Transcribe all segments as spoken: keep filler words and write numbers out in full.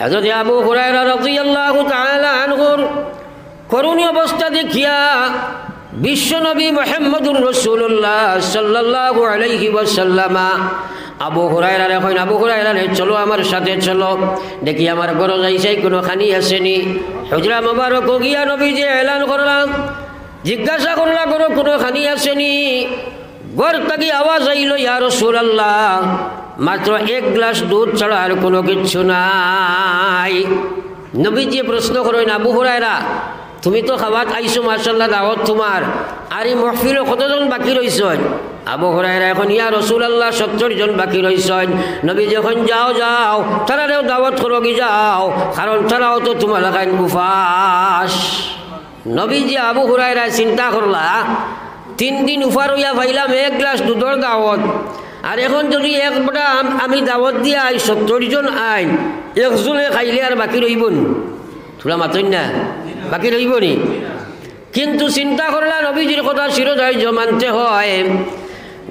হযরত আবু হুরায়রা রাদিয়াল্লাহু তাআলা আনহুর করুণ অবস্থা দেখিয়া বিশ্বনবী মুহাম্মদুর রাসূলুল্লাহ সাল্লাল্লাহু আলাইহি ওয়াসাল্লামা আবু হুরায়রারে কইন, "আবু হুরায়রা রে, চলো আমার সাথে চলো, দেখি আমার ঘরো যাই চাই কুনু খানি আছে নি।" হুজরা মোবারকো গিয়া নবীজি এলান করলা, জিজ্ঞাসা করলা, "ঘরো কুনু খানি আছে নি?" ঘর থাকি আওয়াজ আইলো, "ইয়া রাসূলুল্লাহ, মাত্র এক গ্লাস দুধ ছাড়া আর কুনু কিচ্ছু নাই।" নবীজি প্রশ্ন করইন, "আবু হুরায়রা, তুমি তো খাওয়াত আইছো, মাশাআল্লাহ, দাওয়াত তুমার, আর ই মাহফিলো কতজন বাকি রইছইন?" আবু হুরায়রায় কইন, "ইয়া রাসূলুল্লাহ, সত্তর জন বাকি রইছইন।" নবীজি কইন, "যাও, যাও, তারারেও দাওয়াত করোগি যাও, কারণ তারাও তো তুমার লাখান উপাস।" নবীজি আবু হুরায়রায় চিন্তা করলা, "তিন দিন উপাস অইয়া পাইলাম এক গ্লাস দুধর দাওয়াত, আর এখন যুদি এক বেটা আম-, আমি দাওয়াত দিয়া আই, সত্তর জন আইন, একজনে খাইলে আর বাকি রইবো নি?" থুড়া মাতইন না, বাকি রইবো নি? কিন্তু চিন্তা করলা, নবীজির কথা শিরোধার্য মানতে হয়।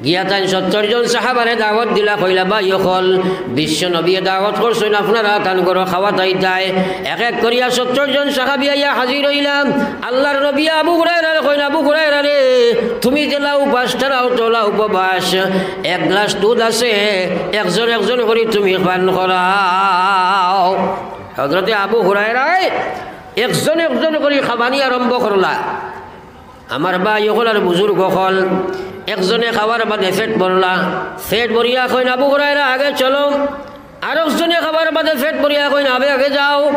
গিয়া তাইন সত্তর জন সাহাবারে দাওয়াত দিলা, কইলা, "ভাই অকল, বিশ্ব নবীয়ে দাওয়াত করছইন, আপনারা তান ঘরো খাওয়াত আইতায়।" এক এক করিয়া সত্তর জন সাহাবী আইয়া হাজির অইলা। আল্লার নবী আবু হুরায়রারে কইন, "আবু হুরায়রা রে, তুমি যেলা উপাস, তারাও তো অলা উপবাস, এক গ্লাস দুধ আছে, একজন একজন করি তুমি পান করাও।" হযরতে আবু হুরায়রায় একজন একজন করি খাবানি আরম্ভ করলা। আমার ভাই অকল আর বুজুর্গ অকল, একজনে খাওয়ার বাদে পেট ভরলা, পেট ভরিয়া কইন, "আবু হুরায়রা, আগে চলো।" আরকজনে খাওয়ার বাদে পেট ভরিয়া কইন, "আবে, আগে যাও।"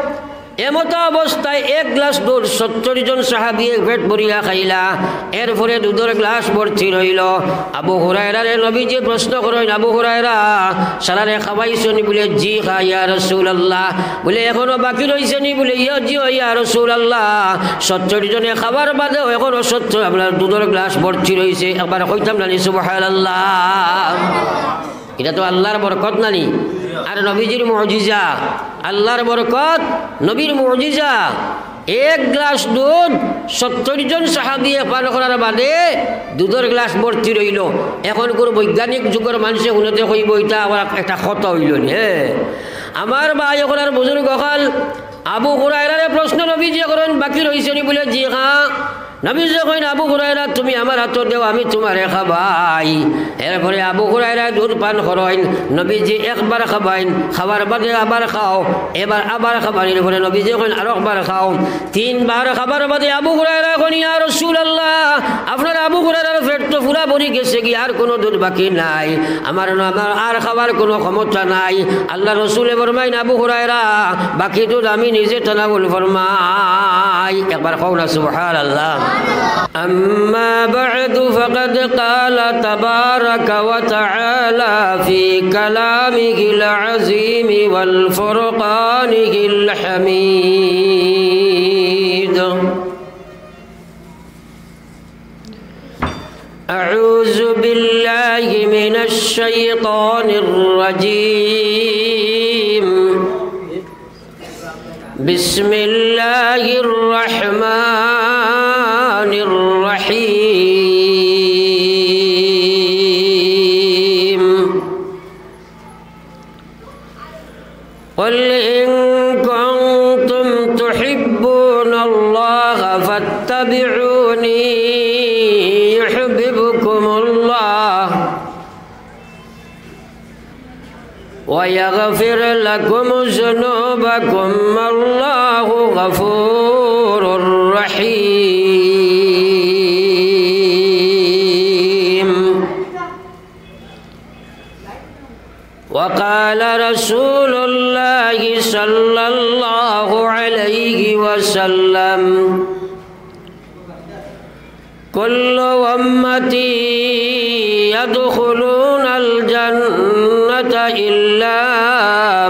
এমতা অবস্থায় এক গ্লাস দুধ সত্তর জন সাহাবী এক পেট ভরিয়া খাইলা। এরপরে দুধর গ্লাস ভর্তি রইলো। আবু হুরায়রারে নবীজি প্রশ্ন করইন, "আবু হুরায়রা, সারারে খাওয়াইছো নি?" বুলে, "জি হা, ইয়া রাসূলুল্লাহ।" বুলে, "এখনো বাকি রইছে নি?" বুলে, "ইয়া, জি অয়, ইয়া রাসূলুল্লাহ, সত্তর জনে খাওয়ার বাদেও এখনো সত্তর, আপনার দুধর গ্লাস ভর্তি রইছে।" একবার কইতাম না নি, সুবহানাল্লাহ। ইটা তো আল্লার বরকত না নি, আর নবীজির মুজিজা। আল্লার বরকত, নবীর মুজিজা। এক গ্লাস দুধ সত্তর জন সাহাবীয়ে পান করার বাদে দুধর গ্লাস ভর্তি রইলো। এখনকুর বৈজ্ঞানিক যুগর মানষে হুনতে কইবো, "ইটা আবার একটা কথা অইলো নি?" হে, আমার ভাই অকল আর বুজুর্গ অকল, আবু হুরায়রারে প্রশ্ন নবীজিয়ে করইন, "বাকি রইছে নি?" বুলে, "জি হা।" নবীজিয়ে কইন, "আবু হুরায়রা, তুমি আমার আতো দেও, আমি তুমারে খাবাই।" এরপরে আবু হুরায়রায় দুধ পান করইন, নবীজি একবার খাবাইন, খাওয়ার বাদে আবার খাও, এবার আবার খাবানির পরে নবীজিয়ে কইন, "আরকবার খাও।" তিনবার খাবার বাদে আবু হুরায়রায় কইন, "ইয়া রাসূলুল্লাহ, আপনার আবু হুরায়রার পেট তো পুরা ভরি গেছেগি, আর কুনু দুধ বাকি নাই, আমার, আমার আর খাওয়ার কুনু ক্ষমতা নাই।" আল্লার রসুলে ফরমাইন, "আবু হুরায়রা, বাকি দুধ আমি নিজে তানাউল ফরমাই।" একবার কও না, সুবহানাল্লাহ। أما بعد، فقد قال تبارك وتعالى في كلامه العظيم والفرقانه الحميد: أعوذ بالله من الشيطان الرجيم. بسم الله الرحمن الرحيم. قل إن كنتم تحبون الله فاتبعوني يحببكم الله ويغفر لكم ذنوبكم والله غفور رحيم. وقال رسول الله صلى الله عليه وسلم: كل أمتي يدخلون الجنة إلا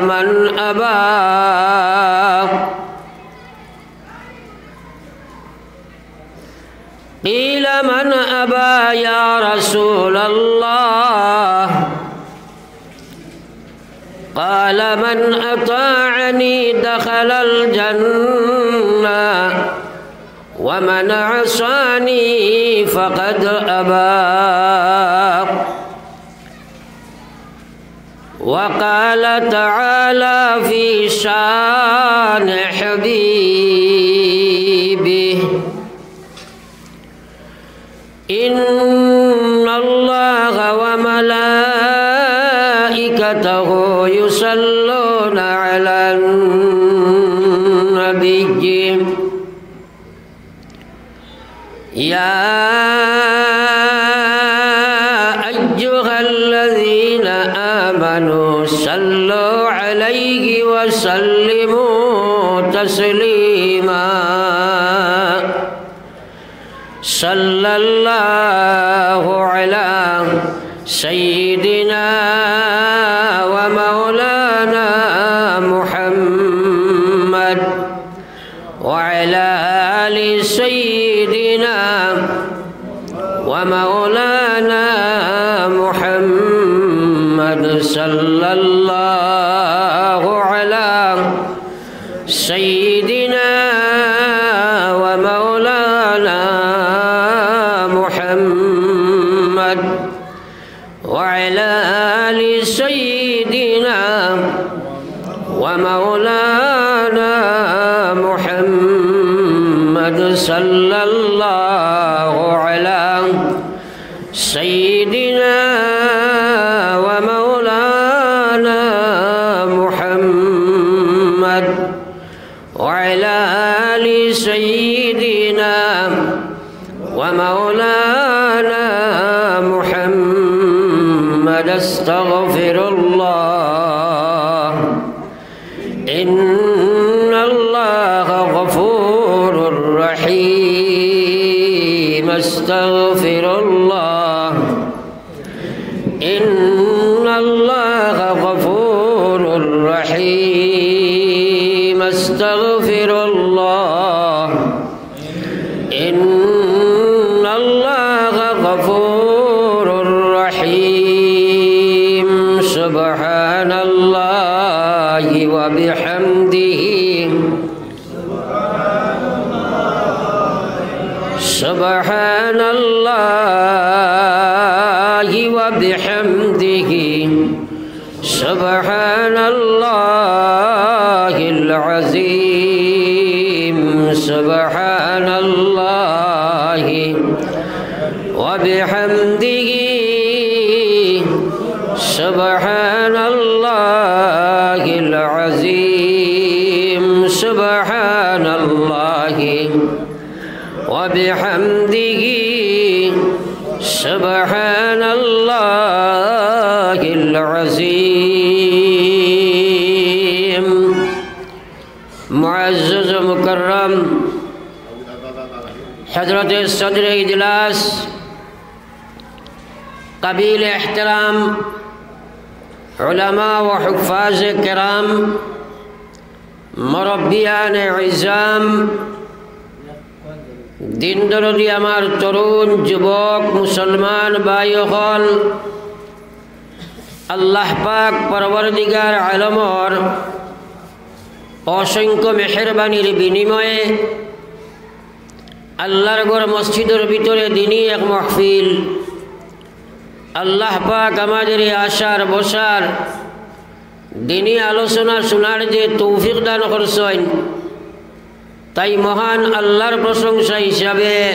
من أبى. قيل: من أبى يا رسول الله؟ قال: من أطاعني دخل الجنة ومن عصاني فقد أبى. وقال تعالى في شان حبيبه: إن الله وملائكته يصلون على النبي، يا أيها الذين آمنوا صلوا عليه وسلموا تسليما. صلى الله على سيدنا ومولانا محمد وعلى آل سيدنا ومولانا محمد، صلى الله على سيدنا ومولانا محمد وعلى آل سيدنا ومولانا محمد، صلى الله على سيدنا ومولانا محمد وعلى آل سيدنا ومولانا محمد. أستغفر الله. إن الله غفور رحيم. أستغفر الله. إن الله غفور رحيم. أستغفر الله. إن الله غفور رحيم. سبحان الله وبحمده. سبحان الله وبحمده. سبحان الله العظيم. سبحان الله وبحمده. سبحان الله العظيم. سبحان الله وبحمده. سبحان الله العظيم. معزز و مكرم حضرت صدر اجلاس، قابل احترام علماء و حفاظ کرام، মুরব্বিয়ানে ইজাম, দিন দরদি আমার তরুণ যুবক মুসলমান ভাই অকল, আল্লাহ পাক পরওয়ারদিগার আলমর অসংখ্য মেহেরবানির বিনিময়ে আল্লাহর ঘর মসজিদর ভিতরে দিনি এক মাহফিল। আল্লাহ পাক আমাদের এই আসার বসার দিনি আলোচনা শোনার যে তৌফিক দান করছইন, তাই মহান আল্লাহর প্রশংসা হিসাবে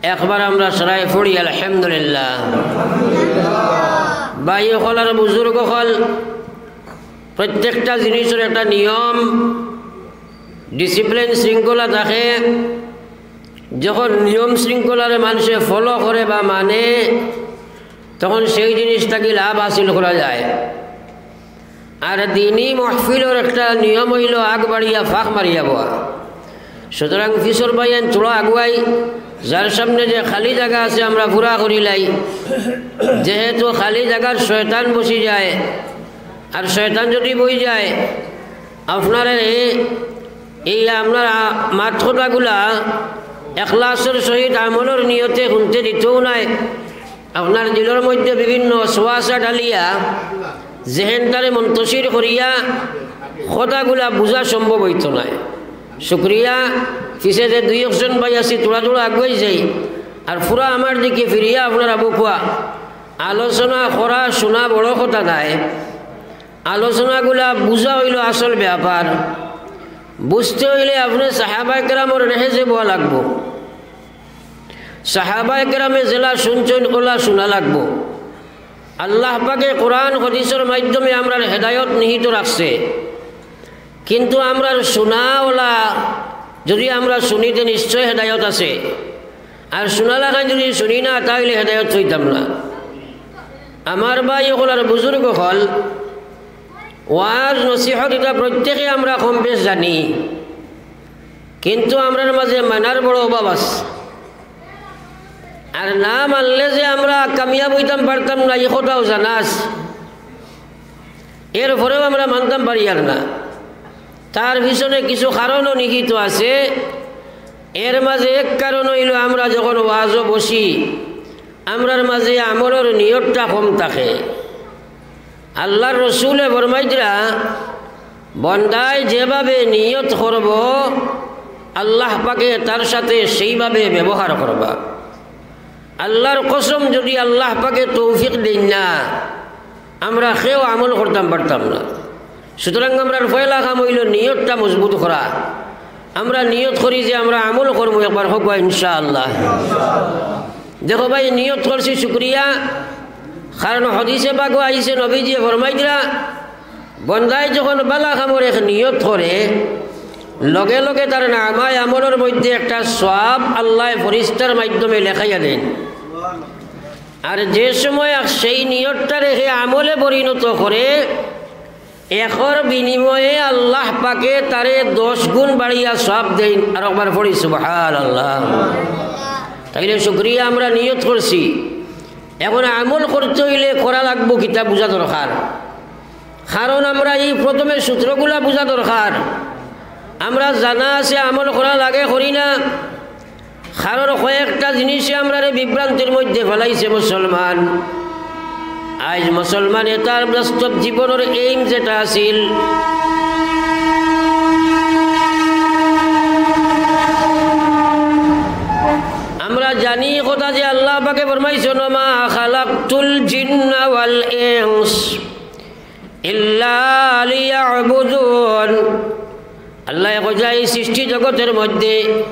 একবার আমরা সরাই পড়ি আলহামদুলিল্লাহ। ভাই অকল আর বুজুর্গ অকল, প্রত্যেকটা জিনিসর একটা নিয়ম, ডিসিপ্লিন, শৃঙ্খলা থাকে। যখন নিয়ম শৃঙ্খলারে মানষে ফলো করে বা মানে, তখন সেই জিনিস থাকি লাভ হাসিল করা যায়। আর দিনি মাহফিলর একটা নিয়ম অইলো আগ বাড়িয়া ফাঁক মারিয়া বওয়া। সুতরাং পিছর ভাইয়াইন থুড়া আগুয়াই, যার সামনে যে খালি জাগা আছে আমরা পুরা করিলাই, যেহেতু খালি জাগাত শয়তান বসি যায়, আর শয়তান যদি বই যায়, আপনারে এই আপনার আ-, মাত কথাগুলা এখলাসর সহিত আমলর নিয়তে হুনতে দিতউ নায়। আপনার দিলর মধ্যে বিভিন্ন ওয়াসওয়াসা ঢালিয়া, জেহেনটারে মুন্তশির করিয়া কথাগুলা বুঝা সম্ভব অইতো নায়। শুক্রিয়া, পিছে যে দুই একজন ভাই আছি, থুড়া থুড়া আগুয়াই যাই, আর পুরা আমার দিকে ফিরিয়া আপনারা বউক্কা। আলোচনা করা, শুনা বড় কথা নায়, আলোচনাগুলা বুঝা অইলো আসল ব্যাপার। বুঝতে অইলে আপনে সাহাবায়ে কেরামর নেহেজে বওয়া লাগবো। সাহাবায়ে কেরামে যেলা শুনছইন, অলা শুনা লাগবো। আল্লাহ পাকে কোরআন হাদিসর মাধ্যমে আমরার হেদায়ত নিহিত রাখছে, কিন্তু আমরার শুনা অলা যুদি আমরা শুনি, তে নিশ্চয় হেদায়ত আছে। আর শুনা লাখান যুদি শুনি না, তাইলে হেদায়ত পাইতাম না। আমার ভাই অকল আর বুজুর্গ অকল, ওয়াজ নসিহত ইতা প্রত্যেকে আমরা কম বেশ জানি, কিন্তু আমরার মাঝে মানার বড় অভাব আছে। আর না মানলে যে আমরা কামিয়াব অইতাম পারতাম না, ই কথাও জানা আছে। এরপরেও আমরা মানতাম পারিয়ার না। তার পিছনে কিছু কারণও নিহিত আছে। এর মাঝে এক কারণ অইলো, আমরা যখন ওয়াজো বসি, আমরার মাঝে আমলর নিয়তটা কম থাকে। আল্লার রসুলে ফরমাইতরা, বন্দায় যেভাবে নিয়ত করবো, আল্লাহ পাকে তার সাথে সেইভাবে ব্যবহার করবা। আল্লার কসম, যুদি আল্লাহ পাকে তৌফিক দেইন না, আমরা কেউ আমল করতাম পারতাম না। সুতরাং আমরার পয়লা কাম অইলো নিয়তটা মজবুত করা। আমরা নিয়ত করি যে আমরা আমল করমু, একবার কউক্কা ইনশাআল্লাহ। দেখো ভাই, নিয়ত করছি শুকরিয়া, কারণ হাদিসে পাকো আইছে, নবীজিয়ে ফরমাইতরা, বন্দায় যখন বালা কামর এক নিয়ত করে, লগে লগে তার নামায় আমলর মধ্যে একটা সওয়াব আল্লায় ফিরিস্তার মাধ্যমে লেখাইয়া দেইন। আর যে সময় আর সেই নিয়তটারে হে আমলে পরিণত করে, একর বিনিময়ে আল্লাহ পাকে তারে দশ গুণ বাড়িয়া সওয়াব দেইন। আর একবার পড়ি সুবহানাল্লাহ। তাইলে শুকরিয়া, আমরা নিয়ত করছি। এখন আমল করতে অইলে করা লাগবো কিতা বুঝা দরকার, কারণ আমরা ই প্রথমে সূত্রগুলা বুঝা দরকার। আমরা জানা আছে আমল করা লাগে, করি না, কারণ কয়েকটা জিনিসে আমরারে বিভ্রান্তির মধ্যে ফালাইছে মুসলমান। আইজ মুসলমানে তার বাস্তব জীবনর এইম যেটা আছিল, আমরা জানি কথা যে আল্লাহ পাকে ফরমাইছইন, "মা খালাকতুল জিন্না ওয়াল ইনস ইল্লা লিয়াবুদুন।" আল্লায় কইরা এই সৃষ্টি জগতের মধ্যে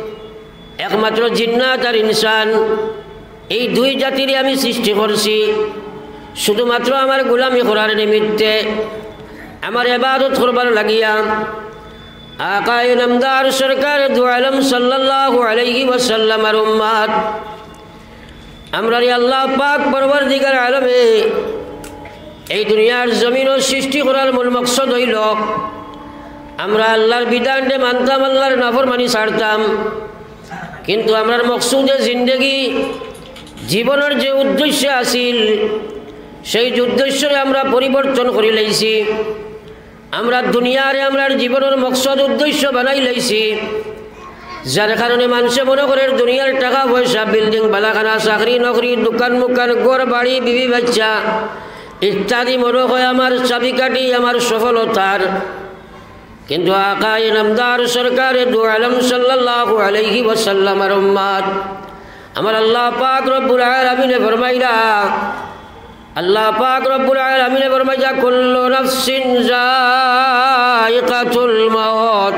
একমাত্র জিন্নাত আর ইনসান, এই দুই জাতিরে আমি সৃষ্টি করছি শুধুমাত্র আমার গোলামি করার নিমিত্তে, আমার ইবাদত করবার লাগিয়া। আকায়ে নামদার সরকারে দু আলম সাল্লাল্লাহু আলাইহি ওয়াসাল্লামর উম্মত, আমরারে আল্লাহ পাক পরওয়ারদিগার আলমে এই দুনিয়ার জমিনো সৃষ্টি করার মূল মকসদ অইলো আমরা আল্লাহর বিধানরে মানতাম, আল্লাহর নাফরমানি ছাড়তাম। কিন্তু আমরার মকসুদে জিন্দেগি, জীবনর যে উদ্দেশ্য আছিল, সেই উদ্দেশ্যরে আমরা পরিবর্তন করি লাইছি। আমরা দুনিয়ারে আমরার জীবনর মকসদ উদ্দেশ্য বানাই লাইছি, যার কারণে মানষে মনো করের দুনিয়ার টাকা পয়সা, বিল্ডিং, বালাখানা, চাকরি নকরি, দোকান মুকান, ঘর বাড়ি, বিবি বাচ্চা ইত্যাদি মনো কয় আমার চাবিকাঠি, আমার সফলতার। কিন্তু আকায়ে নামদার সরকারে দু আলম সাল্লাল্লাহু আলাইহি ওয়াসাল্লামর উম্মত, আমার আল্লাহ পাক রব্বুল আলামিনে ফরমাইরা, আল্লাহ পাক রব্বুল আলামিনে ফরমাইরা, "কুল্লু নাফসিন যায়িকাতুল মাউত।"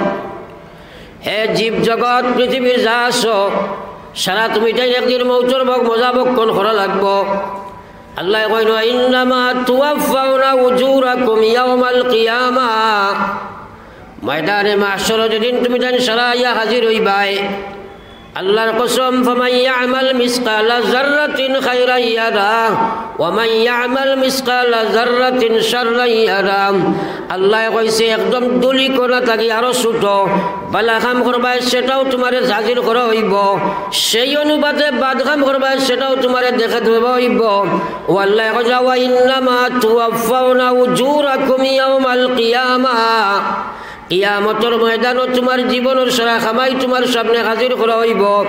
হে জীব জগৎ, পৃথিবীর যা আছো, সারা তুমি তাই একদিন মৌতর ভোগ মজা ভক্ষণ করা লাগবো। আল্লায় কইন, "ইন্নামা তুওয়াফফাউনা উজুরাকুম ইয়াউমাল কিয়ামা।" ময়দানে মাহশরো যেদিন তুমি তাই সারা আইয়া হাজির অইবায়, আল্লাহর কসম, "ফামান ইয়ামাল মিসকালা যাররাতিন খাইরান ইয়ারা, ওয়া মান ইয়ামাল মিসকালা যাররাতিন শাররান ইয়ারা।" আল্লায় কইছে, একদম ধুলি কণা থাকি আরো ছোট, বালা কাম করবায় সেটাও তুমারে হাজির করা অইবো, সেই অনুপাতে বাদ কাম করবায় সেটাও তুমারে দেখে দেওয়া অইবো। ও আল্লায় কইরা, "ওয়া ইন্নামা তুওয়াফফাউনা উজুরাকুম ইয়াউমাল কিয়ামা।" কিয়ামতর ময়দানো তুমার জীবনর সারা কামাই তুমার সামনে হাজির করা অইবো।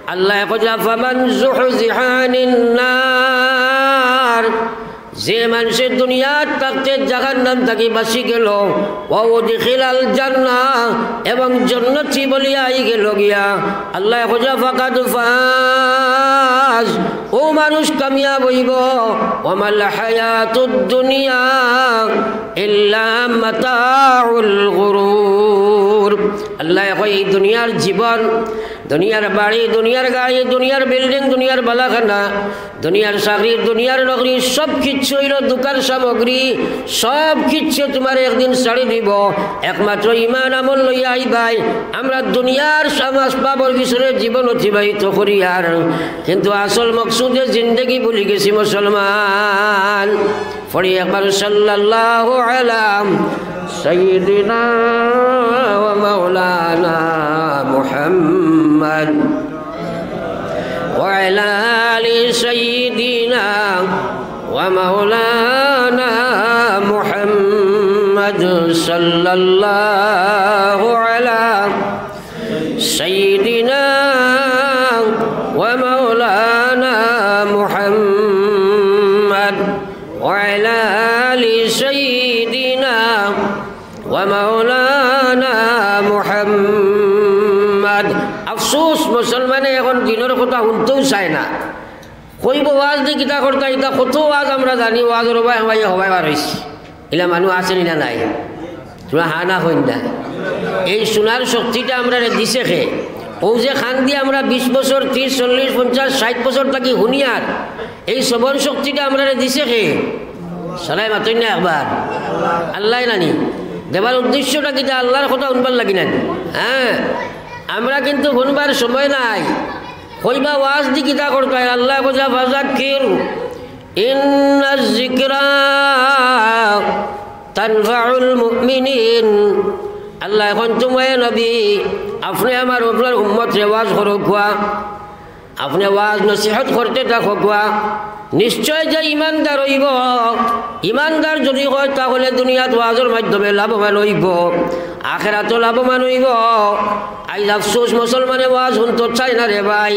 আল্লায় কইরা, "ফামান যুহযিহা আনিন নার যে মানষে দুনিয়াত থাকতে জাহান্নাম থাকি বাঁচি গেল, ওয়া উদখিলাল জান্নাহ, এবং জন্নতি বলিয়া আই গেল গিয়া, আল্লায় কইরা ফাকাদ ফাজ, অউ মানুষ কামিয়াব অইবো। ওয়া মাল হায়াতুদ দুনিয়া ইল্লা মাতাউল গুরুর। আল্লায় কয়, এই দুনিয়ার জীবন, দুনিয়ার বাড়ি, দুনিয়ার গাড়ি, দুনিয়ার বিল্ডিং, দুনিয়ার বালাখানা, দুনিয়ার চাকরি, দুনিয়ার নকরি, সব কিচ্ছু অইলো ধুকার সামগ্রী। সব কিচ্ছু তুমারে একদিন ছাড়ি দিবো। একমাত্র ইমান আমল লইয়া আইবায়। আমরা দুনিয়ার সব আসবাবর পিছনে জীবন অতিবাহিত করি আর, কিন্তু আসল মকসুদে জিন্দেগি ভুলি গেছি মুসলমান। পড়ি একবার, সাল্লাল্লাহু আলা সাইয়্যিদিনা ওয়া মাওলানা মুহাম্মদ ওয়া আলা আলি সাইয়্যিদিনা ওয়া মাওলানা মুহাম্মদ সাল্লাল্লাহু আলা সাইয়্যিদিনা ওয়া মাওলানা মুহাম্মদ ওয়া আলা আলি সাইয়্যিদিনা ওয়া মাওলানা মুহাম্মদ। আফসোস, মুসলমানে এখন দিনর কথা হুনতেউ চায় না। কইবো ওয়াজ দি কিতা করতা, ইতা কত ওয়াজ আমরা জানি, ওয়াজর হবায় হবায় হবায় বার অইছি। ইলা মানুষ আছে নি না নাই? তুমরা হা না কইন না। এই হুনার শক্তিটা আমরারে দিছে কে? অউ যে কান দি আমরা বিশ বছর, ত্রিশ, চল্লিশ, পঞ্চাশ, ষাইট বছর থাকি হুনিয়ার, এই শ্রবণ শক্তিটা আমরারে দিছে কে? সরাই মাতইন না একবার। আল্লায় নানি? দেবার উদ্দেশ্যটা কিতা? আল্লার কথা হুনবার লাগি নানি? হ্যাঁ, আমরা কিন্তু হুনবার সময় নাই। কইবা ওয়াজ দি কিতা করতায়? আল্লায় কইরা, ফাযাক্কির ইন্নায যিকরা তানফাউল মুমিনিন। আল্লায় কইন, তুমারে নবী, আপনে আমার, আপনার উম্মতরে ওয়াজ করউক্কা, আপনে ওয়াজ নসিহত করতে থাকউক্কা। নিশ্চয় যে ইমানদার অইবো, ইমানদার যুদি অয়, তাহলে দুনিয়াত ওয়াজর মাধ্যমে লাভবান অইবো, আখেরাতও লাভবান অইবো। আইজ আফসোস, মুসলমানে ওয়াজ হুনতো চায় না রে ভাই।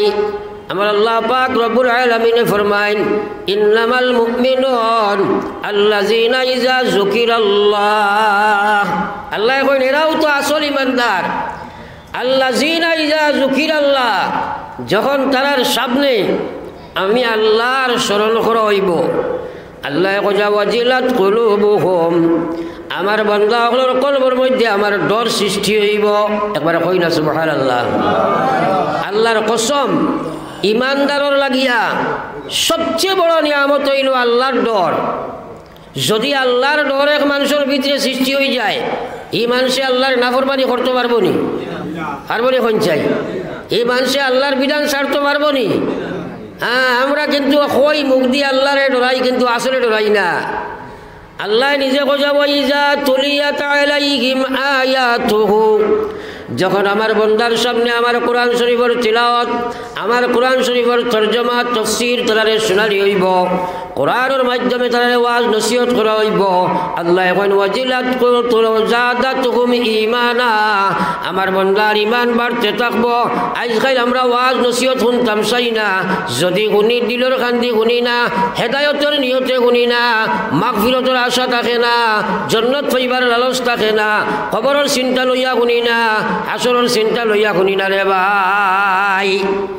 আমার আল্লাহ পাক রব্বুল আলামিনে ফরমাইন, ইন্নামাল মুমিনুন আল্লাযিনা ইযা যুকিরাল্লাহ। আল্লায় কইন, এরাউ তো আসল ইমানদার। আল্লাযিনা ইযা যুকিরাল্লাহ, যখন তারার সামনে আমি আল্লার স্মরণ করা অইবো, আল্লায় কইরা, ওয়াজিলাত কুলুবুহুম, আমার বান্দা অকলর কলবর মধ্যে আমার ডর সৃষ্টি অইবো। একবারে কইন না সুবহানাল্লাহ। আল্লার কসম, ইমানদারর লাগিয়া সবচেয়ে বড় নিয়ামত অইলো আল্লার ডর। যুদি আল্লার ডর এক মানষর ভিতরে সৃষ্টি অইযায়, ই মানষে আল্লার নাফরমানি করতো পারবো নি? পারবো নি কইন চাই? ই মানষে আল্লার বিধান ছাড়তো পারবো নি? হ্যাঁ, আমরা কিন্তু কই মুখ দি আল্লারে ডরাই, কিন্তু আসলে ডরাই না। আল্লায় নিজে কইরা, ওয়া ইযা তুলিয়াত আলাইহিম আয়াতুহু, যখন আমার বন্দার সামনে আমার কোরআন শরীফর তিলাওয়াত, আমার কোরআন শরীফর তর্জমা, তফসির তারারে হুনানি অইবো, কোরআনর মাধ্যমে তারারে ওয়াজ নসিহত করা অইবো, আল্লায় কইন, ওয়াজিলাত কুলু-, জাদাতহুম ঈমানা, আমার বন্দার ঈমান বাড়তে থাকবো। আইজকাইল আমরা ওয়াজ নসিহত হুনতাম চাই না, যুদি হুনি দিলর কান্দি হুনি না, হেদায়তর নিয়তে হুনি না, মাগফিরতর আশা থাকে না, জন্নত পাইবার লালচ থাকে না, কবরর চিন্তা লইয়া হুনি না, হাশরর চিন্তা লইয়া হুনি না রে ভাই।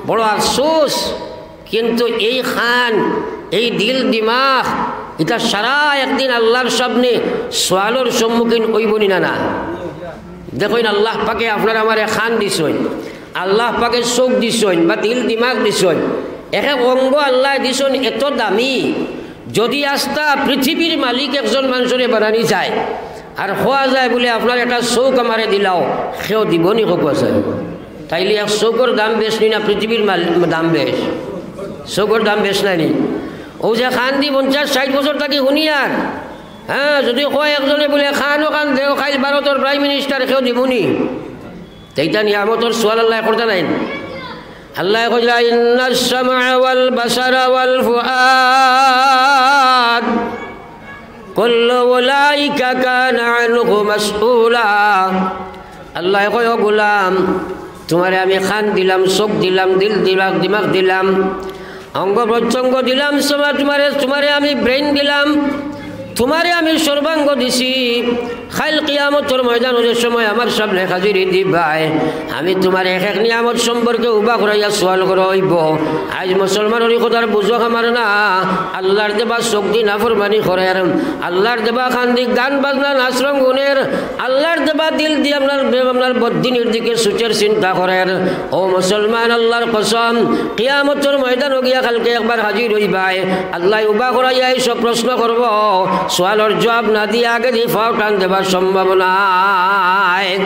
বড় আফসোস। কিন্তু এই কান, এই দিল দিমাগ, ইতা সারা একদিন আল্লার সামনে সওয়ালর সম্মুখীন অইবো নি না, না? দেখইন, আল্লাহ পাকে আপনার আমারে কান দিছইন, আল্লাহ পাকে চউখ দিছইন বা দিল দিমাগ দিছইন, এক এক অঙ্গ আল্লায় দিছইন এত দামি, যুদি আস্তা পৃথিবীর মালিক একজন মানষরে বানানি যায় আর কওয়া যায় বুলে, আপনার একটা চউখ আমারে দিলাও, কেউ দিবো নি কউক্কা চাই? তাইলে এক চউখর দাম বেশ নি না, পৃথিবীর মাল-, দাম বেশ? চউখর দাম বেশ নায় নি? অউ যে কান দি পঞ্চাশ ষাইট বছর থাকি হুনিয়ার, হ্যাঁ, যুদি কয় একজনে বুলে, কানো কান দেও, কাইল ভারতর Prime Minister, কেউ দিবো নি? তে ইতা নিয়ামতর সওয়াল আল্লায় করতা নায় নি? আল্লায় কইরা, ইন্নাস সামআ ওয়াল বাসারা ওয়াল ফুআদ কুল্লু উলাইকা কানা আনহু মাসউলা। আল্লায় কয়, ও গোলাম, তুমারে আমি কান দিলাম, চউখ দিলাম, দিল দিলাম, দিমাগ দিলাম, অঙ্গ প্রত্যঙ্গ দিলাম, সমা-, তোমারে, তোমারে আমি ব্রেইন দিলাম, তোমারে আমি সর্বাঙ্গ দিছি। কাইল কিয়ামতর ময়দানো যে সময় আমার সামনে হাজিরি দিবায়, আমি তোমার এক এক নিয়ামত সম্পর্কে উবা করাইয়া সওয়াল করা অইবো। আইজ মুসলমানর ই কথার বুঝো আমার না, আল্লাহর দেবা চোখদি নাফরমানি করের, আল্লাহর দেবা কানদি গান বাজনা নাচ রং গুনের, আল্লাহর দেবা দিলদি আপনার, আপনার বদিনর দিকে ছুটের চিন্তা করের। ও মুসলমান, আল্লাহর কসম, কিয়ামতর ময়দানো গিয়া কালকে একবার হাজির অইবায়, আল্লায় উবা করাইয়া এই সব প্রশ্ন করবো, সওয়ালর জবাব না দিয়া আগেদি ফাও টান দেবার সম্ভাবনা নাই।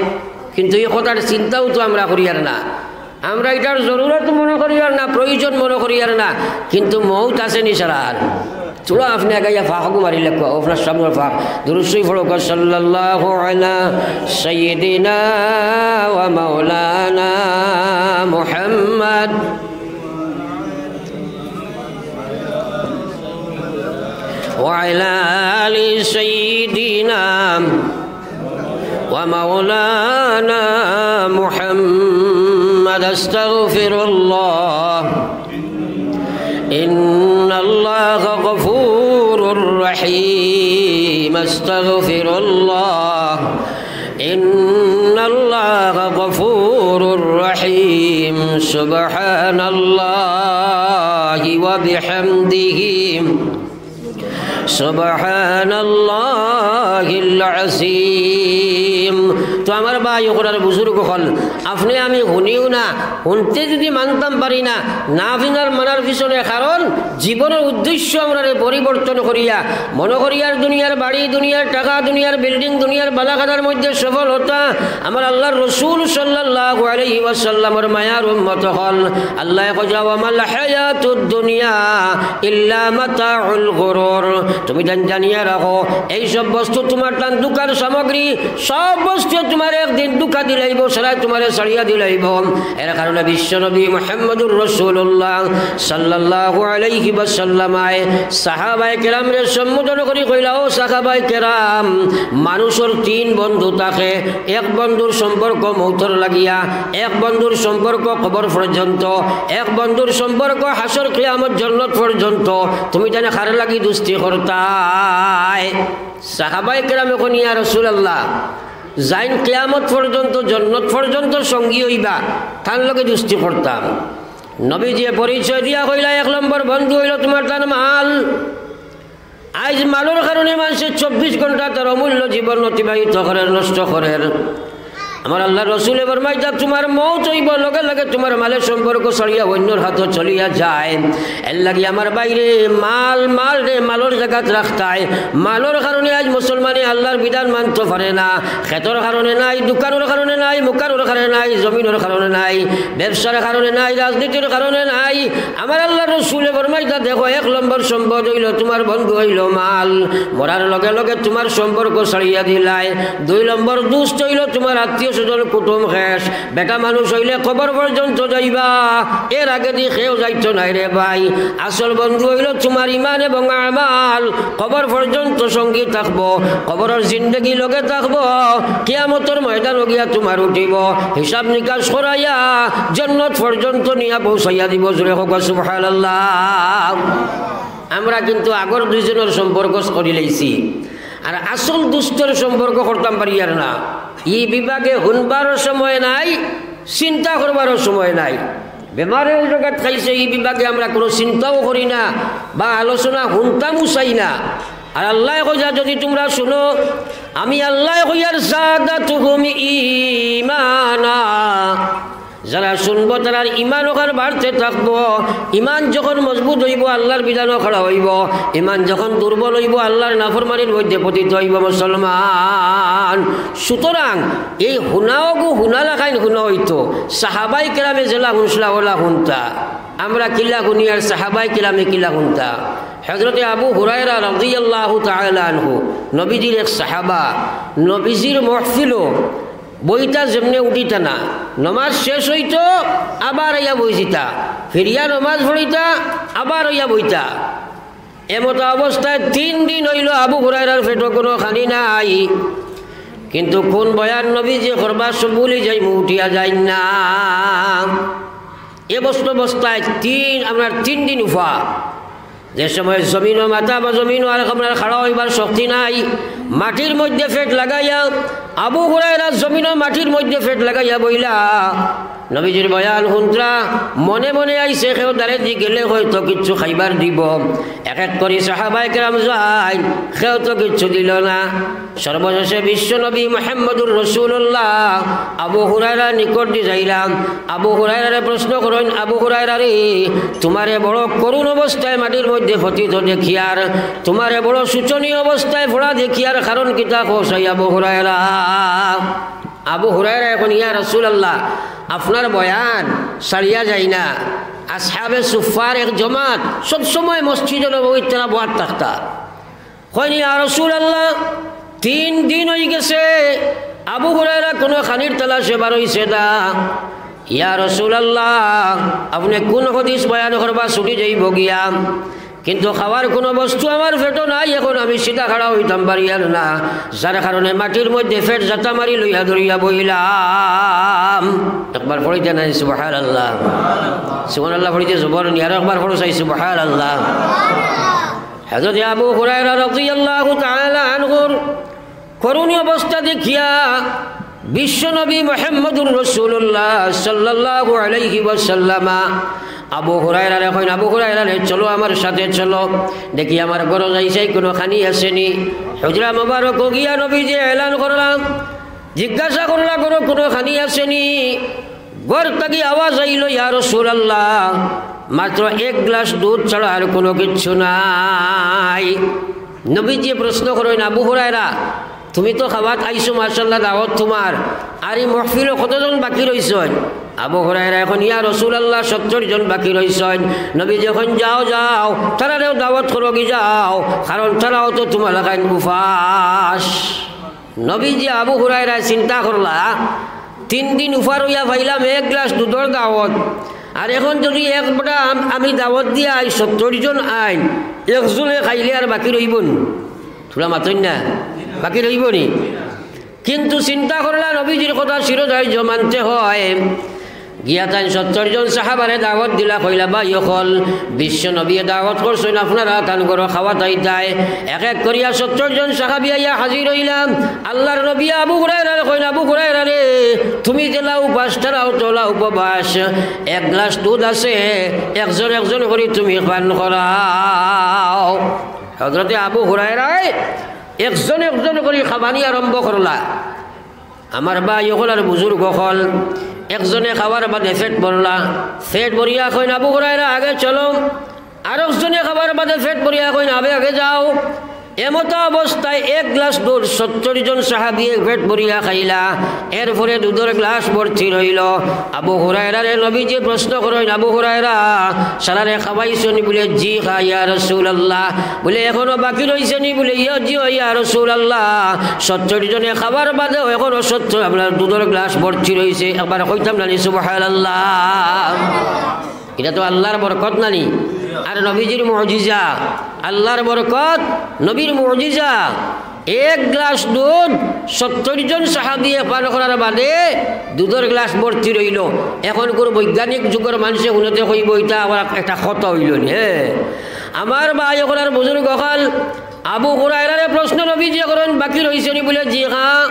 কিন্তু ই কথার চিন্তাও তো আমরা করিয়ার না, আমরা ইটার জরুরত মনো করিয়ার না, প্রয়োজন মনো করিয়ার না, কিন্তু মউত আছে নি সারার। চলো আপনে আগাইয়া ফাঁকগু মারি লেখো, আপনার সামনের ফাঁক। দুরুদ শরীফ পড়ো, সাল্লাল্লাহু আলা সাইয়্যিদিনা ওয়া মাওলানা মুহাম্মদ ওয়া আলা আলি সাইয়্যিদিনা ومولانا محمد. أستغفر الله. إن الله غفور رحيم. أستغفر الله. إن الله غفور رحيم. سبحان الله وبحمده. সুবহানাল্লাহিল আযীম। তো আমার ভাই অকল আর বুজুর্গ অকল, আপনে আমি হুনিও না, হুনতে যদি মানতাম পারি না, না হুনার মানার পিছনে কারণ জীবনর উদ্দেশ্য আমরারে পরিবর্তন করিয়া, মনো করিয়ার দুনিয়ার বাড়ি, দুনিয়ার টাকা, দুনিয়ার বিল্ডিং, দুনিয়ার বালাখানার মধ্যে সফল হতা, আমার আল্লাহর রসুল সাল্লাল্লাহু আলাইহি ওয়াসাল্লামর মায়ার উম্মত অকল। আল্লায় কইরা, "ওয়া মাল হায়াতুদ দুনিয়া ইল্লা মাতাউল গুরুর।" তুমি জান-, জানিয়া রাখো, এই সব বস্তু তোমার টান ধুকার সামগ্রী, সব বস্তু তোমার একদিন ধুকা দিলাইবো, সারায় তোমারে ছাড়িয়া দিলাইবো। এর কারণে বিশ্বনবী মুহাম্মদুর রাসূলুল্লাহ সাল্লাল্লাহু আলাইহি ওয়াসাল্লাম আয় সাহাবায়ে কেরামরে সম্বোধন করি কইলা, "ও সাহাবায়ে কেরাম, মানুষর তিন বন্ধু থাকে, এক বন্ধুর সম্পর্ক মৌতর লাগিয়া, এক বন্ধুর সম্পর্ক কবর পর্যন্ত, এক বন্ধুর সম্পর্ক হাশর কিয়ামত জন্নত পর্যন্ত। তুমি জানো কার লাগি দুস্তি করতায়?" সাহাবায়ে কেরামে কইন, "ইয়া রাসূলুল্লাহ, যাইন কিয়ামত পর্যন্ত, জন্নত পর্যন্ত সঙ্গী অইবা, তান লগে দুস্তি করতাম।" নবীজিয়ে পরিচয় দিয়া কইলা, "এক নম্বর বন্ধু অইলো তোমার তান মাল।" আইজ মালর কারণে মানষে চব্বিশ ঘন্টা তার অমূল্য জীবন অতিবাহিত করের, নষ্ট করের। আমার আল্লাহর রসুলে ফরমাইতা, তোমার মউত অইবো, লগে লগে তোমার মালের সম্পর্ক ছাড়িয়া অইন্যর হাতো চলিয়া যায়। এর লাগি আমার ভাইরে, মাল, মালরে মালর জাগাত রাখতায়। মালর কারণে আইজ মুসলমানে আল্লাহর বিধান মানতো পারে না। খেতর কারণে নাই, দোকানর কারণে নাই, মুকারর কারণে নাই, জমিনর কারণে নাই, ব্যবসার কারণে নাই, রাজনীতির কারণে নাই। আমার আল্লাহর রসুলে ফরমাইতা, দেখো, এক নম্বর সম্পদ অইলো তোমার বন্ধু অইলো মাল। মরার লগে লগে তোমার সম্পর্ক ছাড়িয়া দিলায়। দুই নম্বর দুস্ত অইলো তোমার আত্মীয় স্বজন, কুটুম খেশ। বেটা মানুষ অইলে কবর পর্যন্ত যাইবা, এর আগেদি কেউ যাইতো নায় রে ভাই। আসল বন্ধু অইলো তোমার ইমান এবং আমাল। কবর পর্যন্ত সঙ্গী থাকবো, কবরর জিন্দেগি লগে থাকবো, কিয়ামতর ময়দানো গিয়া তোমার উঠিবো, হিসাব নিকাশ করাইয়া জন্নত পর্যন্ত নিয়া পৌঁছাইয়া দিবো। জোরে কউক্কা সুবহানাল্লাহ। আমরা কিন্তু আগর দুইজনর সম্পর্ক করিলাইছি, আর আসল দুস্তর সম্পর্ক করতাম পারিয়ার না। ই বিভাগে হুনবারও সময় নাই, চিন্তা করবারও সময় নাই। বেমারে জগাত খাইছে, ই বিভাগে আমরা কোনো চিন্তাও করি না বা আলোচনা হুনতামও চাই না। আর আল্লায় কইরা, যদি তোমরা শুনো, আমি আল্লায় কইয়ার, জাদাতুহুম ঈমানা। যারা শুনবো, তারার ইমান অখান বাড়তে থাকবো। ইমান যখন মজবুত অইবো, আল্লাহর বিধানো খাড়া অইবো। ইমান যখন দুর্বল অইবো, আল্লাহর নাফরমানির মধ্যে পতিত অইবো মুসলমান। সুতরাং এই হুনাওগু হুনা লাখাইন হুনা অইতো। সাহাবায়ে কেরামে যেলা হুনছলা, অলা হুনতা। আমরা কিলা হুনি আর সাহাবায়ে কেরামে কিলা হুনতা? হযরতে আবু হুরায়রা রাদিয়াল্লাহু তাআলা আনহু, নবীজির এক সাহাবা, নবীজির মহফিলো বইতা যেমনে উঠিতা না, নমাজ শেষ অইতো, আবার আইয়া বইযিতা, ফিরিয়া নমাজ পড়িতা, আবার আইয়া বইতা। এমতো অবস্থায় তিন দিন অইলো আবু হুরায়রার পেটো কোনো খানি নাই। কিন্তু কোন বয়ান নবীজি করবা সব ভুলি যাইমু, উঠিয়া যাইন না। এ বস্ত-, অবস্থায় তিন, আপনার তিন দিন উফা, যে সময় জমিনও মাথা বা জমিনও আর আপনার খাড়া অইবার শক্তি নাই, মাটির মধ্যে পেট লাগাইয়া আবু হুরায়রা জমিনও মাটির মধ্যে পেট লাগাইয়া বইলা নবীজির বয়ান হুনরা। মনে মনে আইছে, কেউ দারেদি গেলে হয়তো কিচ্ছু খাইবার দিব। এক এক করি সাহাবায়ে কেরাম যাইন, কেউ তো কিচ্ছু দিল না। সর্বশেষে বিশ্বনবী মুহাম্মদুর রাসূলুল্লাহ আবু হুরায়রার নিকটদি যাইলা। আবু হুরায়রারে প্রশ্ন করইন, "আবু হুরায়রা রে, তুমারে বড় করুণ অবস্থায় মাটির মধ্যে পতিত দেখিয়ার, তুমারে বড় শোচনীয় অবস্থায় পড়া দেখিয়ার কারণ কিতা কও চাই আবু হুরায়রা?" আবু হুরায়রায় কইন, "ইয়া রাসূলুল্লাহ, আপনার বয়ান ছাড়িয়া যায় না।" আসহাবে সুফফার এক জমাত সবসময় মসজিদে নববীত তারা বওয়াত থাকতা। কইন, "ইয়া রাসূলুল্লাহ, তিন দিন অইগেছে, আবু হুরায়রা কুনু খানির তালাশে বার অইছে না। ইয়া রাসূলুল্লাহ, আপনে কুন হাদিস বয়ান করবা ছুটি যাইবো গিয়া, কিন্তু খাওয়ার কুনু বস্তু আমার পেটো নাই, এখন আমি সিধা খাড়া অইতাম পারিয়ার না, যার কারণে মাটির মধ্যে পেট জাতা মারি লইয়া ধরিয়া বইলাম।" একবার পড়িতা নাই সুবহানাল্লাহ? সুবহানাল্লাহ পড়িতে জবর নি, আরো একবার পড়ো চাই সুবহানাল্লাহ। হযরত আবু হুরায়রা রাদিয়াল্লাহু তাআলা আনহুর করুণ অবস্থা দেখিয়া বিশ্বনবী মুহাম্মদুর রাসূলুল্লাহ সাল্লাল্লাহু আলাইহি ওয়াসাল্লাম আবু হুরায়রারে কইন, "আবু হুরায়রা রে, চলো আমার সাথে চলো, দেখি আমার ঘরো যাই চাই কুনু খানি আছে নি।" হুজরা মোবারকো গিয়া নবীজি এলান করলা, জিজ্ঞাসা করলা, "ঘরো কুনু খানি আছে নি?" ঘর থাকি আওয়াজ আইলো, "ইয়া রাসূলুল্লাহ, মাত্র এক গ্লাস দুধ ছাড়া আর কুনু কিচ্ছু নাই।" নবীজি প্রশ্ন করইন, "আবু হুরায়রা, তুমি তো খাওয়াত আইছো, মাশাআল্লাহ, দাওয়াত তুমার, আর ই মাহফিলো কতজন বাকি রইছইন?" আবু হুরায়রায় কইন, "ইয়া রাসূলুল্লাহ, সত্তর জন বাকি রইছইন।" নবীজি কইন, "যাও, যাও, তারারেও দাওয়াত করো গি যাও, কারণ তারাও তো তুমার লাখান উপাস।" নবীজি আবু হুরায়রায় চিন্তা করলা, তিন দিন উফা রইয়া পাইলাম এক গ্লাস দুধর দাওয়াত, আর এখন যদি এক বেটা আম-, আমি দাওয়াত দিয়া আই সত্তর জন আইন, একজনে খাইলে আর বাকি রইবো নি? থুড়া মাতইন না, বাকি রইবো নি? কিন্তু চিন্তা করলা নবীজির কথা শিরোধার্য মানতে হয়। গিয়া তাইন সত্তর জন সাহাবারে দাওয়াত দিলা, কইলা, "ভাই অকল, বিশ্ব নবীয়ে দাওয়াত করছইন, আপনারা তান ঘরো খাওয়াত আইতায়।" এক এক করিয়া সত্তর জন সাহাবী আইয়া হাজির অইলা। আল্লাহর নবী আবু হুরায়রারে কইন, "আবু হুরায়রা রে, তুমি যেলা উপাস, তারাও তো অলা উপবাস। এক গ্লাস দুধ আছে, একজন একজন করি তুমি পান করাও।" হযরতে আবু হুরায়রায় একজন একজন করি খাবানি আরম্ভ করলা। আমার ভাই অকল আর বুজুর্গ অকল, একজনে খাওয়ার বাদে পেট ভরলা, পেট ভরিয়া কইন, "আবু হুরায়রা, আগে চলো।" আরকজনে খাওয়ার বাদে পেট ভরিয়া কইন, "আবে, আগে যাও।" এমতা অবস্থায় এক গ্লাস দুধ সত্তর জন সাহাবীয়ে পেট ভরিয়া খাইলা। এরপরে দুধর গ্লাস ভর্তি রইলো। আবু হুরায়রারে নবীজি প্রশ্ন করইন, "আবু হুরায়রা, সারারে খাওয়াইছো নি?" বুলে, "জি খা, ইয়া রাসূলুল্লাহ।" বুলে, "এখনো বাকি রইছে নি?" বুলে, "ইয়া, জি, ও ইয়া রাসূলুল্লাহ, সত্তর জনে খাবার বাদেও এখনো সত্তর, আপনার দুধর গ্লাস ভর্তি রইছে।" একবার কইতাম না নি, সুবহানাল্লাহ। ইটা তো আল্লাহর বরকত না নি? আর নবীজির মুজিজা, আল্লাহর বরকত, নবীর মুজিজা। এক গ্লাস দুধ সত্তর জন সাহাবীয়ে পান করার বাদে দুধর গ্লাস ভর্তি রইলো। এখনকুর বৈজ্ঞানিক যুগর মানষে হুনতে কইবো, "ইটা আবার একটা কথা অইলো নি?" হে, আমার ভাই অকল আর বুজুর্গ অকল, আবু হুরায়রারে প্রশ্ন নবীজিয়ে করইন, "বাকি রইছে নি?" বুলে, "জি হ্যাঁ।"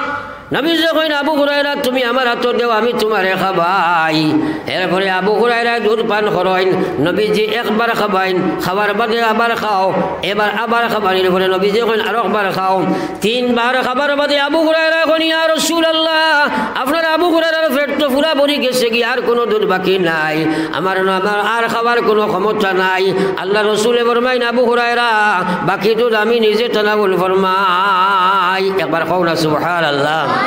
নবীজিয়ে কইন, "আবু হুরায়রা, তুমি আমার আতো দেও, আমি তুমারে খাবাই।" এরপরে আবু হুরায়রায় দুধ পান করইন, নবীজি একবার খাবাইন, খাবার বাদে আবার খাও, এবার আবার খাবার, এরপরে নবীজিয়ে কইন, "আরকবার খাও।" তিনবার খাবার বাদে আবু হুরায়রায় কইন, "ইয়া রাসূলুল্লাহ, আপনার আবু হুরায়রার পেট তো পুরা ভরি গেছে গি, আর কুনু দুধ বাকি নাই, আমার, আমার আর খাবার কুনু ক্ষমতা নাই।" আল্লাহর রসুলে ফরমাইন, "আবু হুরায়রা, বাকি দুধ আমি নিজে তানাউল ফরমাই।" একবার কও না, সুবহানাল্লাহ।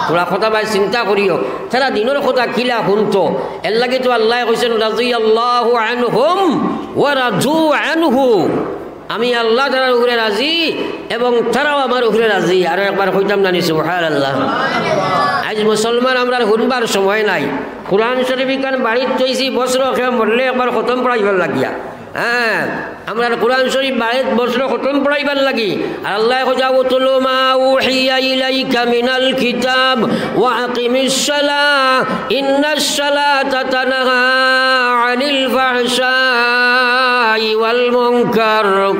থুড়া কথা ভাই চিন্তা করিও, তারা দিনর কথা কিলা হুনতো। এরলাগি তো আল্লায় কইছইন, "রাদিয়াল্লাহু আনহুম ওয়া রাদু আনহু।" আমি আল্লাহ তারার উপরে রাজি এবং তারাও আমার উপরে রাজি। আরো একবার কইতাম না নি, সুবহানাল্লাহ। আইজ মুসলমান আমরার হুনবার সময় নাই। কুরআন শরীফ ইখান বাড়িত থইছি, বছরো কেউ মরলে একবার খতম পড়াইবার লাগিয়া। হ্যাঁ, আমরার কোরআন শরীফ বাড়িত বছরো খতম পড়াইবার লাগি। আর আল্লায় কইরা, "উতলু মা উহিয়া ইলাইকা মিনাল কিতাব ওয়া আকিমিস সালাহ, ইন্নাস সালাতা তানহা আনিল ফাহশাই ওয়াল মুনকার।"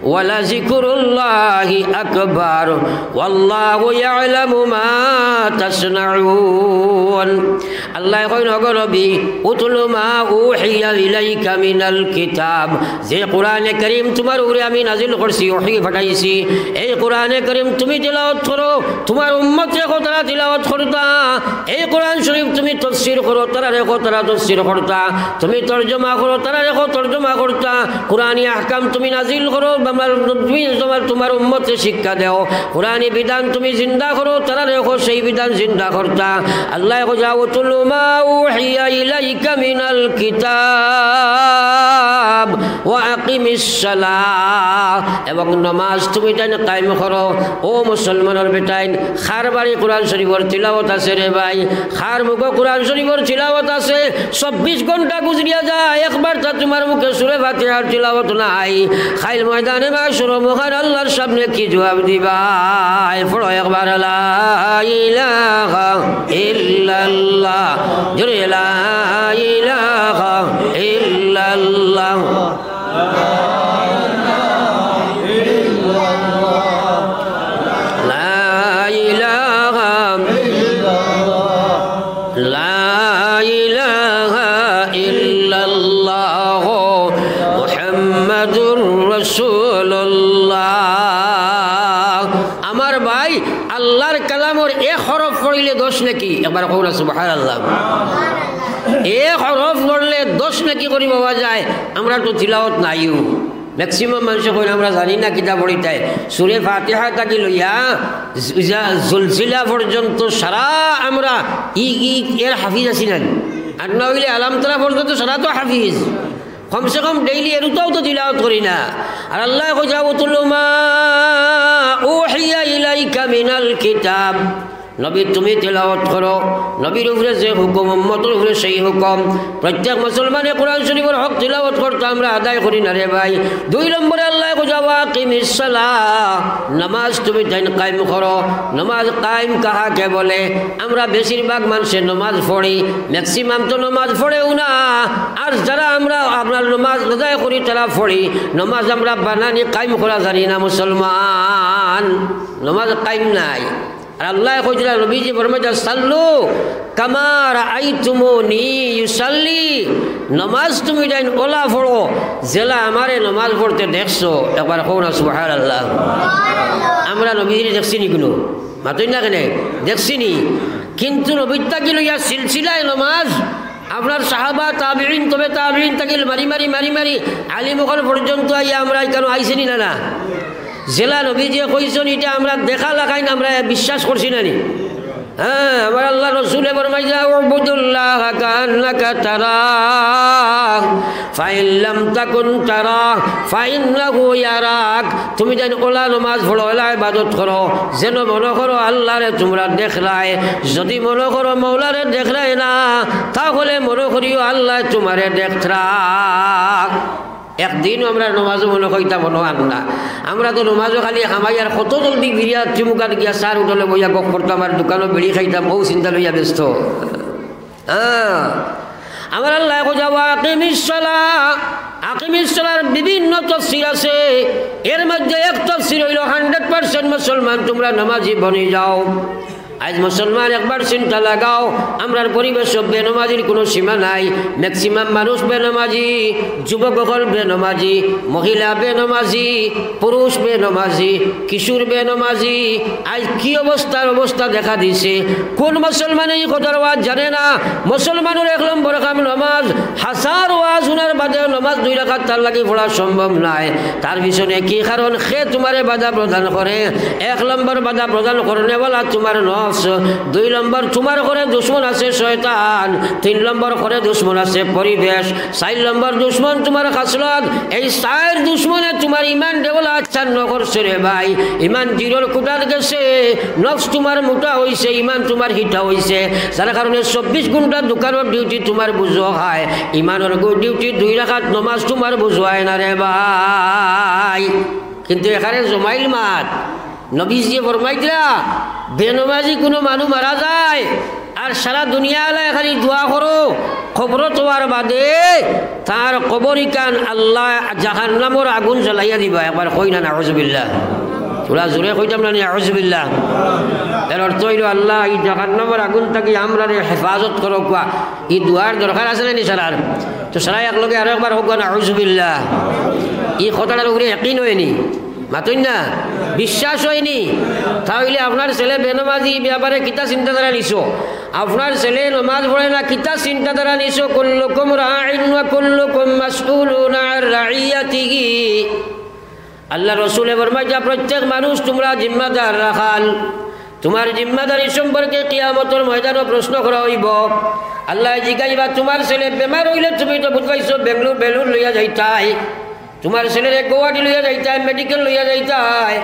ওয়ালাযিকরুল্লাহি আকবার, ওয়াল্লাহু ইয়ালামু মা তাসনাউন। আল্লায় কইন, "ওগো নবী, উতলু মা উহিয়া ইলাইকা মিনাল কিতাব।" যে কোরআনে করিম তুমার উপরে আমি নাজিল করছি, ওহী পাঠাইছি, এই কোরআনে করিম তুমি তিলাওয়াত করো, তুমার উম্মতরে কও তারা তিলাওয়াত করতা। এই কোরআন শরীফ তুমি তফসির করো, তারারে কও তারা তফসির করতা। তুমি তর্জমা করো, তারারে কও তর্জমা করতা। কোরআনি আহকাম তুমি নাজিল করো, আমরার, তুমি তুমার, তুমার উম্মতরে শিক্ষা দেও। কোরআনি বিধান তুমি জিন্দা করো, তারারে কও সেই বিধান জিন্দা করতা। আল্লায় কইরা, "উতলু মা উহিয়া ইলাইকা মিনাল কিতাব ওয়া আকিমিস সালাহ।" এবং নমাজ তুমি তাইন কায়েম করো। ও মুসলমানর বেটাইন, কার বাড়ি কোরআন শরীফর তিলাওয়াত আছে রে ভাই? কার মুখো কোরআন শরীফর তিলাওয়াত আছে? চব্বিশ ঘন্টা গুজরিয়া যায়, একবারতা তুমার মুখে সুরে ফাতিহার তিলাওয়াত নাই। কাইল ময়দানে মাহশরো মহান আল্লার সামনে কি জুয়াব দিবায়? পড়ো একবার, লা ইলাহা ইল্লাল্লাহ। জোরে, লা ইলাহা ইল্লাল্লাহ। লা ইলাহা, লা ইলাহা ইল্লাল্লাহ মুহাম্মাদুর রাসূলুল্লাহ। আমার ভাই, আল্লার কালামর এক হরফ পড়িলে দশ নেকি। একবার কও না, সুবহানাল্লাহ। এক হরফ পড়লে দশ নেকি করি পাওয়া যায়। আমরার তো তিলাওয়াত নাইও। Maximum মানষে কইন, "আমরা জানি না কিতা পড়িতায়।" সুরে ফাতিহা থাকি লইয়া জু-, জা-, জুলজিলা পর্যন্ত সারা আমরা ই, ই, এর হাফিজ আছি না নি? আর না অইলে আলাম তারা পর্যন্ত সারা তো হাফিজ। কমসে কম daily এরুতাও তো তিলাওয়াত করি না। আর আল্লায় কইরা, "উতলু মা উহিয়া ইলাইকা মিনাল কিতাব।" নবী, তুমি তিলাওয়াত করো, নবীর উপরে যে হুকুম, উম্মতর উপরে সেই হুকুম। প্রত্যেক মুসলমানে কোরআন শরীফর হক তিলাওয়াত করতো, আমরা আদায় করি না রে ভাই। দুই নম্বরে আল্লায় কইরা, "ওয়া আকিমিস সালাহ", নামাজ তুমি তাইন কায়েম করো। নামাজ কায়েম কাহাকে বলে? আমরা বেশিরভাগ মানষে নামাজ পড়ি, maximum তো নামাজ পড়েও না। আর যারা আমরা আপনার নামাজ আদায় করি, তারা পড়ি, নামাজ আমরা বানানি কায়েম করা জানি না মুসলমান, নামাজ কায়েম নাই। আর আল্লায় কইরা, নবীজি ফরমাইরা, "সাল্লু কামা রাআইতুমুনি উসাল্লি।" নমাজ তুমি তাইন ওলা পড়ো, যেলা আমারে নমাজ পড়তে দেখছো। একবার কও না, সুবহানাল্লাহ। আমরা নবীজিরে দেখছি নি কুনু? মাতইন না কেনে? দেখছি নি? কিন্তু নবীর থাকি লইয়া সিলসিলায় নমাজ, আপনার সাহাবা, তাবেইন, তবে তাবেইন থাকি মারি মারি, মারি মারি, আলিম অকল পর্যন্ত আইয়া আমরা ইখানো আইছি নি না, না? যেলা নবীজিয়ে কইছইন, ইটা আমরা দেখা লাখাইন, আমরা বিশ্বাস করছি না নি? হ্যাঁ, আমার আল্লার রসুলে ফরমাইরা, "উবুদুল্লাহা কাআন্নাকা তারাহ, ফাইন লাম তাকুন তারাহ, ফাইন্নাহু ইয়ারাক।" তুমি যেন ওলা নমাজ পড়ো, ওলা ইবাদত করো, যেন মনো করো আল্লারে তুমরা দেখরায়। যুদি মনো করো মৌলারে দেখরায় না, তাহলে মনো করিও আল্লায় তুমারে দেখরা। একদিনও আমরা নমাজো মনো কইতাম মনো আর না। আমরা তো নমাজো খালি হামাই আর কত জলদি ফিরিয়া চুমুকাত গিয়া চার হোটেলো বইয়া গপ করতাম আর দোকানো বিড়ি খাইতাম, অউ চিন্তা লইয়া ব্যস্ত। হ্যাঁ, আমার আল্লায় কইরা, "ওয়া আকিমিস সালাহ।" আকিমিস সালাহর বিভিন্ন তফসির আছে, এর মধ্যে এক তফসির অইলো, hundred percent মুসলমান তুমরা নমাজি বনি যাও। আইজ মুসলমান একবার চিন্তা লাগাও, আমরার পরিবেশো বেনমাজির কুনু সীমা নাই। Maximum মানুষ বেনমাজি, যুবক অকল বেনমাজি, মহিলা বেনমাজি, পুরুষ বেনমাজি, কিশোর বেনমাজি। আইজ কি অবস্থার অবস্থা দেখা দিছে? কুন মুসলমানে ই কথার ওয়াজ জানে না? মুসলমানর এক নম্বর কাম নমাজ। হাজার ওয়াজ হুনার বাদেও নমাজ দুই রাকাত তার লাগি পড়া সম্ভব নায়। তার পিছনে কি কারণ? কে তুমারে বাধা প্রদান করে? এক নম্বর বাধা প্রদান করনেওয়ালা তুমার নফস। দুই নম্বর, তুমার ঘরে দুশমন আছে শয়তান। তিন নম্বর ঘরে দুশমন আছে পরিবেশ। চাইর নম্বর দুশমন তুমার খাসলত। এই চাইর দুশমনে তুমার ইমান দেওয়ালা আচ্ছন্ন করছে রে ভাই। ইমান জিরোর কুটাত গেছে, নফস তুমার মোটা অইছে, ইমান তুমার হিটা অইছে, যার কারণে চব্বিশ ঘন্টা দোকানর ডিউটি তুমার বুঝো খায়, ইমানর গো ডিউটি দুই রাকাত নমাজ তুমার বুঝো আয় না রে ভাই। কিন্তু এখানে জমাইল মাত, নবীজিয়ে ফরমাইতরা, বেনমাজি কুনু মানুষ মারা যায়, আর সারা দুনিয়াআলায় খালি দোয়া করো, কবরো থওয়ার বাদে তার কবর ইখান আল্লায় জাহান্নামর আগুন জ্বালাইয়া দিবা। একবার কই না নাউজুবিল্লাহ। থুড়া জোরে কইতাম না নি, নাউজুবিল্লাহ। এর অর্থ অইলো, আল্লাহ, ই জাহান্নামর আগুন থাকি আমরারে হেফাজত করো কুয়া। ই দোয়ার দরকার আছে না নি সারার? তো সারা একলগে আরো একবার কউক্কা, নাউজুবিল্লাহ। ই কথাটার উপরে ইয়াকিন অয়নি? মাতইন না? বিশ্বাস অয়নি? তা অইলে আপনার ছেলে বেনমাজি, ই ব্যাপারে কিতা চিন্তাধারা নিছো? আপনার ছেলে নমাজ পড়ে না, কিতা চিন্তাধারা নিছো? কুল্লুকুম রাইন ওয়া কুল্লুকুম মাসউলুন আন রাইয়াতিহি। আল্লার রসুলে ফরমাইতরা, প্রত্যেক মানুষ তুমরা জিম্মাদার রাখাল। তুমার জিম্মাদারি সম্পর্কে কিয়ামতর ময়দানো প্রশ্ন করা অইবো। আল্লায় জিগাইবা, তুমার ছেলে বেমার অইলে তুমি তো বুঝবাইছো, বেঙ্গালুর, বেলুর লইয়া যাইতায়। তুমার ছেলেরে গুয়াহাটি লইয়া যাইতায়, মেডিকেল লইয়া যাইতায়।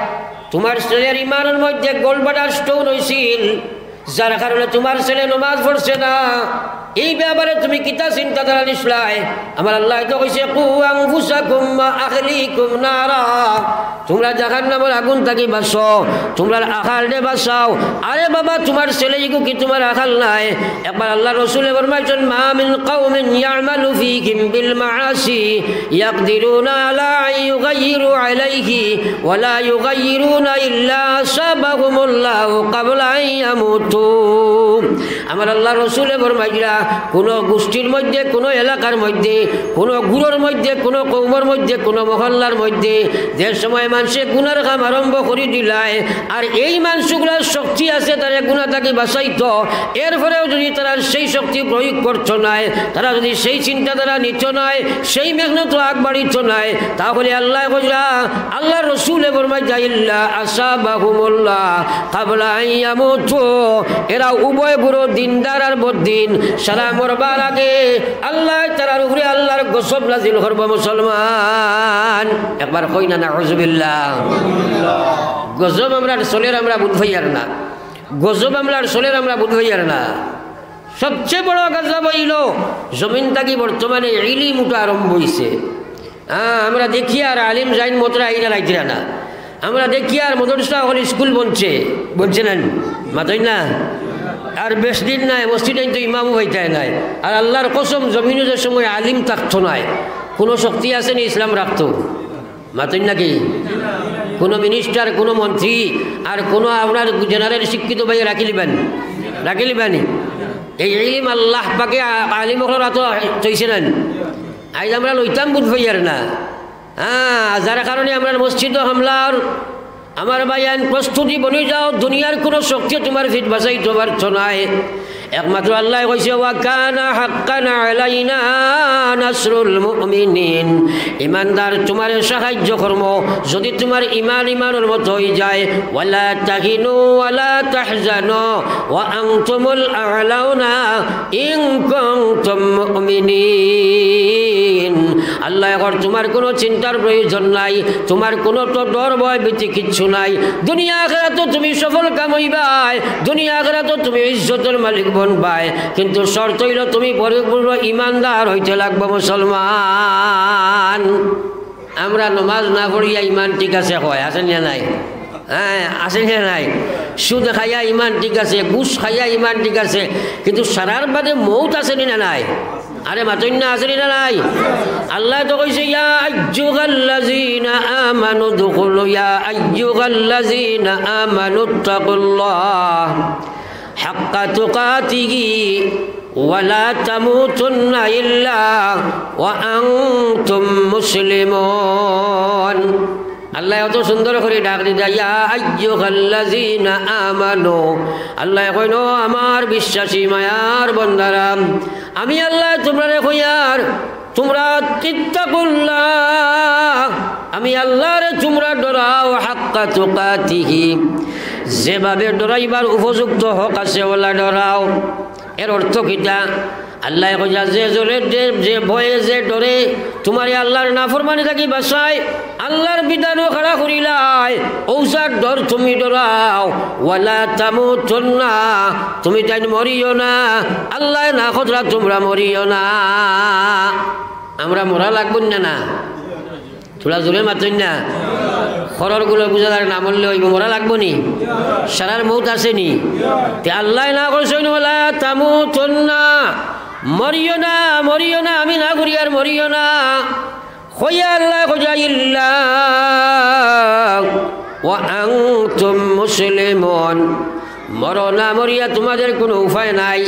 তুমার ছেলের ইমানর মধ্যে গলব্লাডার স্টোন অইছিল, যার কারণে তুমার ছেলে নমাজ পড়ছে না। এই ব্যাপারে তুমি কিতা চিন্তাধারা নিছলায়? আমার আল্লায় তো কইছে, "কু আনফুসাকুম ওয়া আহলিকুম নারা।" তুমরা জাহান্নামর আগুন থাকি বাঁচো, তুমরার আহালরে বাঁচাও। আরে বাবা, তুমার ছেলে ইগু কি তুমার আহাল নায়? একবার আল্লার রসুলে ফরমাইছইন, "মা মিন কওমিন ইয়ামালু ফীহিম বিল মাআসি ইয়াকদিরুনা আলা আন ইউগাইয়িরু আলাইহি ওয়া লা ইউগাইয়িরুনা ইল্লা আসাবাহুমুল্লাহু ক্বাবলা আন ইয়ামুতু।" আমার আল্লার রসুলে ফরমাইরা, কুনু গোষ্ঠীর মধ্যে, কুনু এলাকার মধ্যে, কুনু গুরুর মধ্যে, কুনু কওমর মধ্যে, কুনু মহল্লার মধ্যে যে সময় মানষে গুনার কাম আরম্ভ করি দিলায়, আর এই মানষগুলার শক্তি আছে তারে গুনা থাকি বাঁচাইতো, এরপরেও যুদি তারা সেই শক্তি প্রয়োগ করতো নায়, তারা যুদি সেই চিন্তাধারা নিতো নায়, সেই মেহনত আগ বাড়িতো নায়, তাহলে আল্লায় কইরা, আল্লার রসুলে ফরমাইরা, "ইল্লা আসাবাহুমুল্লাহ ক্বাবলা আন ইয়ামুতু।" এরা উভয় গুরু দিনদার আর বদ্দিন, সারা মরবার আগে আল্লায় তারার উপরে আল্লার গজব নাজিল করবো মুসলমান। একবার কই না নাউজুবিল্লাহ। গজব আমরার চলের আমরা বুঝ পাইয়ার না, গজব আমরার চলের আমরা বুঝ পাইয়ার না। সবচেয়ে বড় গজব অইলো জমিন থাকি বর্তমানে ইলিম উঠা আরম্ভ অইছে। হ্যাঁ, আমরা দেখিয়ার আলিম যাইন মতরা আইরা লাইতরা না। আমরা দেখিয়ার মাদ্রাসা অকল স্কুল বনছে, বনছে না নি? মাতইন না? আর বেশ দিন নাই, মসজিদে তো ইমামও পাইতায় নায়। আর আল্লার কসম, জমিনো যে সময় আলিম থাকতো নায়, কুনু শক্তি আছে নি ইসলাম রাখতো? মাতইন নাকি? কুনু মিনিস্টার, কুনু মন্ত্রী, আর কুনু আপনার জেনারেল শিক্ষিত ভাই রাখিলিবা নি? রাখিলিবা নি? এই ইলিম আল্লাহ পাকে আ-, আলিম অকলর আতো থইছে না নি? আইজ আমরা লইতাম বুঝ পাইয়ার না। হ্যাঁ, যার কারণে আমরার মসজিদো হামলা অর। আমার ভাইয়াইন, প্রস্তুতি বনি যাও, দুনিয়ার কুনু শক্তিয়ে তুমার পিঠ বাচাইতো পারতো নায়। একমাত্র আল্লায় কইছে, "ওয়া কানা হাক্কান আলাইনা নাসরুল মুমিনিন।" ইমানদার তুমারে সাহায্য করমু, যুদি তুমার ইমান ইমানর মতো অইযায়। "ওয়ালা তাহিনু ওয়ালা তাহজানু ওয়া আনতুমুল আ'লাউনা ইন কুনতুম মুমিনিন।" আল্লায় কর, তুমার কুনু চিন্তার প্রয়োজন নাই, তুমার কুনু তো ডর ভয় ভীতি কিচ্ছু নাই। দুনিয়া আখেরাতো তুমি সফল কাম অইবায়, দুনিয়া আখেরাতো তুমি ইজ্জতর মালিক বনবায়, কিন্তু শর্ত অইলো তুমি পরিপূর্ণ ইমানদার অইতে লাগবো মুসলমান। আমরা নমাজ না পড়িয়া ইমান ঠিক আছে কয়, আছে নি না নাই? হ্যাঁ, আছে নি না নাই? সুদ খাইয়া ইমান ঠিক আছে, ঘুষ খাইয়া ইমান ঠিক আছে, কিন্তু সারার বাদে মউত আছে নি না নাই? আরে মাতইন না, আছে নি না নাই? আল্লায় তো কইছে, "ইয়া আইয়ুহাল্লাযীনা আমানু দুখুলু, ইয়া আইয়ুহাল্লাযীনা আমানু ইত্তাকুল্লাহা হাক্কা তুকাতিহি ওয়া লা তামুতুন্না ইল্লা ওয়া আনতুম মুসলিমুন।" আল্লায় অত সুন্দর করি ডাক দিতা, "ইয়া আইয়ুহাল্লাযীনা আমানু।" আল্লায় কইন, "ও আমার বিশ্বাসী মায়ার বন্দারা, আমি আল্লায় তুমরারে কইয়ার, তুমরা ইত্তাকুল্লাহ, আমি আল্লারে তুমরা ডরাও, হাক্কা তুকাতিহি।" যেভাবে ডরাইবার উপযুক্ত হক আছে, অলা ডরাও। এর অর্থ কিতা? আল্লায় কইরা, যে জোরে, যে, যে ভয়ে, যে ডরে তুমারে আল্লার নাফরমানি থাকি বাচায়, আল্লার বিধানো খাড়া করিলায়, অউ যার ডর তুমি ডরাও। ওয়ালা তামুতুন্না, তুমি তাইন মরিও না। আল্লায় না কররা তুমরা মরিও না। আমরা মরা লাগবো না, না? থুড়া জোরে মাতইন না। খরর গুলো বুঝা যায় না, মরলে অইবো, মরা লাগবো নি? সারার মউত আছে নি? তে আল্লায় না করছইন, "ওয়ালা তামুতুন্না", মরিও না, মরিও না, আমি না করি আর মরিও না। কইয়া আল্লায় কইরা, "ইল্লা ওয়া আনতুম মুসলিমুন", মরো না মরিয়া তুমাদের কুনু উপায় নাই।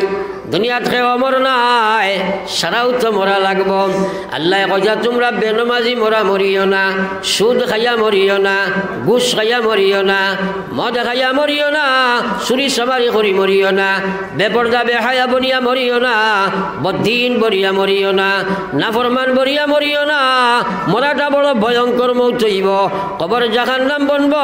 দুনিয়াত কেউ অমর নায়, সারাউ তো মরা লাগবো। আল্লায় কইরা, তুমরা বেনমাজি মরা মরিও না, সুদ খাইয়া মরিও না, ঘুষ খাইয়া মরিও না, মদ খাইয়া মরিও না, চুরি চামারি করি মরিও না, বেপর্দা বেহায়া বনিয়া মরিও না, বদ্দিন বনিয়া মরিও না, নাফরমান বনিয়া মরিও না। মরাটা বড় ভয়ঙ্কর মউত অইবো। কবর জাহান্নাম বনবো,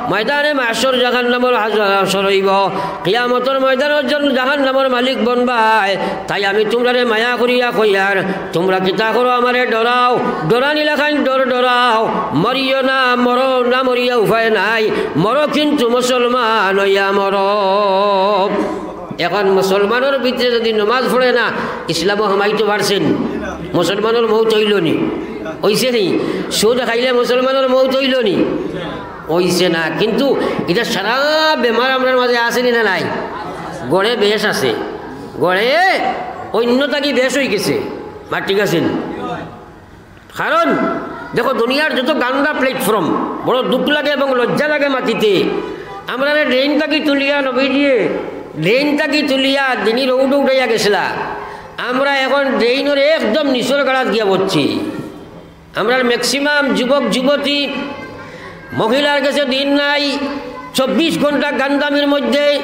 ময়দানে মাহশর জাহান্নামর হাজ-, হাশর অইবো। কিয়ামতর ময়দানর জন জাহান্নামর মালিক বনবায়। তাই আমি তুমরারে মায়া করিয়া কইয়ার, তুমরা কিতা করো, আমারে ডরাও, ডরানি লাখান ডর ডরাও। মরিও না, মরো না, মরিয়া উপায় নাই, মরো কিন্তু মুসলমান অইয়া মরো। এখন মুসলমানর ভিতরে যদি নমাজ পড়ে না, ইসলামো হামাইতো পারছে নি? মুসলমানর মউত অইলো নি? অইছে নি? সুদ খাইলে মুসলমানর মউত অইলো নি? অইছে না। কিন্তু ইটা সারা বেমার আমরার মাঝে আছে নি না নাই? গড়ে বেশ আছে, গড়ে অন্য থাকি বেশ অইগেছে। মাত ঠিক আছে নি? কারণ দেখো, দুনিয়ার যত গান্দা platform, বড় দুখ লাগে এবং লজ্জা লাগে মাতিতে। আমরারে drain থাকি তুলিয়া নবীজিয়ে, drain থাকি তুলিয়া দিনি road-ও উঠাইয়া গেছিলা। আমরা এখন drain-র একদম নিচর গাড়াত গিয়া পড়ছি। আমরার maximum যুবক যুবতী, মহিলার গেছে দিন নাই। চব্বিশ ঘন্টা গান্দামির মধ্যে,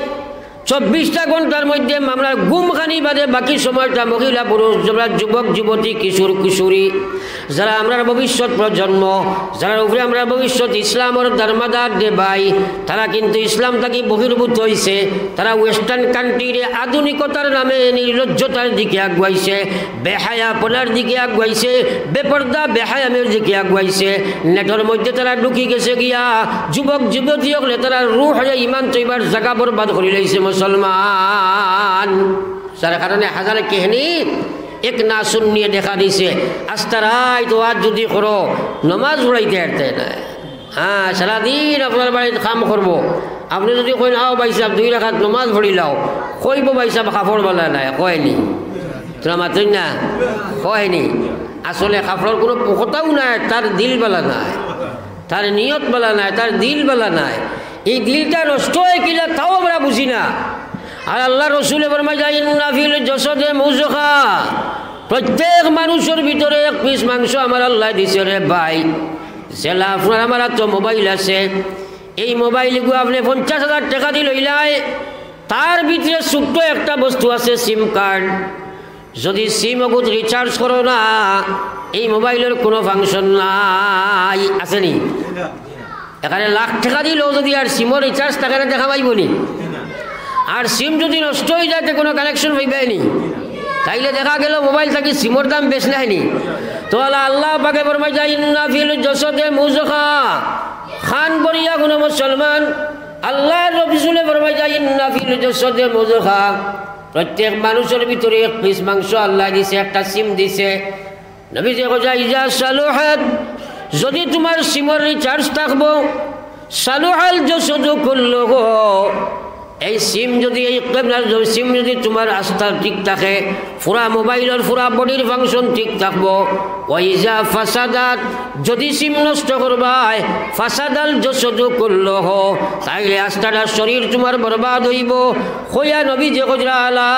চব্বিশটা ঘন্টার মধ্যে আমরার ঘুম খানি বাদে বাকি সময়টা মহিলা পুরুষ, যারা যুবক যুবতী, কিশোর কিশোরী, যারা আমরার ভবিষ্যৎ প্রজন্ম, যারার উপরে আমরার ভবিষ্যৎ ইসলামর দারমাদার দেবাই, তারা কিন্তু ইসলাম থাকি বহির্ভূত অইছে। তারা western country-রে আধুনিকতার নামে নির্লজ্জতার দিকে আগুয়াইছে, বেহায়াপনার দিকে আগুয়াইছে, বেপর্দা বেহায়ামির দিকে আগুয়াইছে। নেটর মধ্যে তারা ঢুকি গেছে গিয়া, যুবক যুবতী অকলে তারা রুহ আর ইমান তৈবার জাগা বরবাদ করি লাইছে মুসলমান। যার কারণে হাজার কেহনি এক না শুনিয়ে দেখা দিছে। আস্তা রাইত ওয়াজ যদি করো, নমাজ পড়াইতে পারতে না। হ্যাঁ, সারাদিন আপনার বাড়িত কাম করবো। আপনে যদি কইন, "আও ভাইসাব, দুই রাকাত নমাজ পড়িলাও", কইবো, "ভাইসাব, কাপড় বালা নায়", কয়নি? তুমরা মাতইন না, কয়নি? আসলে কাপড়র কুনু কথাউ নায়, তার দিল বালা নায়, তার নিয়ত বালা নায়, তার দিল বালা নায়। এই দিলটা নষ্ট অয় কিলা, তাও আমরা বুঝি না। আর আল্লার রসুলে ফরমাইরা, "ইন্না ফিল জাসাদে মুজগা", প্রত্যেক মানুষর ভিতরে এক piece মাংস আমার আল্লায় দিছে রে ভাই। যেলা আপনার আমার আতো mobile আছে, এই mobile গু আপনে পঞ্চাশ হাজার টেকা দি লইলায়, তার ভিতরে ছোট্ট একটা বস্তু আছে SIM card। যদি SIM অগুত recharge করো না, এই mobile-র কুনু function নাই, আছে নি? এখানে লাখ টেকা দিলেও যদি আর SIM-র recharge থাকে না, দেখা পাইবো নি? আর SIM যদি নষ্ট অই যায়, তে কুনু connection পাইবায় নি? তাইলে দেখা গেল mobile থাকি SIM-র দাম বেশ নায় নি? তো আল্লাহ, আল্লাহ পাকে ফরমাইরা, "ইন্না ফিল জাসাদে মুজগা।" খান ভরিয়া কুনু মুসলমান, আল্লার রসুলে ফরমাইরা, "ইন্না ফিল জাসাদে মুজগা।" প্রত্যেক মানুষর ভিতরে এক piece মাংস আল্লায় দিছে, একটা SIM দিছে। নবীজি কইরা, "ইজা সালুহাত", যদি তুমার SIM-র recharge থাকবো, সালুহাল জাসাদু কুল্লুহু, এই SIM যদি, এই আপনার SIM যদি তুমার আস্তা ঠিক থাকে, পুরা mobile-র পুরা body-র function ঠিক থাকবো। ওয়া ইজা ফাসাদাত, যদি SIM নষ্ট করবায়, ফাসাদাল জাসাদু কুল্লুহু, তাইলে আস্তাটা শরীর তুমার বরবাদ অইবো। কইয়া নবীজি কইরা, "আলা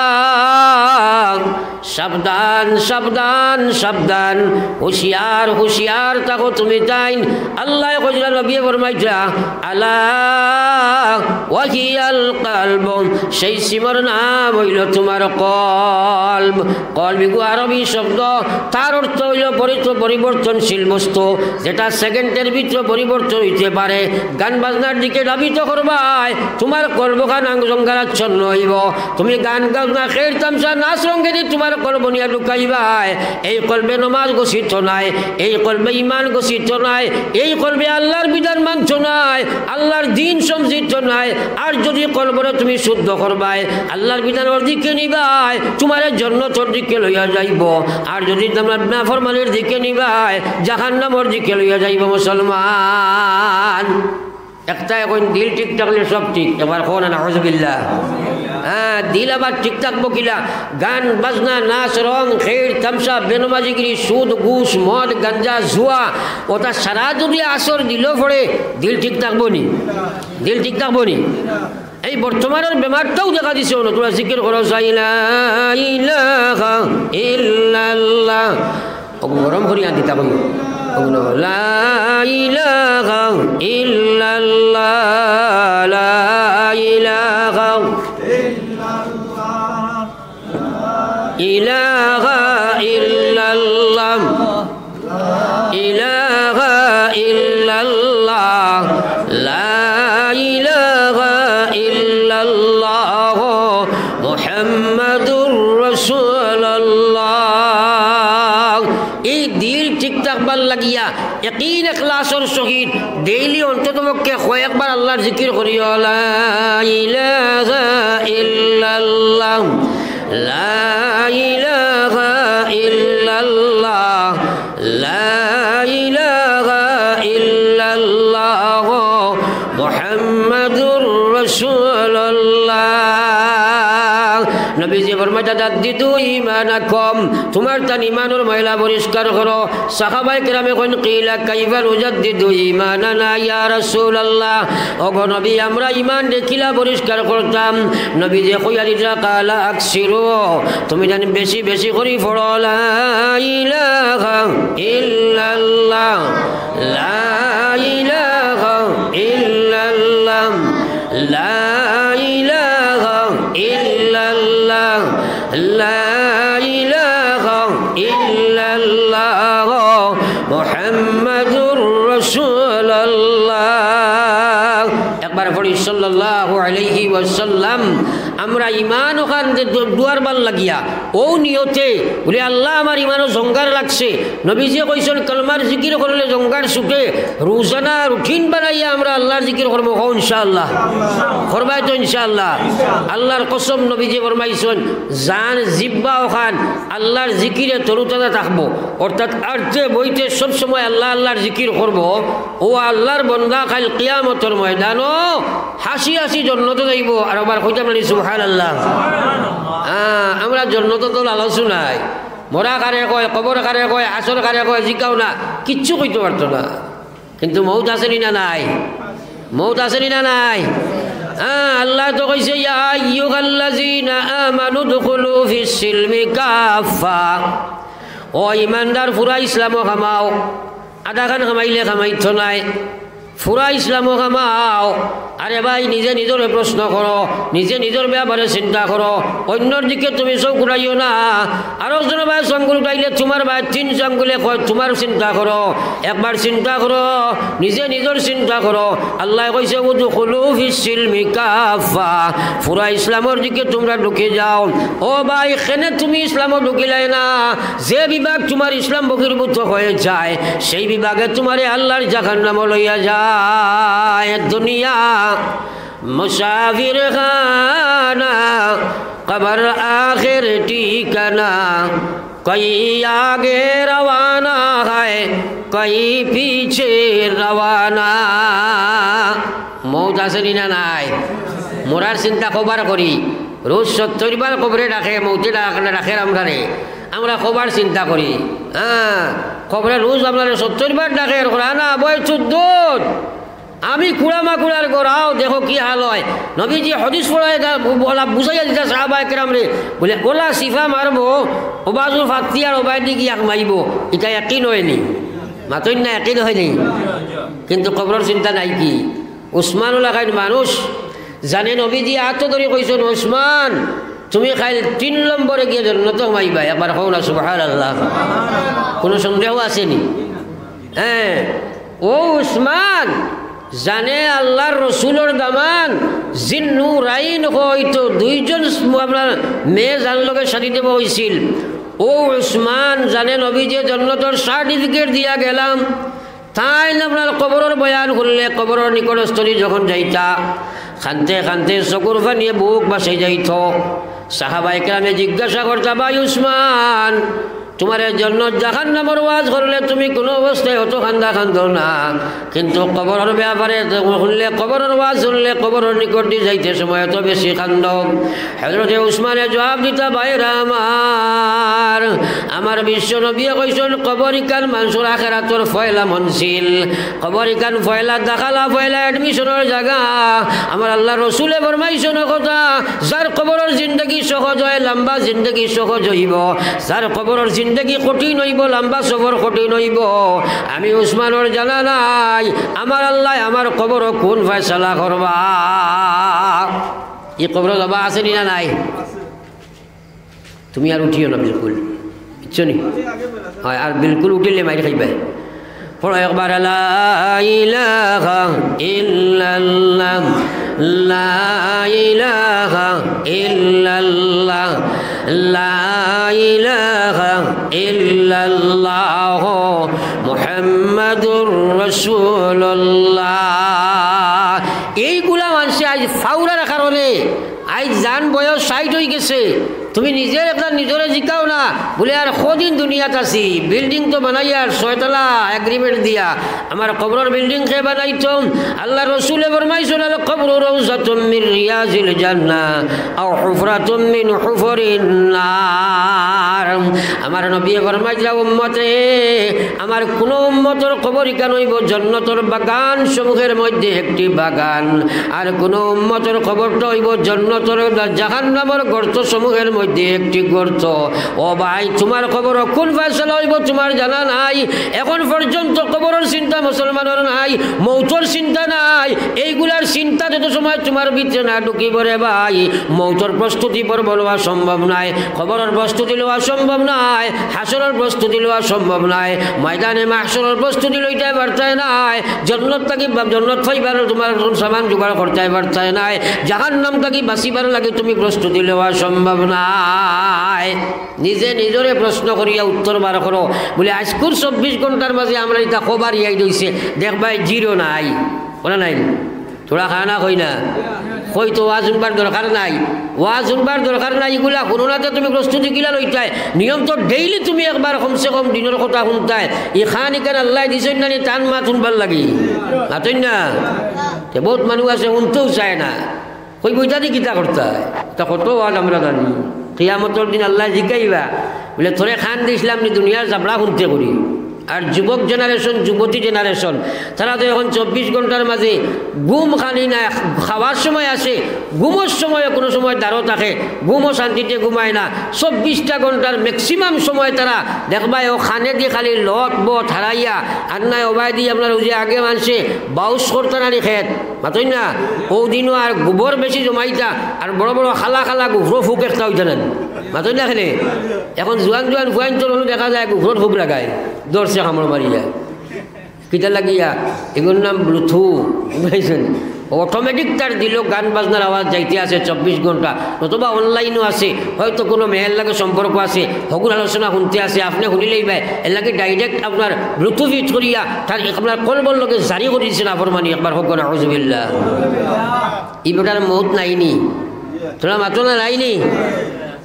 সাবধান, সাবধান, সাবধান, হুঁশিয়ার, হুঁশিয়ার থাকো তুমি তাইন। আল্লায় কইরা, নবীয়ে ফরমাইরা, আলা ওয়াহিয়াল কলব, সেই সিমর নাম অইলো তুমার কলব। কলব ইগু আরবি শব্দ, তার অর্থ অইলো পরিত-, পরিবর্তনশীল বস্তু, যেটা সেকেন্ডের ভিতরে পরিবর্তন অইতে পারে। গান বাজনার দিকে ধাবিত করবায়, তুমার কলবখান আং-, জঙ্গালাচ্ছন্ন অইবো। তুমি গান বাজনা, খের তামশা, নাচ রঙ্গেদি তুমার কলব নিয়া ঢুকাইবায়। এই কলবে নমাজ গছিত নায়, এই কলবে ইমান গছিত নায়, এই কলবে আল্লার বিধান মানতো নায়, আল্লার দিন সমঝিত নায়। আর যুদি কলবরে তুমি শুদ্ধ করবায়, আল্লার বিধানর দিকে নিবায়, তুমারে জন্নতর দিকে লইয়া যাইবো। আর যুদি তুমার নাফরমানির দিকে নিবায়, জাহান্নামর দিকে লইয়া যাইবো। মুসলমান, একটা এখন দিল ঠিক থাকলে সব ঠিক। একবার কও না, নাউজুবিল্লাহ। হ্যাঁ, দিল আবার ঠিক থাকবো কিলা? গান, বাজনা, নাচ, রং, খের, তামশা, বেনমাজিগিরি, সুদ, ঘুষ, মদ, গাঞ্জা, জুয়া, ওটা সারা যুদি আসর দিলো পড়ে, দিল ঠিক থাকবো নি? দিল ঠিক থাকবো নি? এই বর্তমানর বেমারটাও দেখা দিছে। অনো তুমরা জিকির করো, লা ইলাহা ইল্লাল্লাহ। অগু গরম করি আনতে থাকো। অগু না, লা ইলাহা ইল্লাল্লাহ, লা ইলাহা, ইলাহা ইল্লাল্লাহ, ইলাহা ইল্লাল্লাহ, লা ইলাহা ইল্লাল্লাহ, মুহাম্মাদুর রাসূলুল্লাহ। এই দিল ঠিক থাকবার লাগিয়া ইয়াকিন ইখলাসর সহিত ডেইলি অন্ততপক্ষে কয়েকবার আল্লার জিকির করিও, লা ইলাহা ইল্লাল্লাহ, লা ইলাহা ইল্লাল্লাহ, লা ইলাহা ইল্লাল্লাহ, মুহাম্মাদুর রাসূলুল্লাহ। নবীজি ফরমাইতা, জাদ্দিদু ঈমানাকুম, তুমার তান ইমানর ময়লা পরিষ্কার করো। সাহাবায়ে কেরামে কইন, কিলা কাইফা নুজাদ্দিদু ঈমানানা ইয়া রাসূলুল্লাহ? ওগো নবী, আমরা ইমানরে কিলা পরিষ্কার করতাম? নবীজি কইয়া দিতরা, কালা আকসিরু, তুমি জানি বেশি বেশি করি পড়ো, লা ইলাহা ইল্লাল্লাহ, লা ইলাহা ইল্লাল্লাহ, লা ইলাহা ইল্লাল্লাহ, লা ইলাহা ইল্লাল্লাহ, মুহাম্মাদুর রাসূলুল্লাহ। একবার পড়ি, সাল্লাল্লাহু আলাইহি ওয়াসাল্লাম। আমরা ইমান ওখান যে দু-, দুয়ারবার লাগিয়া, ও নিয়তে বলি, আল্লাহ, আমার ইমানও জঙ্গার লাগছে। নবীজি কইছইন, কলমার জিকির করলে জঙ্গার ছুটে। রোজানা রুটিন বানাইয়া আমরা আল্লার জিকির করমু, কও ইনশাআল্লাহ। করবায় তো ইনশাআল্লাহ। আল্লার কসম, নবীজি ফরমাইছইন, যান জিব্বা ওখান আল্লার জিকিরে তরুতাজা থাকবো, অর্থাৎ আটতে বইতে সব সময় আল্লাহ আল্লার জিকির করবো, ও আল্লার বন্দা কাইল কিয়ামতর ময়দানো হাসি হাসি জন্নতো যাইবো। আর একবার কইতাম নানি সুবহানাল্লাহ? হ্যাঁ, আমরা জন্নতো তো লালচু নাই। মরা কারে কয়, কবর কারে কয়, হাশর কারে কয়, জিকাও না, কিচ্ছু কইতো পারতো না। কিন্তু মউত আছে নি না নাই? মউত আছে নি না নাই? হ্যাঁ, আল্লায় তো কইছে, ইয়া আইয়ুহাল্লাযীনা আমানু উদখুলু ফিস সিলমি কাফফা। ও ইমানদার, পুরা ইসলামো হামাও। আধাখান হামাইলে হামাইতো নায়। পুরা ইসলামো হামাও। আরে ভাই, নিজে নিজরে প্রশ্ন করো, নিজে নিজর ব্যাপারে চিন্তা করো, অইন্যর দিকে তুমি চউখ উঠাইও না। আরক জনর বায় আঙ্গুল উঠাইলে তুমার বায় তিন আঙ্গুলে কয়, তুমার চিন্তা করো, একবার চিন্তা করো, নিজে নিজর চিন্তা করো। আল্লায় কইছে, উদখুলু ফিস সিলমি কাফফা, পুরা ইসলামর দিকে তুমরা ঢুকি যাও। ও ভাই, কেনে তুমি ইসলামো ঢুকিলায় না? যে বিভাগ তুমার ইসলাম বহির্ভূত হয়ে যায়, সেই বিভাগে তুমারে আল্লার জাহান্নামো লইয়া যায়। দুনিয়া মুসাফির খানা, কবর আখের ঠিকানা, কই আগে রওয়ানা হয়, কই পিছে রওয়ানা। মউত আছে নি না নাই? মরার চিন্তা কবার করি? রোজ সত্তইর বার কবরে ডাকে, মউতে ডাক-, ডাকের আমরারে। আমরা কবার চিন্তা করি? হ্যাঁ, কবরে রোজ আমরারে সত্তইর বার ডাকের, কয়, আনা আবওয়াইতুদ দুর। আমি কুড়া মাকুড়ার গড়াও, দেখো কি হাল অয়। নবীজি হাদিস পড়ায় এটা ওলা বুঝাইয়া দিতা সাহাবা একরামরে। বুলে, ওলা সিফা মারবো, ওবায়দুল ফাত্তি আর ওবায়দি গিয়া মাইবো। ইটা একিন অয়নি? মাতইন না, একিন অয়নি? কিন্তু কবরর চিন্তা নাই কি? উসমান ওলা খাইন মানুষ, জানে নবীজি আতো ধরি কইছইন, "উসমান, তুমি কাইল তিন নম্বরে গিয়া জন্নতো মাইবা।" একবার কও না, সুবহানাল্লাহ। কুনু সন্দেহ আছেনি? হ্যাঁ, ও উসমান, জানে আল্লার রসুলর দামান, জিন্নুরাইন অইতো দুইজন আপনার মেয়ে যান লগে শাদি দেওয়া অইছিল। ও উসমান, জানে নবীজি জন্নতর সার্টিফিকেট দিয়া গেলাম। তাইন আপনার কবরর বয়ান করলে, কবরর নিকটস্থলি যখন যাইতা, কানতে কানতে চকুর পানিয়ে বুক ভাসাই যাইতো। সাহাবায়ে কেরামে জিজ্ঞাসা করতা, "ভাই উসমান, তুমারে জন্নত জাহান্নামর ওয়াজ করলে তুমি কুনু অবস্থায় অতো কান্দা কান্দো না, কিন্তু কবরর ব্যাপারে তো হুনলে, কবরর ওয়াজ হুনলে, কবরর নিকটদি যাইতে সময় অতো বেশি কান্দো।" হযরতে উসমানে জবাব দিতা, "ভাইরা আমার, আমার বিশ্ব নবীয়ে কইছইন, কবর ইখান মানষর আখেরাতর পয়লা মঞ্জিল, কবর ইখান পয়লা দাখালা, পয়লা অ্যাডমিশনর জাগা।" আমার আল্লার রসুলে ফরমাইছইন কথা, যার কবরর জিন্দেগি সহজ অয়, লম্বা জিন্দেগি সহজ অইবো, যার কবরর জিন্দেগি কঠিন অইবো, লম্বা সফর কঠিন অইবো। আমি উসমানর জানা নাই, আমার আল্লায় আমার কবরো কুন ফয়সালা করবা। ই কবরো যাবা আছেনি না নাই? তুমি আর উঠিও না বিলকুল, বুঝছো নি? অয়, আর বিলকুল উঠিলে মাইর খাইবায়। পড়ো একবার, লা ইলাহা ইল্লাল্লাহ, লা ইলাহা ইল্লাল্লাহ, লা ইলাহা ইল্লাল্লাহ, মুহাম্মাদুর রাসূলুল্লাহ। এইগুলা মানষে আইজ ফাউরার কারণে আইজ জান বয়স ষাইট অইগেছে, তুমি নিজের একটা নিজরে জিকাও না, বুলে, "আর কদিন দুনিয়াত আছি, বিল্ডিং তো বানাইয়ার ছয়তলা এগ্রিমেন্ট দিয়া, আমার কবরর বিল্ডিং কে বানাইতো?" আল্লার রসুলে ফরমাইছইন, "আল কবরু রাউজাতুম মিন রিয়াজিল জান্নাহ আও হুফরাতুম মিন হুফুরিন নার।" আমার নবীয়ে ফরমাইছলা, উম্মত রে, আমার কুনু উম্মতর কবর ইখান অইবো জন্নতর বাগান সমূহের মধ্যে একটি বাগান, আর কুনু উম্মতর কবরটা অইবো জন্নতর, জাহান্নামর গর্ত সমূহের মধ্যে একটি গর্ত। ও ভাই, তুমার কবরো কুন ফয়সালা অইবো তুমার জানা নাই। এখন পর্যন্ত কবরর চিন্তা মুসলমানর নাই, মৌতর চিন্তা নাই। এইগুলার চিন্তা যত সময় তুমার ভিতরে না ঢুকিবো রে ভাই, মৌতর প্রস্তুতি পর্ব লওয়া সম্ভব নায়, কবরর প্রস্তুতি লওয়া সম্ভব নায়, হাশরর প্রস্তুতি লওয়া সম্ভব নায়, ময়দানে মাহশরর প্রস্তুতি লইতায় পারতায় নায়, জন্নত থাকি বা-, জন্নত পাইবার তুমার সামান জোগাড় করতায় পারতায় নায়, জাহান্নাম থাকি বাঁচিবার লাগি তুমি প্রস্তুতি লওয়া সম্ভব নায়। নিজে নিজরে প্রশ্ন করিয়া উত্তর বার করো, বুলে, আইজকুর চব্বিশ ঘন্টার মাঝে আমরার ইতা কয়বার ইয়াদ অইছে, দেখবায় জিরো নাই, ওরা নাই। থুড়া খানা কই না, কই তো ওয়াজ হুনবার দরকার নাই। ওয়াজ হুনবার দরকার নাই, ইগুলা হুনো না তে তুমি প্রস্তুতি কিলা লইতায়? নিয়ম তো ডেইলি তুমি একবার কমসে কম দিনর কথা হুনতায়। ইখান ইখান আল্লায় দিছইন না নি তান মাত হুনবার লাগি? মাতইন না। তে বউত মানুষ আছে হুনতেও চায় না। কইবো, "ইতা দি কিতা করতায়? ইতা কত ওয়াজ আমরা জানি।" কিয়ামতর দিন আল্লায় জিকাইবা, বুলে, "তোরে কান দিছলাম নি দুনিয়ার জাবড়া হুনতে করি?" আর যুবক জেনারেশন, যুবতী জেনারেশন, তারা তো এখন চব্বিশ ঘন্টার মাঝে ঘুম খালি না, খাওয়ার সময় আছে, ঘুমর সময় কুনু সময় দারো থাকে, ঘুমও শান্তিতে ঘুমায় না। চব্বিশটা ঘন্টার ম্যাক্সিমাম সময় তারা দেখবায় অউ কানেদি খালি লট বট হারাইয়া, আর নায় ওবায়দি আপনার অউ যে আগে মানষে বাউস করতা নানি খেত, মাতইন না, অউ দিনও আর গোবর বেশি জমাইতা, আর বড় বড় কালা কালা গুফরো ফুক একটা অইতা না, মাতইন না কেনে? এখন জুয়ান জুয়ান ফুয়াইন্তর অনো দেখা যায় গুফরর ফুক লাগায়, ধরছে কামড় মারিয়া। কিতা লাগিয়া? এগুর নাম ব্লুটুথ, বুঝাইছেন? অটোমেটিক তার দিলো গান বাজনার আওয়াজ যাইতে আছে চব্বিশ ঘন্টা, নতুবা অনলাইনও আছে, হয়তো কুনু মেয়ের লগে সম্পর্ক আছে, হগুর আলোচনা হুনতে আছে, আপনে হুনিলেই ভাই, এর লাগি ডাইরেক্ট আপনার ব্লুটুথ ইউজ করিয়া তার আপনার কলবর লগে জারি করি দিছে নাফরমানি, একবার হক না, আউযুবিল্লাহ। ই বেটার মউত নাইনি, থুড়া মাতো না নাইনি?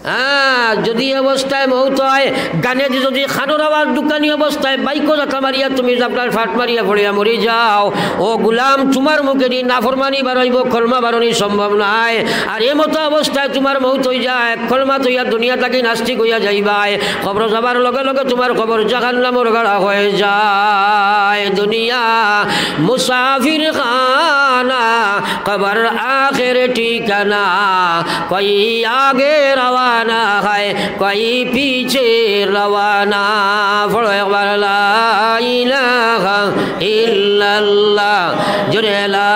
হ্যাঁ, যদি এই অবস্থায় মউত হয়, গানে দি যদি খানোর আওয়াজ, দোকানি অবস্থায় বাইকো ধাক্কা মারিয়া তুমি আপনার ফাট মারিয়া পড়িয়া মরি যাও, ও গুলাম, তোমার মুখেদি নাফরমানি বারইবো, কলমা বারনি সম্ভব নায়। আর এ মতো অবস্থায় তোমার মউত অই যায়, কলমা থইয়া দুনিয়া থাকি নাস্তিক অইয়া যাইবায়, কবরো যাবার লগে লগে তোমার কবর জাহান্নামর গাড়া অই যায়। দুনিয়া মুসাফির খানা, কবর আখের ঠিকানা, কই আগে রওয়ানা হয়, কই পিছে রওয়ানা। পড়ো একবার লা ইলাহা ইল্লাল্লাহ, জোরে লা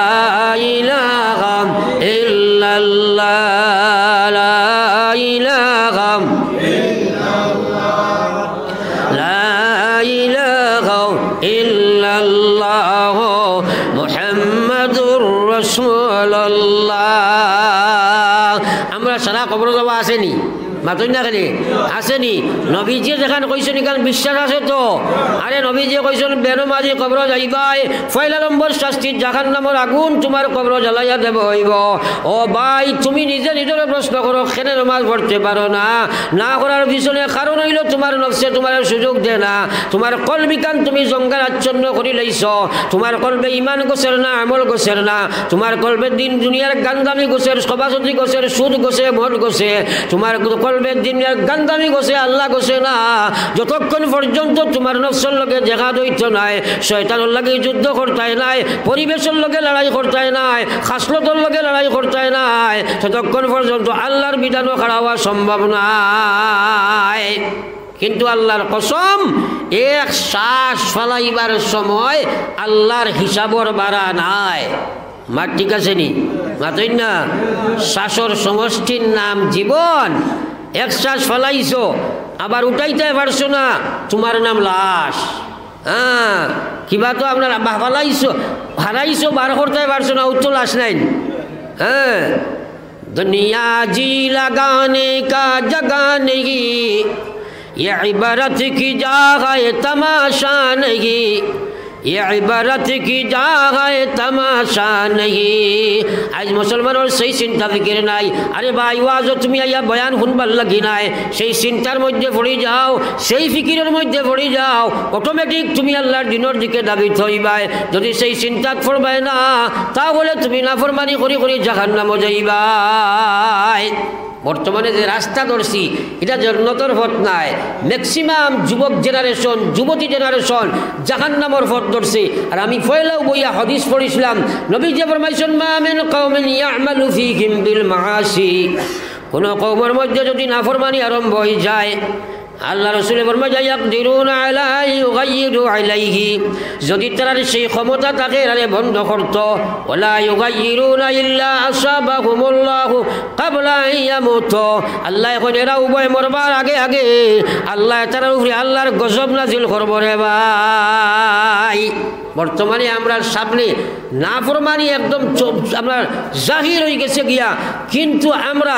ইলাহা ইল্লাল্লাহ, লা ইলাহা, লা ইলাহা ইল্লাল্লাহ, মুহাম্মাদুর রাসূলুল্লাহ। আমরা সারা কবরো যাওয়া আছেনি? মাতইন না কেনে? আছেনি? নবীজিয়ে যেখান কইছইন, ইখান বিশ্বাস আছে তো? আরে, নবীজিয়ে কইছইন, বেনমাজি কবরো যাইবায়, পয়লা নম্বর শাস্তি জাহান্নামর আগুন তোমার কবরো জ্বালাইয়া দেওয়া অইবো। ও ভাই, তুমি নিজে নিজরে প্রশ্ন করো, কেনে নমাজ পড়তে পারো না? না করার পিছনে কারণ অইলো তোমার নফসে তোমারে সুযোগ দেয় না, তোমার কলবিখান তুমি জঙ্গল আচ্ছন্ন করি লাইছো, তোমার কলবে ইমান গোছের না, আমল গোছের না, তোমার কলবে দিন দুনিয়ার গান্দামি গোছের, সভাসতি গোছের, সুদ গোছে, মদ গোছে, তোমার কলবে দিনের গান্দামি গোছে, আল্লাহ গোছে না। যতক্ষণ পর্যন্ত তোমার নফসর লগে জেহাদ অইতো নায়, শয়তানর লগে যুদ্ধ করতায় নায়, পরিবেশর লগে লড়াই করতায় নায়, খাসলতর লগে লড়াই করতায় নায়, ততক্ষণ পর্যন্ত আল্লাহর বিধানও খাড়া অওয়া সম্ভব নায়। কিন্তু আল্লাহর কসম, এক শ্বাস ফালাইবার সময় আল্লাহর হিসাবর বারা নাই। মাত ঠিক আছে নি? মাতইন না? শ্বাসর সমষ্টির নাম জীবন। এক শ্বাস ফালাইছো, আবার উঠাইতে পারছো না, তোমার নাম লাশ। হ্যাঁ, কিবা তো আপনার বা-, ফালাইছো, হারাইছো, বার করতে পারছো না, ও তো লাশ নাই। হ্যাঁ, दुनिया जी लगाने का जगह नहीं, ये इबरत की जा है तमाशा नहीं, ये इबरत की जा है तमाशा नहीं। আইজ মুসলমানর সেই চিন্তা ফিকির নাই। আরে ভাই, ওয়াজো তুমি আইয়া বয়ান হুনবার লাগি নায়, সেই চিন্তার মধ্যে পড়ি যাও, সেই ফিকিরর মধ্যে পড়ি যাও, automatic তুমি আল্লাহর দিনর দিকে ধাবিত অইবায়। যদি সেই চিন্তাত পড়বায় না, তাহলে তুমি নাফরমানি করি করি জাহান্নামো যাইবায়। বর্তমানে যে রাস্তা ধরছি, ইটা জন্নতর পথ নায়। Maximum যুবক generation, যুবতী generation জাহান্নামর পথ ধরছে। আর আমি পয়লাউ বইয়া হাদিস পড়ছিলাম, নবীজিয়ে ফরমাইছইন, ما من قوم يعمل فيهم بالمعاصي, কোনো কওমর মধ্যে যদি নাফরমানি আরম্ভ অই যায়, আল্লাহ রসুলে ফরমাইন, يقدرون على أن يغيروا عليه, যদি তারার সেই ক্ষমতা থাকে এরারে বন্ধ করতো, ولا يغيرون إلا أصابهم الله قبل أن يموتوا। আল্লায় কইন, এরা উভয় মরবার আগে আগে আল্লায় তারার উপরে আল্লাহর গজব নাজিল করবো রে ভাই। বর্তমানে আমরার সামনে নাফরমানি একদম চ-, আমরার জাহির অই গেছে গিয়া, কিন্তু আমরা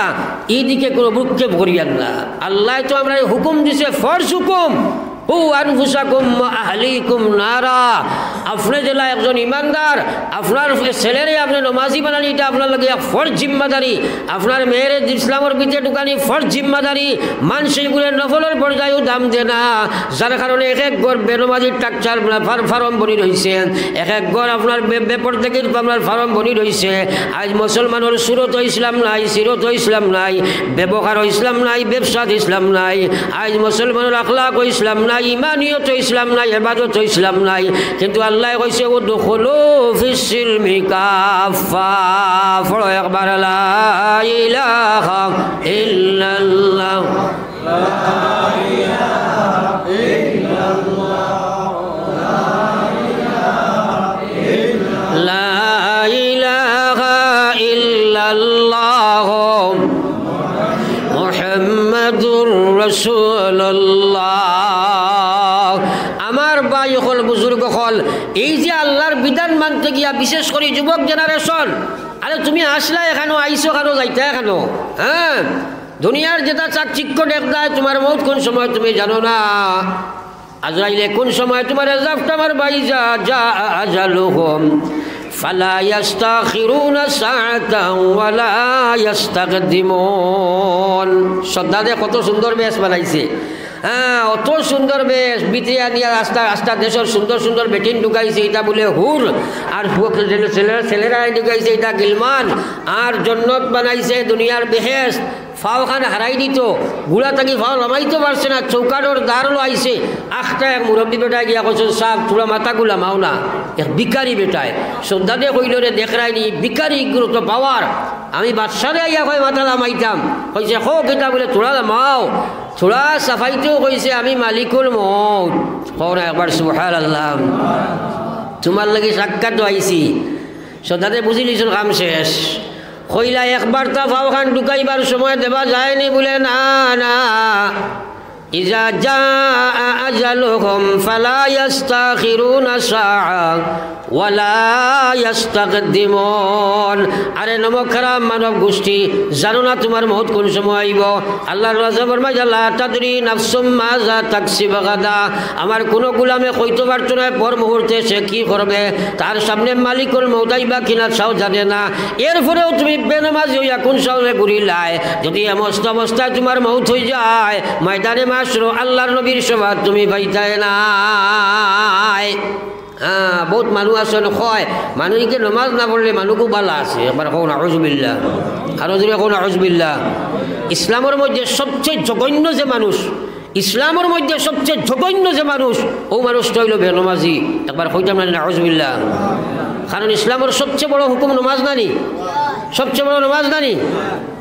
ইদিকে কোনো ভ্রুক্ষেপ করিয়ার না। আল্লায় তো আমরারে হুকুম দিছে, ফরজ হুকুম, قوا أنفسكم وأهليكم نارا। আপনে যেলা একজন ইমানদার, আপনার ছেলেরে আপনে নমাজি বানানি, ইটা আপনার লাগি এক ফরজ জিম্মাদারি। আপনার মেয়েরে ইসলামর ভিতরে ঢুকানি ফরজ জিম্মাদারি। মানষে ইগুরে নফলর পর্যায়েও দাম দেয় না, যার কারণে এক এক ঘর বেনমাজির টাকচার ফার-, ফার্ম বনি রইছে, এক এক ঘর আপনার বে-, বেপরদেগির আপনার ফার্ম বনি রইছে। আইজ মুসলমানর সুরত ইসলাম নাই, সিরত ইসলাম নাই, ব্যবহার ইসলাম নাই, ব্যবসাত ইসলাম নাই। আইজ মুসলমানর আখলাক ইসলাম নাই, ইমানিয়ত ইসলাম নাই, ইবাদত ইসলাম নাই। কিন্তু আল্লায় কইছে, ادخلوا في السلم كافة। পড়ো একবার, لا إله إلا الله। لا إله إلا الله محمد رسول الله। আমার ভাই অকল, বুজুর্গ অকল, এই যে আল্লাহর বিধান মানতে গিয়া, বিশেষ করি যুবক generation, আরে তুমি আসলা এখানো, আইছো এখানো, যাইতা এখানো, হ্যাঁ? দুনিয়ার যেটা চাকচিক্য দেখতায়, তোমার মউত কোন সময় তুমি জানো না। আজরাইলে কোন সময় তোমারে জাপটা মারবা, إذا جاء أجلهم فلا يستأخرون ساعة ولا يستقدمون। শ্রদ্ধাতে কত সুন্দর বেশ বানাইছে। হ্যাঁ, অত সুন্দর বেশ, ভিতরে আনিয়া আস্তা, আস্তা দেশর সুন্দর সুন্দর বেটিন ঢুকাইছে, ইটা বুলে হুর। আর পুয়া ছেলে, ছেলে, ছেলেরা ঢুকাইছে, ইটা গিলমান। আর জন্নত বানাইছে দুনিয়ার বেহেশত। ফাওখান হারাই দিত, গুড়া থাকি ফাও লামাইতো পারছে না, চৌকাঠর দ্বার লইছে। আখতা এক মুরব্বী বেটায় গিয়া কইছে, "সাব, থুড়া মাথাগু লামাও না।" এক ভিখারি বেটায়, শ্রদ্ধাতে কইলো, "রে, দেখরায়নি, ভিখারি ইগুর তো পাওয়ার। আমি বাদশারে আইয়া কয় মাথা লামাইতাম।" কইছে, "কও কিতা?" বুলে, "থুড়া লামাও।" থুড়া সাফাইতেউ কইছে, "আমি মালিকুল মউত।" কও না একবার সুবহানাল্লাহ। তুমার লাগি সাক্ষাৎ আইছি। শ্রদ্ধাতে বুঝিলিছইন কাম শেষ। কইলা, "একবারতা ফাওখান ঢুকাইবার সময় দেবা যায়নি?" বুলে, "না, না।" إذا جاء أجلهم فلا يستأخرون ساعة ولا يستقدمون। আরে নমক হারাম মানব গোষ্ঠী, জানো না তুমার মউত কুন সময় আইবো? আল্লার রাসুলে ফরমাইলা, "لا تدري نفس ماذا تكسب غدا।" আমার কুনু গুলামে কইতো পারতো নায় পর মুহূর্তে সে কি করবে, তার সামনে মালিকুল মউত আইবা কিনা তাও জানে না। এরপরেও তুমি বেনমাজি অইয়া কুন সাহসে ঘুরিলায়? যুদি এমস্ত অবস্থায় তুমার মউত অইযায়, ময়দানে মাশরো আল্লার নবীর শাফাআত তুমি পাইতায় নায়। হ্যাঁ, বউত মানুষ আছইন কয়, মানুষে নমাজ না পড়লে মানুষগু ভালা আছে। একবার কও না, আউযুবিল্লাহ। আরো জোরে কও না, আউযুবিল্লাহ। ইসলামর মধ্যে সবচেয়ে জঘন্য যে মানুষ, ইসলামর মধ্যে সবচেয়ে জঘন্য যে মানুষ, অউ মানুষটা অইলো বেনমাজি। একবার কইতাম না, নাউজুবিল্লাহ। কারণ ইসলামর সবচেয়ে বড় হুকুম নমাজ নানি, সবচেয়ে বড় নমাজ নানি।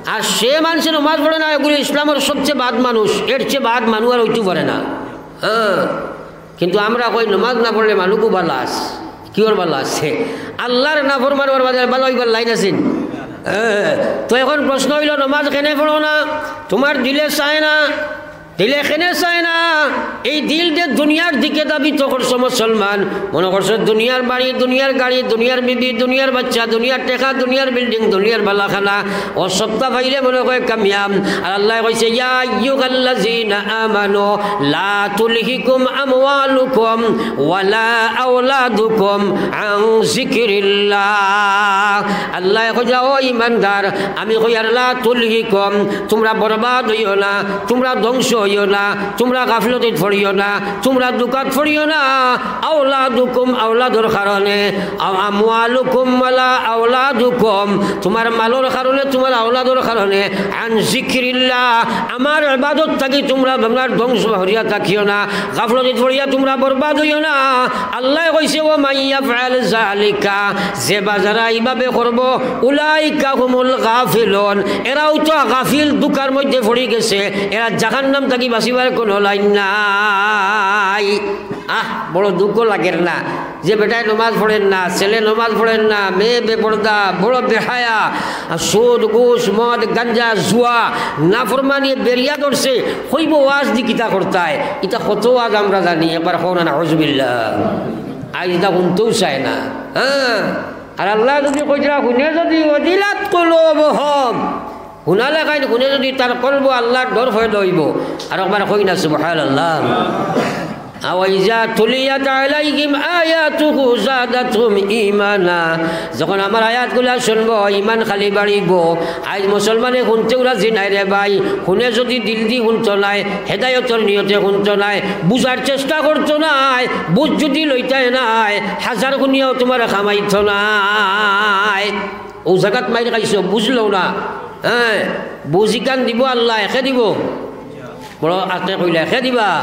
আর যে মানষে নমাজ পড়ে না, এগুলো ইসলামর সবচেয়ে বাদ মানুষ, এর চেয়ে বাদ মানুষ আর অইতে পারে না। হ্যাঁ, কিন্তু আমরা কই নমাজ না পড়লে মানুষও ভালা আছে। কিওর ভালা আছে? আল্লার নাফরমান অওয়ার বাদে ভালা অইবার লাইন আছে নি? হ্যাঁ, তো এখন প্রশ্ন অইলো, নমাজ কেনে পড়ো না? তুমার দিলে চায় না, দিলে কেনে চায় না? এই দিল যে দুনিয়ার দিকে ধাবিত করছো মুসলমান, মনে করছো দুনিয়ার বাড়ি, দুনিয়ার গাড়ি, দুনিয়ার বিবি, দুনিয়ার বাচ্চা, দুনিয়ার টেকা, দুনিয়ার বিল্ডিং, দুনিয়ার বালাখানা, অউ সবতা পাইলে মনে কয় কামিয়াব। আর আল্লায় কইছে, "ইয়া আইয়ুহাল্লাযীনা আমানু লা তুলহিকুম আমওয়ালুকুম ওয়ালা আওলাদুকুম আন যিকরিল্লাহ।" আল্লায় কইলা, "ও ইমানদার, আমি কইয়ার লা তুলহিকুম, তুমরা বরবাদ অইও না, তুমরা ধ্বংস অইও না, তুমরা গাফলতিত পড়িও না, তুমরা ধুকাত পড়িও না, আওলাদুকুম, আওলাদর কারণে, আ-, আমওয়ালুকুম ওয়ালা আওলাদুকুম, তুমার মালর কারণে, তুমার আওলাদর কারণে, আন যিকরিল্লাহ, আমার ইবাদত থাকি তুমরা, তুমরা ধ্বংস করিয়া থাকিও না, গাফলতিত পড়িয়া তুমরা বরবাদ অইও না।" আল্লায় কইছে, "ওয়া মান ইয়াফআল যালিকা", যে বা যারা ইভাবে করবো, "উলাইকা হুমুল গাফিলুন", এরাউ তো গাফিল, ধুকার মধ্যে পড়ি গেছে, এরা জাহান্নাম থাকি বাঁচিবার কুনু লাইন নাই। আহ, বড় দুঃখ লাগের না, যে বেটায় নমাজ পড়ের না, ছেলে নমাজ পড়ের না, মেয়ে বেপর্দা, বড় বেহায়া, আর সুদ, ঘুষ, মদ, গাঞ্জা, জুয়া, নাফরমানি বেড়িয়া ধরছে, কইবো ওয়াজ দি কিতা করতায়, ইতা কত ওয়াজ আমরা জানি, একবার কও না, নাউজুবিল্লাহ। আইজ ইতা হুনতেউ চায় না। হ্যাঁ, আর আল্লায় যুদি কইতরা, হুনে যুদি ওয়াজিলাত কুলুবুহুম, হুনা লাখাইন হুনে যুদি তার কলবো আল্লার ডর পয়দা অইবো। আর একবার কই না, সুবহানাল্লাহ। আও ইযা তুলিয়াত আলাইহিম আয়াতুহু যাদাতহুম ঈমানা। যখন আমার আয়াতগুলা শুনবো, ঈমান খালি বাড়িবো। আইজ মুসলমানে হুনতেউ রাজি নায় রে ভাই। হুনে যুদি দিল দি হুনতো নায়, হেদায়তর নিয়তে হুনতো নায়, বুঝার চেষ্টা করতো নায়, বুঝ যুদি লইতায় নায়, হাজার হুনিয়াও তুমার কামাইতো নায়। অউ জাগাত মাইর খাইছো, বুঝলাও না। হ্যাঁ, বুঝ ইখান দিবো আল্লায়, কে দিবো? বড় আস্তে কইলা, কে দিবা?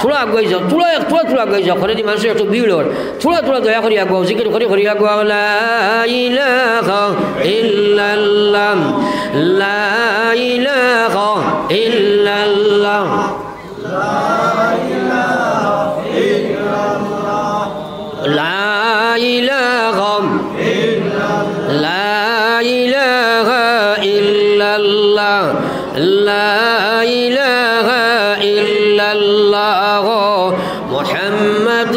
থুড়া আগুয়াই যাও, থুড়া এক, থুড়া, থুড়া আগুয়াই যাও, করে দি মানুষ একটু ভিড় অর। থুড়া, থুড়া দয়া করি আগুয়াও, জিকির করি, করি আগুয়াও। লা ইলাহা ইল্লাল্লাহ, লা ইলাহা ইল্লাল্লাহ। لا إله إلا الله، لا إله إلا الله، لا إله إلا الله، محمد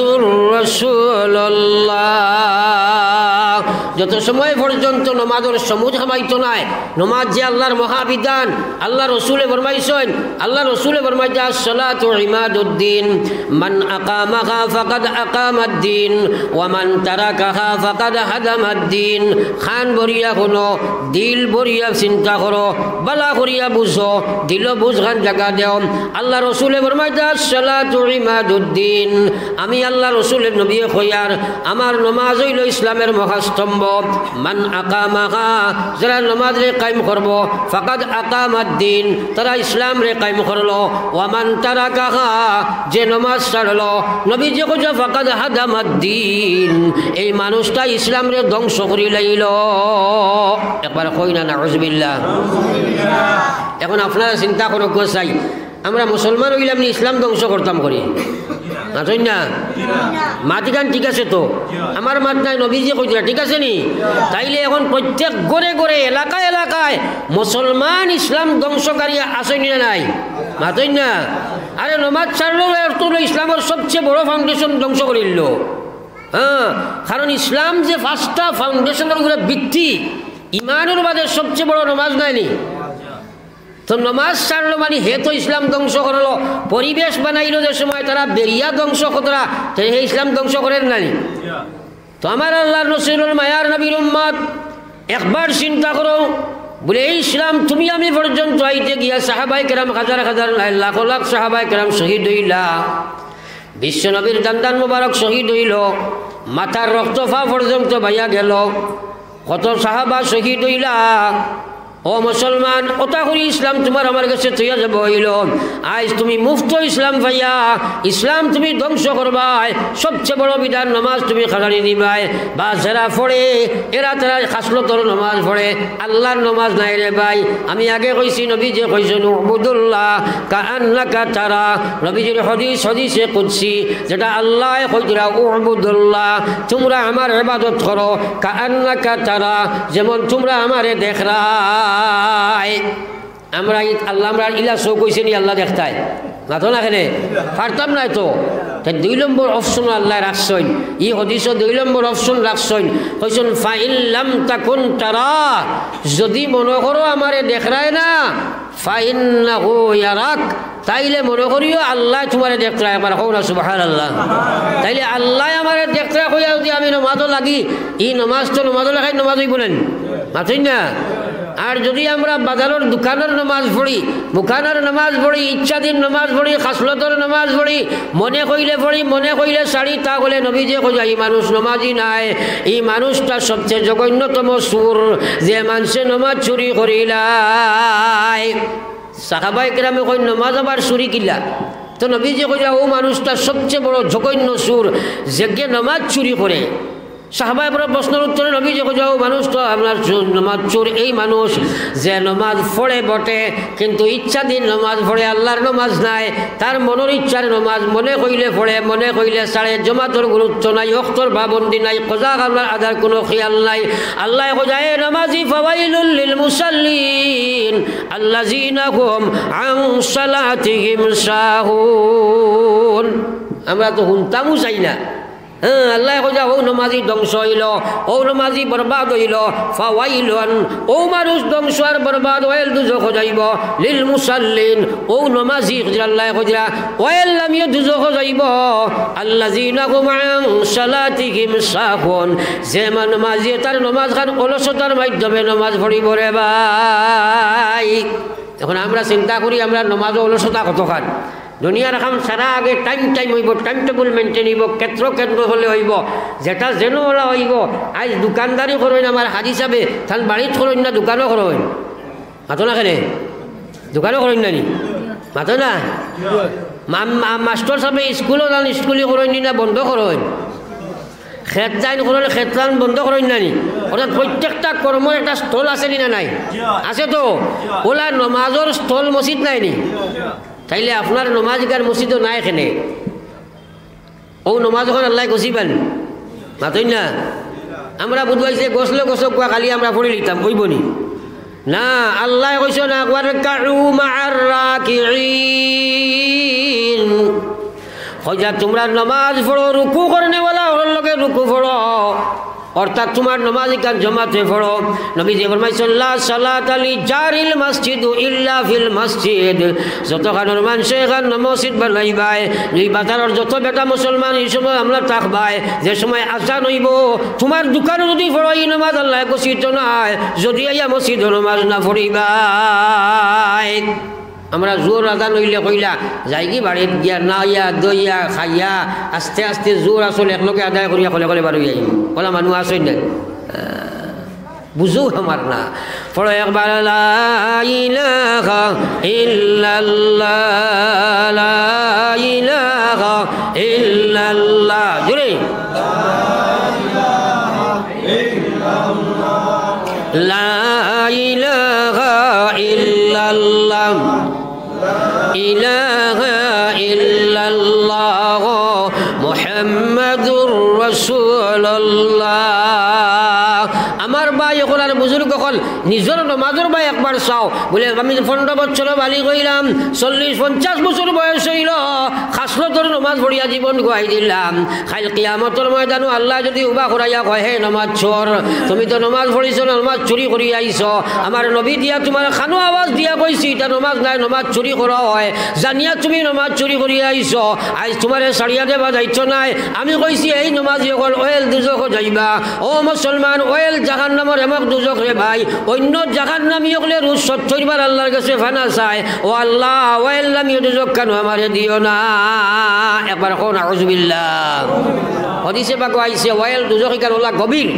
رسول الله। যত সময় পর্যন্ত নমাজর সমুজ হামাইতো নায়। নমাজ যে আল্লাহর মহাবিধান, আল্লাহ রসুলে ফরমাইছইন, আল্লাহ রসুলে ফরমাইতা, "আসসালাতু ইমাদুদ্দিন, মান আকামাহা ফাকাদ আকামাদ্দিন, ওয়া মান তারাকাহা ফাকাদ হাদামাদ্দিন।" খান ভরিয়া হুনো, দিল ভরিয়া চিন্তা করো, বালা করিয়া বুঝো, দিলো বুঝ খান জাগা দেও। আল্লাহ রসুলে ফরমাইতা, "আসসালাতু ইমাদুদ্দিন।" আমি আল্লাহ রসুলের নবী কইয়ার, আমার নমাজ অইলো ইসলামের মহাস্তম্ভ। মান আকামাহা, যারা নমাজরে কায়েম করবো, ফাকাদ আকামাদ্দিন, তারা ইসলামরে কায়েম করলো। ওয়ামান তারাকাহা, যে নমাজ ছাড়লো, নবীজি কইতা, ফাকাদ হাদামাদ্দিন, এই মানুষটা ইসলামরে ধ্বংস করি লাইলো। একবার কই না, নাউজুবিল্লাহ। এখন আপনারা চিন্তা করো গো চাই, আমরা মুসলমান অইলাম নি, ইসলাম ধ্বংস করতাম করি? মাতইন না? মাত ইখান ঠিক আছে তো? আমার মাত নাই, নবীজি কইতরা, ঠিক আছে নি? তাইলে এখন প্রত্যেক ঘরে ঘরে, এলাকায় এলাকায় মুসলমান ইসলাম ধ্বংসকারী আছইন নি না নাই? মাতইন না? আরে নমাজ ছাড়লো, এর তো ইসলামর সবচেয়ে বড় ফাউন্ডেশন ধ্বংস করিলো। হ্যাঁ, কারণ ইসলাম যে পাঁচটা ফাউন্ডেশনর উপরে ভিত্তি, ইমানর বাদে সবচেয়ে বড় নমাজ নায় নি? তো নমাজ ছাড়লো মানে হে তো ইসলাম ধ্বংস করলো। পরিবেশ বানাইলো যে সময় তারা বেরিয়া ধ্বংস করতরা, তে হে ইসলাম ধ্বংস করের না নি? তো আমার আল্লাহর রসুলর মায়ার নবীর উম্মত, একবার চিন্তা করো, বলে, এই ইসলাম তুমি আমি পর্যন্ত আইতে গিয়া সাহাবায়ে কেরাম হাজার হাজার নায়, লাখো লাখ সাহাবায়ে কেরাম শহীদ অইলা, বিশ্ব নবীর দান্দান মোবারক শহীদ অইলো, মাথার রক্ত পা পর্যন্ত বাইয়া গেলো, কত সাহাবা শহীদ অইলা। ও মুসলমান, ওটা করি ইসলাম তুমার আমার গেছে থইয়া যাবো অইলো। আইজ তুমি মুফত ইসলাম পাইয়া, ইসলাম তুমি ধ্বংস করবায়, সবচেয়ে বড় বিধান নমাজ তুমি খাড়ানি দিবায়। বা যারা পড়ে, এরা তারা খাসলতর নমাজ পড়ে, আল্লাহর নমাজ নায় রে ভাই। আমি আগে কইছি, নবীজি কইছইন, "উবুদুল্লাহ কাআন্নাকা তারা।" নবীজির হাদিস, হাদিসে কুদসি, যেটা আল্লায় কইতরা, "উবুদুল্লাহ, তুমরা আমার ইবাদত করো, কাআন্নাকা তারা, যেমন তুমরা আমারে দেখরায়।" আমরা ই-, আল্লাহ আমরার ইলা চউখ অইছে নি আল্লাহ দেখতায়? মাতো না কেনে? পারতাম নায় তো। তে দুই নম্বর অপশন আল্লায় রাখছইন। ই হাদিসো দুই নম্বর অপশন রাখছইন। কইছইন, "ফাইন লাম তাকুন তারা", যদি মনো করো আমারে দেখরায় না, "ফাইন্নাহু ইয়ারাক", তাইলে মনো করিও আল্লায় তুমারে দেখরায়। একবার কও না সুবহানাল্লাহ। তাইলে আল্লায় আমারে দেখরায় কইয়া যদি আমি নমাজো লাগি, ই নমাজ তো নমাজর লাখান নমাজ অইবো না নি? মাতইন না? আর যদি আমরা বাজারর দোকানর নমাজ পড়ি, দোকানর নমাজ পড়ি, ইচ্ছাধীন নমাজ পড়ি, খাসলতর নমাজ পড়ি, মনে কইলে পড়ি, মনে কইলে ছাড়ি, তা অইলে নবীজি কইরা, ই মানুষ নমাজি নায়, ই মানুষটা সবচেয়ে জঘন্যতম চুর, যে মানষে নমাজ চুরি করিলায়। সাহাবায়ে কেরামে কইন, "নমাজ আবার চুরি কিলা?" তো নবীজি কইরা, "অউ মানুষটা সবচেয়ে বড় জঘন্য চুর, যেগিয়ে নমাজ চুরি করে।" সাহাবায়ে কেরামর প্রশ্নর উত্তরে নবীজি কইরা, "অউ মানুষ তো আপনার চুর, নমাজ চুর এই মানুষ, যে নমাজ পড়ে বটে, কিন্তু ইচ্ছাধীন নমাজ পড়ে, আল্লাহর নমাজ নায়, তার মনর ইচ্ছার নমাজ, মনে কইলে পড়ে, মনে কইলে ছাড়ে, জমাতর গুরুত্ব নাই, ওয়াক্তর পাবন্দি নাই, কাজা আদার কুনু খিয়াল নাই।" আল্লায় কইরা, "এ নমাজি, ফাওয়াইলুল লিল মুসাল্লিন।" আল্লাযীনা হুম আন সালাতিহিম সাহুন। আমরা তো হুনতামও চাই না। হ্যাঁ, আল্লায় কইরা, "অউ নমাজি ধ্বংস অইলো, অউ নমাজি বরবাদ অইলো, ফাওয়াইলুন, অউ মানুষ ধ্বংস আর বরবাদ, ওয়াইল দুজখো যাইবো, লিল মুসাল্লিন, অউ নমাজি", আল্লায় কইরা, "ওয়াইল লামিয়ে দুজখো যাইবো, আল্লাযীনা হুম আন সালাতিহিম সাহুন, যে মা-, নমাজিয়ে তার নমাজ খান অলসতার মাধ্যমে নমাজ পড়িবো রে ভাই।" এখন আমরা চিন্তা করি, আমরা নমাজো অলসতা কতখান। দুনিয়ার কাম সারা আগে টাইম টাইম অইবো, টাইম টেবল মেইনটেইন অইবো, ক্ষেত্র কেন্দ্র অইলে অইবো, যেটা যেন অলা অইবো। আইজ দোকানদারি করইন আমার হাজি সাবে, তান বাড়িত করইন না দোকানো করইন? মাতো না কেনে? দোকানো করইন না নি? মাতো না? মা-, মা-, মাস্টর সাবে স্কুলো যান, স্কুলি করইন নি না বন্ধ করইন? খেত যাইন করইন, খেত যান বন্ধ করইন না নি? অর্থাৎ প্রত্যেকটা কর্মর একটা স্থল আছে নি না নাই? আছে তো? অলা নমাজর স্থল মসজিদ নায় নি? তাইলে আপনার নমাজ ইকার মসজিদো নাই কেনে? অউ নমাজ অখন আল্লায় গছিবা নি? মাতইন না? আমরা বুধবাইছে গছলে গছক কুয়া খালি আমরা পড়ি লিতাম, অইবো নি? না, আল্লায় কইছইন না, "ওয়ারকাউ মা'আর রাকিঈন।" কইরা তুমরা নমাজ পড়ো, রুকু করনেওয়ালা অকলর লগে রুকু পড়ো। অর্থাৎ তুমার নমাজ ইখান জমাতে পড়ো। নবীজি ফরমাইছইন, "লা সালাতা লি জারিল মসজিদ ইল্লা ফিল মসজিদ।" যতখানর মানষে এখান মসজিদ বানাইবায়, দুই বাজারর যত বেটা মুসলমান ই সময় আমরা থাকবায়, যে সময় আজান অইবো, তুমার দোকানো যুদি পড়ো ই নমাজ আল্লায় গছিত নায়, যুদি আইয়া মসজিদো নমাজ না পড়িবায়। আমরা জোহর আজান অইলে কইলা, যাইগি বাড়িত গিয়া, নাইয়া, দইয়া, খাইয়া, আস্তে আস্তে জোহর আসর একলগে আদায় করিয়া কলে কলে বারইয়া আইমু। অলা মানুষ আছইন না? আহ, বুঝো আমার না। পড়ো একবার, লা ইলাহা ইল্লাল্লাহ, লা ইলাহা ইল্লাল্লাহ। জোরে। লা ইলাহা ইল্লাল্লাহ, ইলাহা ইল্লাল্লাহ, মুহাম্মাদুর রাসূলুল্লাহ। আমার ভাই অকল আর বুজুর্গ অকল, নিজর নমাজর বায় একবার চাও। বুলে, আমি পনরো বছর বালিগ অইলাম, চল্লিশ পঞ্চাশ বছর বয়স অইলো, খাসলতর নমাজ পড়িয়া জীবন গুয়াই দিলাম। কাইল কিয়ামতর ময়দানো আল্লায় যুদি উবা করাইয়া কয়, "হে নমাজ চোর, তুমি তো নমাজ পড়িছো না, নমাজ চুরি করিয়া আইছো। আমার নবী দিয়া তুমার কানো আওয়াজ দিয়া কইছি, ইটা নমাজ নায়, নমাজ চুরি করা অয়। জানিয়া তুমি নমাজ চুরি করিয়া আইছো। আইজ তুমারে ছাড়িয়া দেওয়া যাইতো নায়। আমি কইছি, এই নমাজি অকল অইল দুজখো যাইবা।" ও মুসলমান, অইল জাহান্নামর এমক দুজখ রে ভাই। অইন্য জাহান্নামী অকলে রোজ সত্তইর বার আল্লার গেছে ফানা চায়, "ও আল্লা, অইল নামীয় দুজখ খানো আমারে দিও না।" একবার কও, নাউজুবিল্লাহ। হাদিসে পাকো আইছে, অইল দুজখ ইখান অলা গভীর।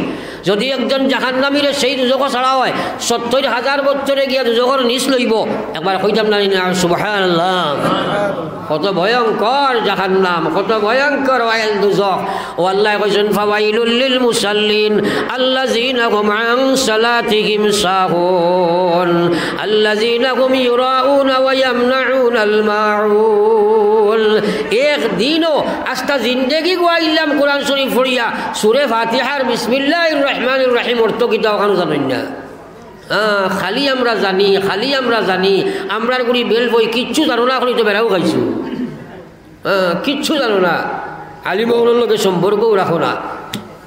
যুদি একজন জাহান্নামীরে সেই দুজখো ছাড়া অয়, সত্তইর হাজার বছরে গিয়া দুজখর নিচ লইবো। একবার কইতাম না নি, সুবহানাল্লাহ। কত ভয়ঙ্কর জাহান্নাম, কত ভয়ঙ্কর অইল দুজখ। ও আল্লায় কইছইন, "ফাওয়াইলুল লিল মুসাল্লিন, আল্লাযীনা হুম আন সালাতিহিম সাহুন, আল্লাযীনা হুম ইউরাউনা ওয়া ইয়ামনাউনাল মাউন।" একদিনও আস্তা জিন্দেগি গুয়াইলাম কোরআন শরীফ পড়িয়া, সুরে ফাতিহার বিসমিল্লাহির রহমানির রহিম অর্থ কিতা অখানও জানইন না। আহ, খালি আমরা জানি, খালি আমরা জানি, আমরার গুড়ি বেল বই কিচ্ছু জানো না, অখন তো বেড়াও খাইছো। আহ, কিচ্ছু জানো না, আলিম অকলর লগে সম্পর্কও রাখো না।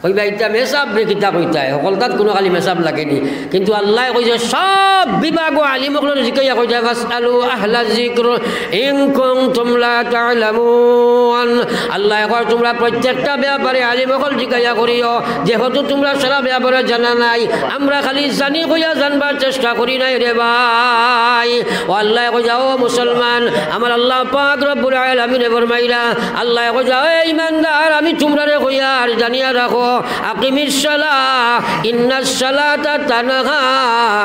কইবা, "ইটা মেসাব রে, কিতা কইতায়?" হকলতাত কুনু খালি মেসাব লাগেনি। কিন্তু আল্লায় কইছে, সব বিভাগো আলিম অকলরে জিকাইয়া কইছে, "ফাসআলু আহলা যিকর ইন কুনতুম লা তা'লামুন।" আল্লায় কয়, "তুমরা প্রত্যেকটা ব্যাপারে আলিম অকল জিকাইয়া করিও, যেহেতু তুমরা সারা ব্যাপারে জানা নাই।" আমরা খালি জানি কইয়া জানবার চেষ্টা করি নাই রে ভাই। ও আল্লায় কইছে, ও মুসলমান, আমার আল্লাহ পাক রব্বুল আলামিনে ফরমাইরা, আল্লায় কইছে, "ও ইমানদার, আমি তুমরারে কইয়ার জানিয়া রাখো, আকিমিস সালাহ, ইন্নাস সালাতা তানহা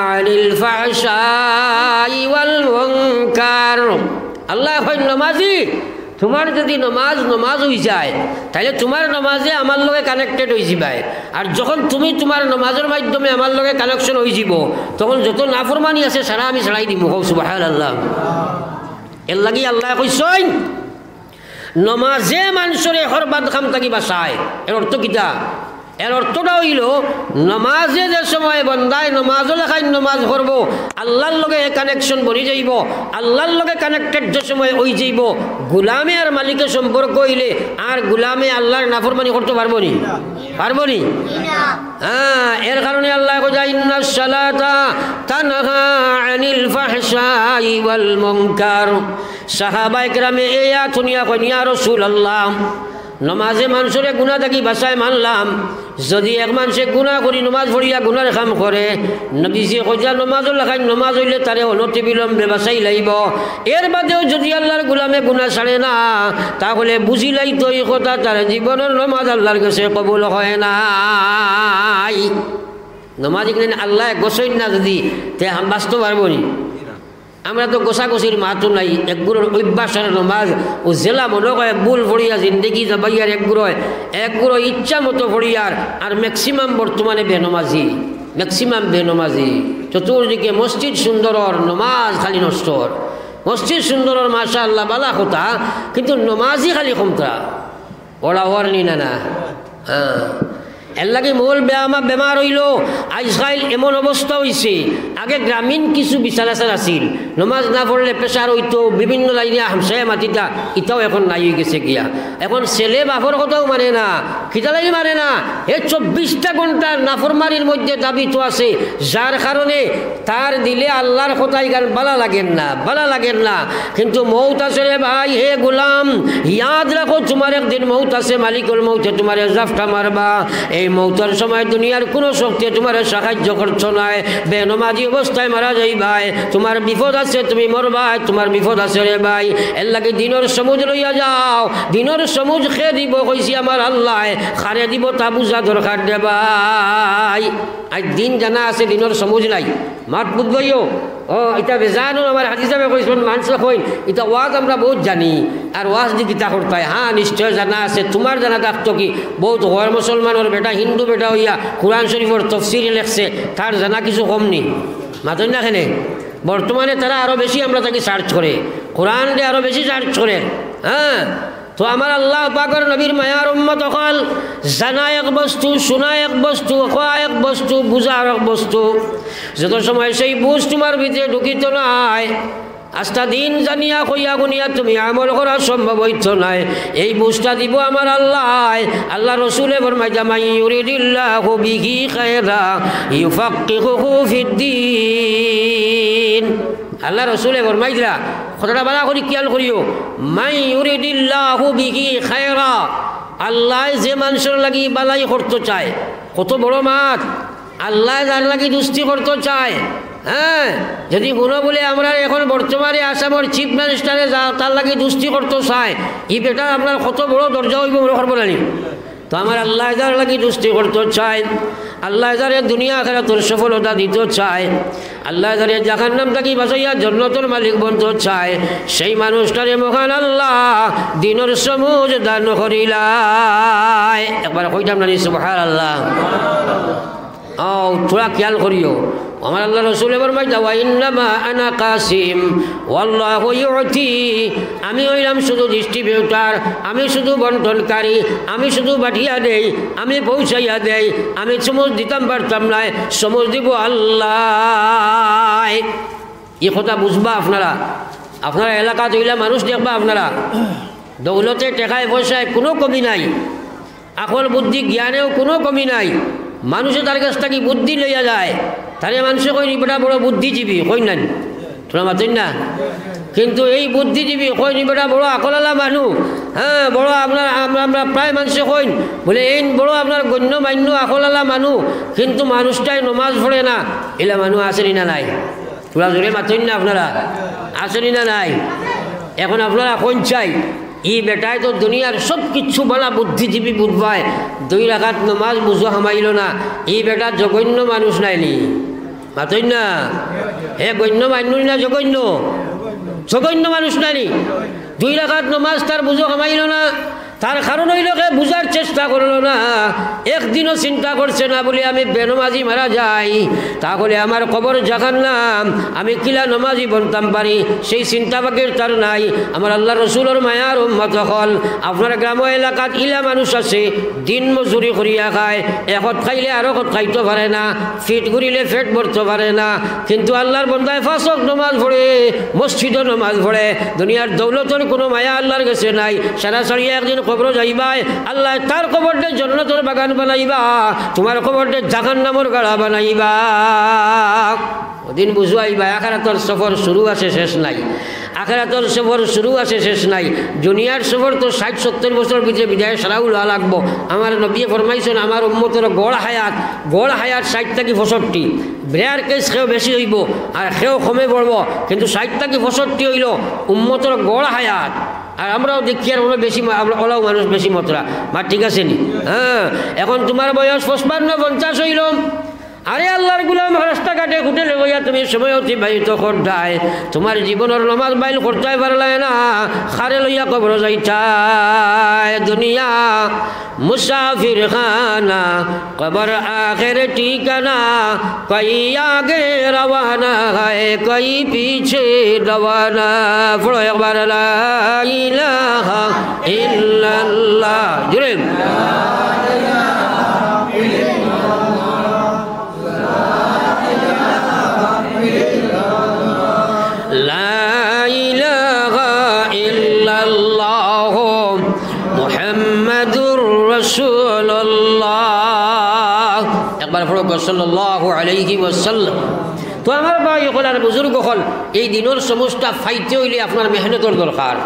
আনিল ফাহশাই ওয়াল মুনকার।" আল্লায় কইন, নমাজি, তুমার যুদি নমাজ নমাজ অইযায়, তাইলে তুমার নমাজে আমার লগে connected অইযিবায়। আর যখন তুমি তুমার নমাজর মাধ্যমে আমার লগে connection অইযিবো, তখন যত নাফরমানি আছে, সারা আমি ছাড়াই দিমু। কও সুবহানাল্লাহ। এরলাগি আল্লায় কইছইন, নমাজে মানষরে হর বাদ কাম থাকি বাচায়। এর অর্থ কিতা? এর অর্থটা অইলো, নমাজে যে সময় বন্দায় নমাজর লাখান নমাজ করবো, আল্লার লগে connection বনি যাইবো, আল্লার লগে connected যে সময় অইযাইবো, গুলামে আর মালিকে সম্পর্ক অইলে আর গুলামে আল্লার নাফরমানি করতো পারবো নি? পারবো নি? হ্যাঁ, এর কারণে আল্লায় কইছে, "ইন্নাস সালাতা তানহা আনিল ফাহশাই ওয়াল মুনকার।" সাহাবায়ে কেরামে এই আয়াত হুনিয়া কইন, "ইয়া রাসূলুল্লাহ, নমাজে মানষরে গুনা থাকি বাচায় মানলাম, যুদি এক মানষে গুনা করি নমাজ পড়িয়া গুনার কাম করে, নবীজিয়ে কইছইন নমাজর লাখান নমাজ অইলে তারে অনতিবিলম্বে বাচাইলাইবো। এর বাদেও যুদি আল্লার গুলামে গুনা ছাড়ে না, তাহলে বুঝিলাইতো ই কথা, তার জীবনর নমাজ আল্লার গেছে কবুল হয় নাই।" নমাজ ইখান আল্লায় গছইন না যুদি, তে হাম বাচতো পারবো নি? আমরা তো গোছাগুছির মাতও নাই, একগুরর অভ্যাসর নমাজ, ও যেলা মনো কয় ভুল পড়িয়া জিন্দেগি যাবাইয়ার একগুরয়, একগুরয় ইচ্ছা মতো পড়িয়ার, আর maximum বর্তমানে বেনমাজি, maximum বেনমাজি। চতুর্দিকে মসজিদ সুন্দরর, নমাজ খালি নষ্টর। মসজিদ সুন্দরর, মাশাআল্লাহ, বালা কথা, কিন্তু নমাজি খালি কমতরা। ওরা ওর নি না না। হ্যাঁ। এরলাগি মূল বেমা-, বেমার অইলো, আইজকাইল এমন অবস্থা অইছে, আগে গ্রামীণ কিছু বিচার আচার আছিল, নমাজ না পড়লে প্রেশার অইতো, বিভিন্ন লাইনে হামসায় মাতিতা, ইতাও এখন নাই অইগেছে গিয়া। এখন ছেলে বাপর কথাও মানে না, কিতালাগি মানে না? এ চব্বিশটা ঘন্টার নাফরমানির মধ্যে দাবিত আছে, যার কারণে তার দিলে আল্লার কথা ইখান বালা লাগের না, বালা লাগের না। কিন্তু মউত আছে রে ভাই, হে গোলাম, ইয়াদ রাখো, তুমার একদিন মউত আছে, মালিকুল মউতে তুমারে জাপটা মারবা। এই মউতর সময় দুনিয়ার কুনু শক্তিয়ে তুমারে সাহায্য করতো নায়। বেনমাজি অবস্থায় মারা যাইবায়, তুমার বিপদ আছে, তুমি মরবায়, তুমার বিপদ আছে রে ভাই। এরলাগি দিনর সমুজ লইয়া যাও। দিনর সমুজ কে দিবো কইছি? আমার আল্লায়। কারে দিবো তা বুঝা দরকার রে ভাই। আইজ দিন জানা আছে, দিনর সমুজ নাই। মাত বুঝবায়ও। ও, ইতা বেজানো আমার হাজি সাবে কইছইন, মানষে কইন, ইতা ওয়াজ আমরা বউত জানি, আর ওয়াজ দি কিতা করতায়? হ্যাঁ, নিশ্চয় জানা আছে। তুমার জানা থাকতো কি? বউত গয়র মুসলমানর বেটা, হিন্দু বেটা অইয়া কুরআন শরিফর তফসির লেখছে, তার জানা কিছু কম নি? মাতইন না কেনে? বর্তমানে তারা আরো বেশি আমরা থাকি সার্চ করে, কুরআনরে আরো বেশি সার্চ করে। হ্যাঁ, তো আমার আল্লা পাকর নবীর মায়ার উম্মত অকল, জানা এক বস্তু, শুনা এক বস্তু, কওয়া এক বস্তু, বুঝা আরক বস্তু। যত সময় সেই বুঝ তুমার ভিতরে ঢুকিতো নায়, আস্তা দিন জানিয়া কইয়া গুনিয়া তুমি আমল করা সম্ভব অইতো নায়। এই বুঝটা দিবো আমার আল্লায়। আল্লার রসুলে ফরমাইতা, "মান ইউরিদিল্লাহু বিহি খায়রা ইউফাক্কিহুহু ফিদ্দিন।" আল্লার রসুলে ফরমাইতরা, কথাটা বালা করি খিয়াল করিও, "মান ইউরিদিল্লাহু বিহি খায়রা", আল্লায় যে মানষর লাগি বালাই করতো চায়, কত বড় মাত, আল্লায় যার লাগি দুস্তি করতো চায়। হ্যাঁ, যদি হুনো বুলে আমরার এখন বর্তমানে আসামর চিফ মিনিস্টারে যা-, তার লাগি দুস্তি করতো চায়, ই বেটার আপনার কত বড় দরজা অইবো মনো করবো না নি? তো আমার আল্লায় যার লাগি দুস্তি করতো চায়, আল্লায় যারে দুনিয়া আখেরাতর সফলতা দিতো চায়, আল্লায় যারে জাহান্নাম থাকি বাঁচাইয়া জন্নতর মালিক বনতো চায়, সেই মানুষটারে মহান আল্লা দিনর সমুজ দান করিলায়। একবার কইতাম না নি সুবহানাল্লাহ? আও, থুড়া খিয়াল করিও। আমার আল্লার রসুলে ফরমাইতা, "ওয়া ইন্নামা আনা কাসিম, ওয়াল্লাহু ইউতি।" আমি অইলাম শুধু ডিস্ট্রিবিউটর, আমি শুধু বন্টনকারী, আমি শুধু বাটিয়া দেই, আমি পৌঁছাইয়া দেই, আমি সমুজ দিতাম পারতাম নায়, সমুজ দিবো আল্লায়। ই কথা বুঝবা আপনারা, আপনারা এলাকাত অইলা মানুষ দেখবা আপনারা, দৌলতে টেকায় পয়সায় কুনু কমি নাই। আকল বুদ্ধি জ্ঞানেও কুনু কমি নাই। মানষে তার গেছ থাকি বুদ্ধি লইয়া যায়, তারে মানষে কইন, "ই বেটা বড় বুদ্ধিজীবী", কইন না নি? থুড়া মাতইন না? কিন্তু এই বুদ্ধিজীবী কইন, "ই বেটা বড় আকলআলা মানু", হ্যাঁ, বড় আপনার, আমরা, আমরা প্রায় মানষে কইন বুলে, "এইন বড় আপনার গণ্যমান্য আকলআলা মানু", কিন্তু মানুষটায় নমাজ পড়ে না, ইলা মানু আছে নি না নাই? থুড়া জোরে মাতইন না আপনারা, আছে নি না নাই? এখন আপনারা কইন চাই, ই বেটায় তো দুনিয়ার সব কিছু বালা বুদ্ধিজীবী বুঝবায়, দুই রাকাত নমাজ বুঝো হামাইলো না, ই বেটা জঘন্য মানুষ নায় নি? মাতইন না। হে গণ্য মানুষ না জঘন্য? জঘন্য মানুষ নায় নি? দুই রাকাত নমাজ তার বুঝো হামাইলো না, তার কারণ অইলো কে বুঝার চেষ্টা করলো না, একদিনও চিন্তা করছে না বুলে আমি বেনমাজি মারা যাই, তাহলে আমার কবর জাহান্নাম, আমি কিলা নমাজি বনতাম পারি, সেই চিন্তা ফিকির তার নাই। আমার আল্লার রসুলর মায়ার উম্মত অকল, আপনার গ্রাম এলাকাত ইলা মানুষ আছে, দিন মজুরি করিয়া খায়, একত খাইলে আরকত খাইতো পারে না, ফিট ঘুরিলে ফেট ভরতো পারে না, কিন্তু আল্লার বন্দায় পাঁচ ওয়াক্ত নমাজ পড়ে, মসজিদো নমাজ পড়ে, দুনিয়ার দৌলতর কুনু মায়া আল্লার গেছে নাই। সারা সারিয়া একদিন কবরো যাইবায়, আল্লায় তার কবররে জন্নতর বাগান বানাইবা, তুমার কবররে জাহান্নামর গাড়া বানাইবা। ওদিন বুঝবায়, আখেরাতর সফর শুরু আছে, শেষ নাই। আখেরাতর সফর শুরু আছে, শেষ নাই। দুনিয়ার সফর তো ষাইট সত্তইর বছর ভিতরে বিদায় সারাউ লওয়া লাগবো। আমার নবীয়ে ফরমাইছইন, আমার উম্মতর গড় হায়াত, গড় হায়াত ষাইট থাকি পঁয়ষট্টি। রেয়ার কেস কেউ বেশি অইবো, আর কেউ কমে পড়বো, কিন্তু ষাইট থাকি পঁয়ষট্টি অইলো উম্মতর গড় হায়াত। আর আমরাও দেখিয়ার অনো বেশি মা-, আমরা অলাউ মানুষ বেশি মতরা। মাত ঠিক আছে নি? হ্যাঁ, এখন তুমার বয়স পঁচপান্ন পঞ্চাশ অইলো, আরে আল্লার গুলাম, রাস্তাঘাটে হোটেলে বইয়া তুমি সময় অতিবাহিত করতায়, তুমার জীবনর নমাজ বাইল করতায় পারলায় না, কারে লইয়া কবরো যাইতায়? দুনিয়া মুসাফির খানা, কবর আখের ঠিকানা, কই আগে রওয়ানা হয়, কই পিছে রওয়ানা। পড়ো একবার, লা ইলাহা ইল্লাল্লাহ। জোরে। সাল্লাল্লাহু আলাইহি ওয়াসাল্লাম। তো আমার ভাই অকল আর বুজুর্গ অকল, এই দিনর সমুজটা পাইতে অইলে আপনার মেহনতর দরকার।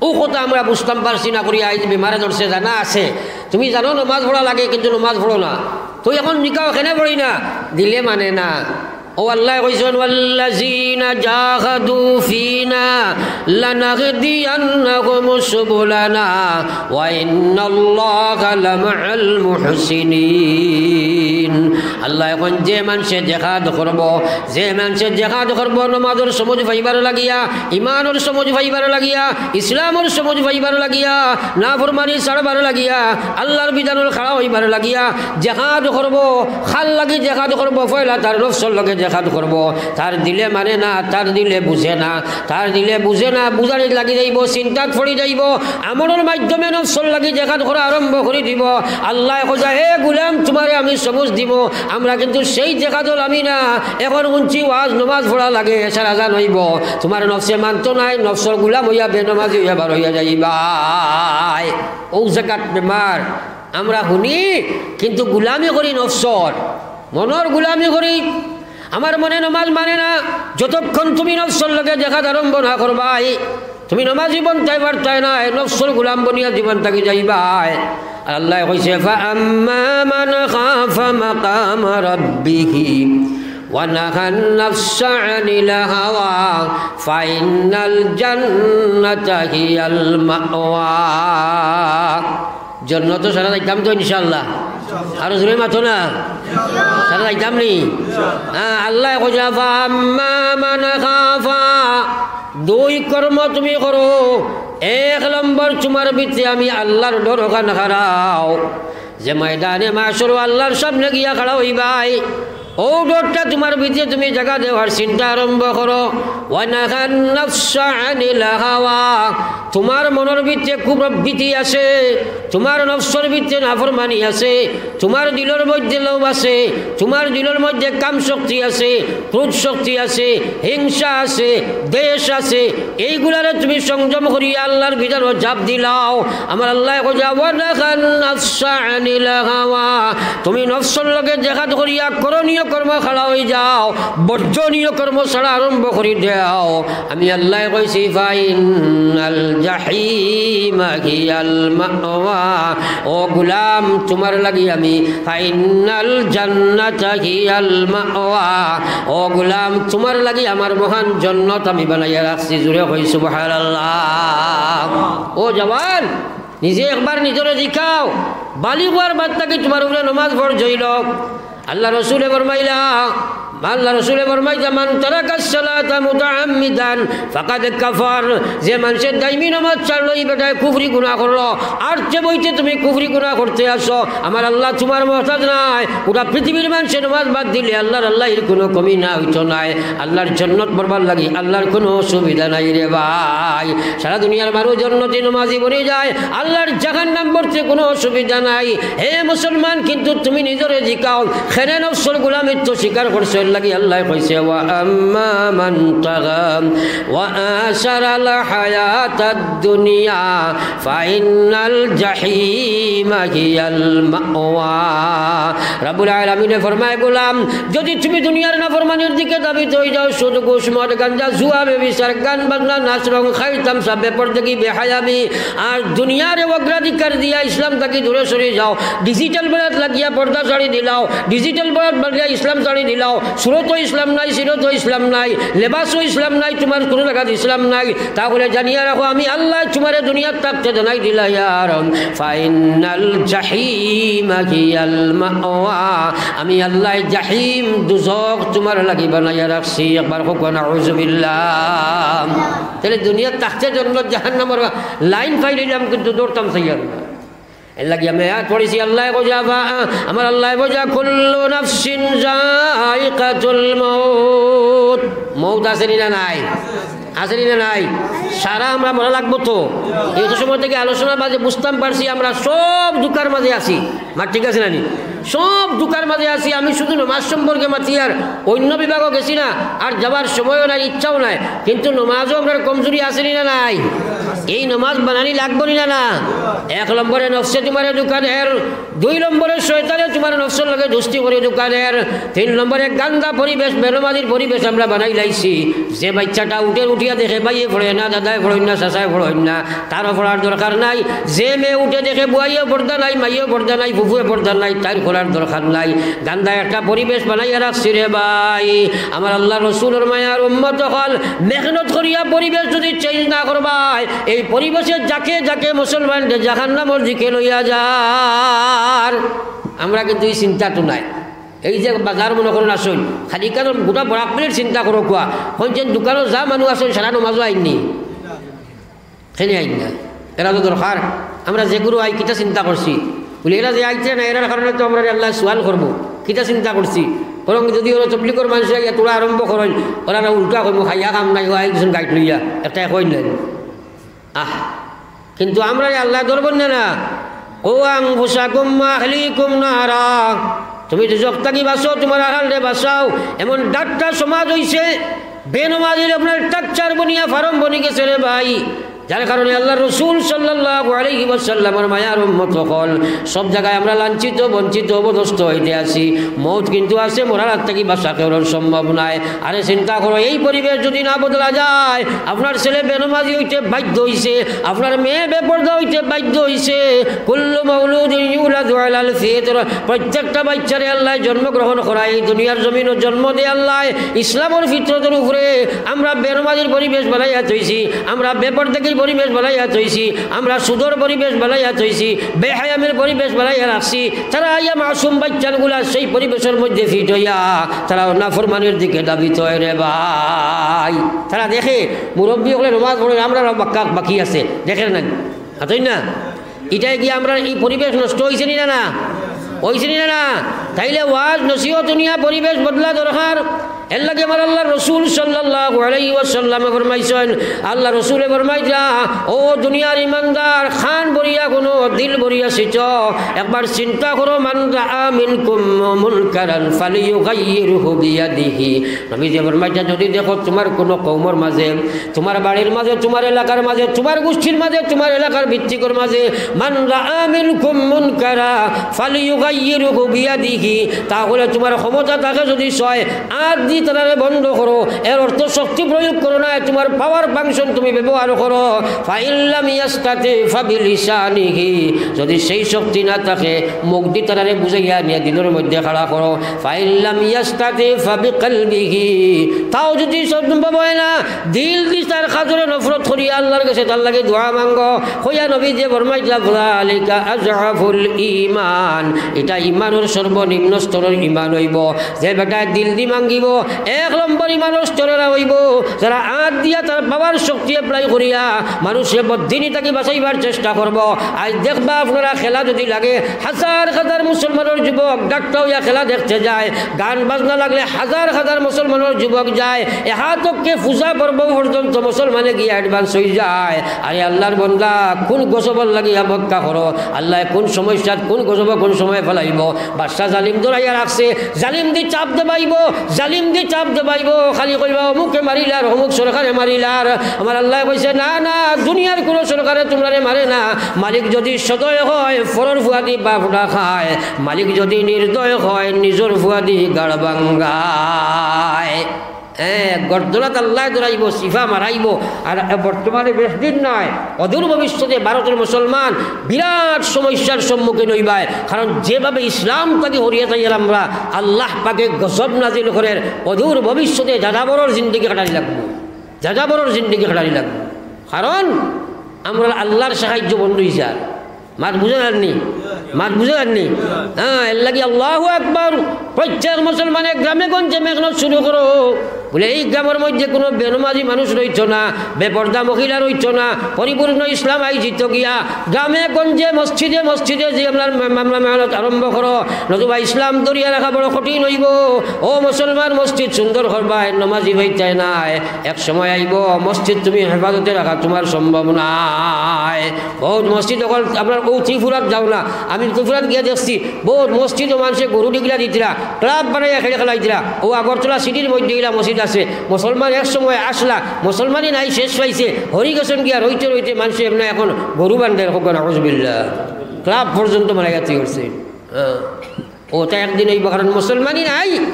অউ কথা আমরা বুঝতাম পারছি না করি আইজ বেমারে ধরছে, জানা আছে। তুমি জানো নমাজ পড়া লাগে, কিন্তু নমাজ পড়ো না। তো এখন জিকাও কেনে পড়ি না, দিলে মানে না। অউ আল্লায় কইছইন, "ওয়াল্লাযীনা জাহাদু ফীনা লানাহদিয়ান্নাহুম সুবুলানা ওয়া ইন্নাল্লাহা লামাআল মুহসিনিন।" আল্লায় কইন, যে মানষে জেহাদ করবো, যে মানষে জেহাদ করবো নমাজর সমুজ পাইবার লাগিয়া, ইমানর সমুজ পাইবার লাগিয়া, ইসলামর সমুজ পাইবার লাগিয়া, নাফরমানি ছাড়বার লাগিয়া, আল্লার বিধানর খাড়া অইবার লাগিয়া, জেহাদ করবো। কার লাগি জেহাদ করবো? পয়লা তার নফসর লগে জেহাদ করবো। তার দিলে মানে না, তার দিলে বুঝে না, তার দিলে বুঝে না, বুঝানিত লাগি যাইবো, চিন্তাত পড়ি যাইবো, আমলর মাধ্যমে নফসর লাগি জেহাদ করা আরম্ভ করি দিবো। আল্লায় কইবা, "হে গুলাম, তুমারে আমি সমুজ দিমু, আমরা কিন্তু সেই জেহাদো লামি না। এখন হুনছি ওয়াজ, নমাজ পড়া লাগে, এশার আজান অইবো, তুমার নফসে মানতো নায়, নফসর গুলাম অইয়া বেনমাজি অইয়া বার অইয়া যাইবায়।" অউ জাগাত বেমার। আমরা হুনি, কিন্তু গুলামি করি নফসর, মনর গুলামি করি। আমার মনে নমাজ মানে না। যতক্ষণ তুমি নফসর লগে জেহাদ আরম্ভ না করবায়, তুমি নমাজি বনতায় পারতায় নায়, নফসর গুলাম বনিয়া জীবন থাকি যাইবায়। আর আল্লায় কইছে, "ফাআম্মা মান খাফা মাকামা রাব্বিহি ওয়া নাহান নাফসা আনিল হাওয়া ফাইন্নাল জান্নাতা হিয়াল মাওয়া।" জন্নতো সারা যাইতাম তো ইনশাআল্লাহ। আরো জোরে মাতো না, সারা যাইতাম নি? হ্যাঁ, আল্লায় কইলা, "ফাআম্মা মান খাফা।" দুই কর্ম তুমি করো। এক নম্বর, তুমার ভিতরে আমি আল্লার ডর অখান খাড়াও, যে ময়দানে মাশরো আল্লার সামনে গিয়া খাড়া অইবায়। অউ ডরটা তুমার ভিতরে তুমি জাগা দেওয়ার চিন্তা আরম্ভ করো। ওয়া নাহান নাফসা আনিল হাওয়া, তুমার মনর ভিতরে কুপ্রবৃত্তি আছে, তুমার নফসর ভিতরে নাফরমানি আছে, তুমার দিলর মধ্যে লোভ আছে, তুমার দিলর মধ্যে কাম শক্তি আছে, ক্রোধ শক্তি আছে, হিংসা আছে, দ্বেষ আছে, এইগুলারে তুমি সংযম করিয়া আল্লার বিধানো জাপ দিলাও। আমার আল্লায় কইলা, "ওয়া নাহান নাফসা আনিল হাওয়া।" তুমি নফসর লগে জেহাদ করিয়া করণীয় কর্ম খাড়া অই যাও, বর্জনীয় কর্ম ছাড়া আরম্ভ করি দেও। আমি আল্লায় কইছি, "ফাইন্নাল জাহিমা হিয়াল মাওয়া।" ও গুলাম, তুমার লাগি আমি, "ফাইন্নাল জান্নাতা হিয়াল মাওয়া।" ও গুলাম, তুমার লাগি আমার মহান জন্নত আমি বানাইয়া রাখছি। জোরে কই সুবহানাল্লাহ। ও জওয়ান, নিজে একবার নিজরে জিকাও, বালিগ অওয়ার বাদ থাকি তুমার উপরে নমাজ ফরজ অইলো। আল্লার রসুলে ফরমাইলা, আল্লার রসুলে ফরমাইতা, "মান তারাকাস সালাতা মুতাআম্মিদান ফাকাদ কাফার।" যে মানষে দাইমি নমাজ ছাড়লো, ই বেটায় কুফরি গুনা করলো। আর যে বইতে তুমি কুফরি গুনা করতে আসো, আমার আল্লাহ তুমার মহতাজ নায়। পুরা পৃথিবীর মানষে নমাজ বাদ দিলে আল্লার, আল্লার কুনু কমি না অইতো নায়। আল্লার জন্নত বরবার লাগি আল্লার কুনু অসুবিধা নাই রে ভাই। সারা দুনিয়ার মানুষ জন্নতি নমাজি বনি যায়, আল্লার জাহান্নাম বরতে কুনু অসুবিধা নাই। হে মুসলমান, কিন্তু তুমি নিজরে জিকাও, কেনে নফসর গুলামিত্ব স্বীকার করছো? এর লাগি আল্লায় কইছে, "ওয়া আম্মা মান তাগা ওয়া আসারাল হায়াতাদ দুনিয়া ফাইন্নাল জাহিমা হিয়াল মাওয়া।" রাব্বুল আলামিনে ফরমায়, "গোলাম, যদি তুমি দুনিয়ার নাফরমানির দিকে ধাবিত অই যাও, সুদ, ঘুষ, মদ, গাঞ্জা, জুয়া, ব্যভিচার, গান, বাজনা, নাচ, রং, খাইর, তামশা, বেপরদেগি, বেহায়াবি, আর দুনিয়ারে অগ্রাধিকার দিয়া ইসলাম থাকি দূরে সরি যাও, ডিজিটাল বেড়াত লাগিয়া পর্দা ছাড়ি দিলাও, ডিজিটাল বেড়াত লাগিয়া ইসলাম ছাড়ি দিলাও, সুরতও ইসলাম নাই, সিরতও ইসলাম নাই, লেবাসও ইসলাম নাই, তুমার কুনু জাগাত ইসলাম নাই, তাহলে জানিয়া রাখো, আমি আল্লায় তুমারে দুনিয়াত থাকতে জানাই দিলাইয়ার, ফাইন্নাল জাহিমা হিয়াল মাওয়া।" আমি আল্লায় জাহিম, দুজখ তুমার লাগি বানাইয়া রাখছি। একবার কউক্কা, নাউজুবিল্লাহ। তাইলে দুনিয়াত থাকতে জন্নত জাহান্নামর লাইন পাইলিলাম, কিন্তু দৌড়তাম চাইয়ার না। এর লাগি আমি আয়াত পড়ছি, আল্লায় কইয়া, আমার আল্লায় কইয়া, "কুল্লু নাফসিন যায়িকাতুল মাউত।" মউত আছে নি না নাই? আছে নি না নাই? সারা আমরা মরা লাগবো তো। এই তো সময় থাকি আলোচনার মাঝে বুঝতাম পারছি আমরা সব ধুকার মাঝে আছি। মাত ঠিক আছে না নি? সব ধুকার মাঝে আছি। আমি শুধু নমাজ সম্পর্কে মাতিয়ার, অইন্য বিভাগো গেছি না, আর যাওয়ার সময়ও নাই, ইচ্ছাও নাই, কিন্তু নমাজও আমরার কমজুরি আছে নি না নাই? এই নমাজ বানানি লাগবো নি না, না? এক নম্বরে নফসে তুমারে ধুকা দের, দুই নম্বরে শয়তানে তুমার নফসর লগে দুস্তি করি ধুকা দের, তিন নম্বরে গান্দা পরিবেশ, বেনমাজির পরিবেশ আমরা বানাই লাইছি। যে বাইচ্চাটা উঠের, উঠিয়া দেখে ভাইয়ে পড়ে না, দাদায় পড়ইন না, চাচায় পড়ইন না, তারও পড়ার দরকার নাই। যে মেয়ে উঠে দেখে বুয়াইয়েও পর্দা নাই, মাইয়েও পর্দা নাই, ফুফুয়ে পর্দা নাই, তাইর করার দরকার নাই। গান্দা একটা পরিবেশ বানাইয়া রাখছি রে ভাই। আমার আল্লার রসুলর মায়ার উম্মত অকল, মেহনত করিয়া পরিবেশ যদি চেঞ্জ না করবায়, এই পরিবেশে যাকে যাকে মুসলমানরে জাহান্নামর দিকে লইয়া যার। আমরা কিন্তু এই চিন্তা তো নাই। এই যে বাজার মনে করইন আছইন, খালি কারণ গোটা বরাকপুরের চিন্তা করো কুয়া, কইন যেন দোকানো যা মানুষ আছইন, সারা নমাজও আইননি। কেনে আইন না? এরা তো দরকার। আমরা যেগুলো আই, কিতা চিন্তা করছি? বুলে, এরা যে আইতে না, এরার কারণে তো আমরারে আল্লায় সুয়াল করবো। কিতা চিন্তা করছি? বরং যদি ওরা তবলিগর মানুষ আইয়া তোরা আরম্ভ করইন, ওরা না উল্টা কইবো, "খাইয়া কাম নাই, ও আই গেছইন গাইট লইয়া, একটা কইন নাই।" আহ, কিন্তু আমরারে আল্লায় ধরবো না, না। "কু আনফুসাকুম ওয়া আহলিকুম নারা।" তুমি দুজখ থাকি বাঁচো, তুমার আহলরে বাঁচাও। এমন ডাট্টা সমাজ অইছে, বেনমাজির আপনার স্ট্রাকচার বনিয়া ফার্ম বনি গেছে রে ভাই। যার কারণে আল্লার রসুল সাল্লাল্লাহু আলাইহি ওয়াসাল্লামর মায়ার উম্মত অকল, সব জাগায় আমরা লাঞ্ছিত, বঞ্চিত, অপদস্থ অইতে আছি। মউত কিন্তু আছে, মরার আগ থাকি বাঁচা কেউরর সম্ভব নায়। আরে চিন্তা করো, এই পরিবেশ যদি না বদলা যায়, আপনার ছেলে বেনমাজি অইতে বাধ্য অইছে, আপনার মেয়ে বেপর্দা অইতে বাধ্য অইছে। কুল্লু মাউলুদিন ইউলাদু আলাল ফিতর, প্রত্যেকটা বাইচ্চারে আল্লায় জন্মগ্রহণ করায়, এই দুনিয়ার জমিনো জন্ম দেয় আল্লায় ইসলামর ফিতরতর উপরে। আমরা বেনমাজির পরিবেশ বানাইয়া থইছি, আমরা বেপর্দাগির পরিবেশ বানাইয়া থইছি, আমরা সুদর পরিবেশ বানাইয়া থইছি, বেহায়ামির পরিবেশ বানাইয়া রাখছি। তারা আইয়া মাসুম বাইচ্চাগুলা সেই পরিবেশর মধ্যে ফিট অইয়া তারা নাফরমানির দিকে ধাবিত অয় রে ভাই। তারা দেখে মুরব্বি অকলে নমাজ পড়ইন, আমরার বাক্কা বাকি আছে, দেখের না, আতই না? ইটায় গিয়া আমরার এই পরিবেশ নষ্ট অইছে নি না, না? অইছে নি না, না? তাইলে ওয়াজ নসিহত হুনিয়া পরিবেশ বদলা দরকার। এরলাগি আমার আল্লার রসুল সাল্লাল্লাহু আলাইহি ওয়াসাল্লামে ফরমাইছইন, আল্লার রসুলে ফরমাইরা, "ও দুনিয়ার ইমানদার, কান ভরিয়া হুনো, দিল ভরিয়া সিটো, একবার চিন্তা করো, মান রাআ মিনকুম মুনকারান ফালিয়ুগাইয়িরহু বিয়াদিহি।" নবীজি ফরমাইরা, যদি দেখো তুমার কুনু কওমর মাঝে, তুমার বাড়ির মাঝে, তুমার এলাকার মাঝে, তুমার গুষ্টির মাঝে, তুমার এলাকার ভিত্তিকর মাঝে, মান রাআ মিনকুম মুনকারা ফালিয়ুগাইয়িরহু বিয়াদিহি, তাহলে তুমার ক্ষমতা থাকে যদি ছয় আত দি তারারে বন্ধ করো, এর অর্থ শক্তি প্রয়োগ করো না, তুমার পাওয়ার ফাংশন তুমি ব্যবহার করো। ফাইল্লাম ইয়াস্তাতি ফাবিলিসানিহি, যদি সেই শক্তি না থাকে, মুখ দি তারারে বুঝাইয়া নিয়া দিলর মধ্যে খাড়া করো। ফাইল্লাম ইয়াস্তাতি ফাবিকালবিহি, তাও যদি সম্ভব অয় না, দিল দি তার কাজরে নফরত করিয়া আল্লার গেছে তার লাগি দোয়া মাঙ্গো। কইয়া নবীজিয়ে ফরমাইরা, "যালিকা আযআফুল ঈমান।" ইটা ইমানর সর্বনিম্ন স্তরর ইমান অইবো। যে বেটায় দিল দি মাঙ্গিবো, এক নম্বর ইমানর স্তরর অইবো। যারা আত দিয়া তার পাওয়ার শক্তি apply করিয়া মানুষরে বদদিনি থাকি বাঁচাইবার চেষ্টা করবো। আইজ দেখবা আপনারা খেলা যদি লাগে, হাজার হাজার মুসলমানর যুবক ডাক্তার অইয়া খেলা দেখতে যায়, গান বাজনা লাগলে হাজার হাজার মুসলমানর যুবক যায়, এহাতককে পূজা পর্ব পর্যন্ত মুসলমানে গিয়া advance অইযায়। আরে আল্লার বন্দা, কুন গজবর লাগি অপেক্ষা করো? আল্লায় কুন সমস্যাত, কুন গজবো, কুন সময় ফালাইবো? বাদশা জালিম ধরাইয়া রাখছে, জালিম দি চাপ দেবাইবো, জালিম দি চাপ দেবাইবো। খালি কইবা, "অমুকে মারিলার, অমুক সরকারে মারিলার।" আমার আল্লায় কইছে, "না, না, দুনিয়ার কুনু সরকারে তুমরারে মারে না।" মালিক যদি সদয় অয়, পরর ফুয়াদি বাফ ডাকায়। মালিক যদি নির্দয় অয়, নিজর ফুয়াদি গাড় ভাঙ্গায়। এ, গর্দনাত আল্লায় ধরাইবো, চিফা মারাইবো। আর বর্তমানে বেশ দিন নায়, অদূর ভবিষ্যতে ভারতর মুসলমান বিরাট সমস্যার সম্মুখীন অইবায়। কারণ যেভাবে ইসলাম থাকি হরিয়া যাইয়ার আমরা, আল্লাহ পাকে গজব নাজিল করের, অদূর ভবিষ্যতে যাযাবরর জিন্দেগি কাটানি লাগবো, যাযাবরর জিন্দেগি কাটানি লাগবো। কারণ আমরা আল্লার সাহায্য বন্ধ অইযার। মাত বুঝা যারনি? মাত বুঝা যারনি? হ্যাঁ, এরলাগি আল্লাহু আকবার। প্রত্যেক মুসলমানে গ্রামে গঞ্জে মেহনত শুরু করো। বুলে, এই গ্রামর মধ্যে কুনু বেনমাজি মানুষ রইতো না, বেপর্দা মহিলা রইতো না, পরিপূর্ণ ইসলাম আইজিতো গিয়া। গ্রামে গঞ্জে মসজিদে মসজিদে যে আপনার মা-, মামলা মেহনত আরম্ভ করো, নতুবা ইসলাম ধরিয়া রাখা বড় কঠিন অইবো। ও মুসলমান, মসজিদ সুন্দর করবায়, নমাজি পাইতায় নায়। এক সময় আইবো, মসজিদ তুমি হেফাজতে রাখা তুমার সম্ভব নায়। বউত মসজিদ অকল, আপনার অউ ত্রিপুরাত যাও না, আমি ত্রিপুরাত গিয়া দেখছি, বউত মসজিদো মানষে গরু ডিগলা দিতরা, ক্লাব বানাইয়া খেলে খেলাইতরা। অউ আগরতলা সিটির মধ্যে ইলা মসজিদ আছে, মুসলমান এক সময় আসলা, মুসলমানি নাই, শেষ পাইছে, হরি গেছইন গিয়া রইতে রইতে মানুষে এমনে এখন গরু বান্ধের, হোক নাউজুবিল্লাহ, ক্লাব পর্যন্ত মারাইয়া থই করছে। হ্যাঁ, ওটা একদিন অইবো, কারণ মুসলমানি নাই।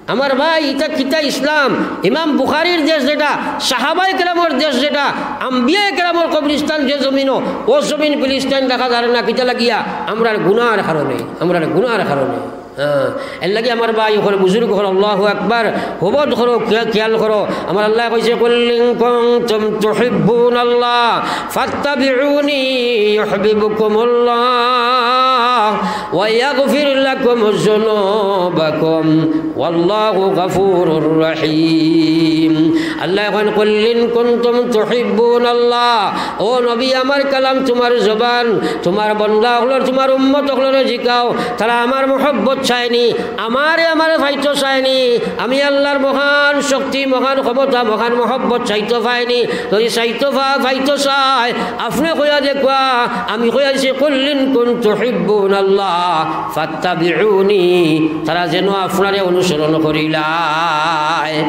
আমার ভাই, ইটা কিতা ইসলাম? ইমাম বুখারীর দেশ যেটা, সাহাবায়ে কেরামর দেশ যেটা, আম্বিয়ায়ে কেরামর কবরস্থান যে জমিনো, ও জমিন ফিলিস্তিন দেখা যার না, কিতা লাগিয়া? আমরার গুনার কারণে, আমরার গুনার কারণে। হ্যাঁ, এর লাগি আমার ভাই অকল, বুজুর্গ অকল, আল্লাহু আকবার, হবত করো, খে-, খেয়াল করো। আমার আল্লায় কইছে, "কুল ইন কুনতুম তুহিব্বুনাল্লাহ ফাত্তাবিউনি ইউহবিবকুমুল্লাহ ওয়া ইয়াগফির লাকুম যুনুবাকুম ওয়াল্লাহু গাফুরুর রাহিম।" আল্লায় কইন, "কুল ইন কুনতুম তুহিব্বুনাল্লাহ।" ও নবী, আমার কালাম তুমার জবান, তুমার বন্দা অকলর, তুমার উম্মত অকলরে জিকাও, তারা আমার মহব্বত চায়নি, আমারে, আমারে পাইতো চায়নি। আমি আল্লাহর মহান শক্তি, মহান ক্ষমতা, মহান মহব্বত চাইতো পায়নি। যদি চাইতো পা-, পাইতো চায়, আপনে কইয়া দেখবা, আমি কইয়া দিছি, "কুল ইন কুনতুম তুহিব্বুনাল্লাহ ফাত্তাবিউনি।" তারা যেন আপনারে অনুসরণ করিলায়।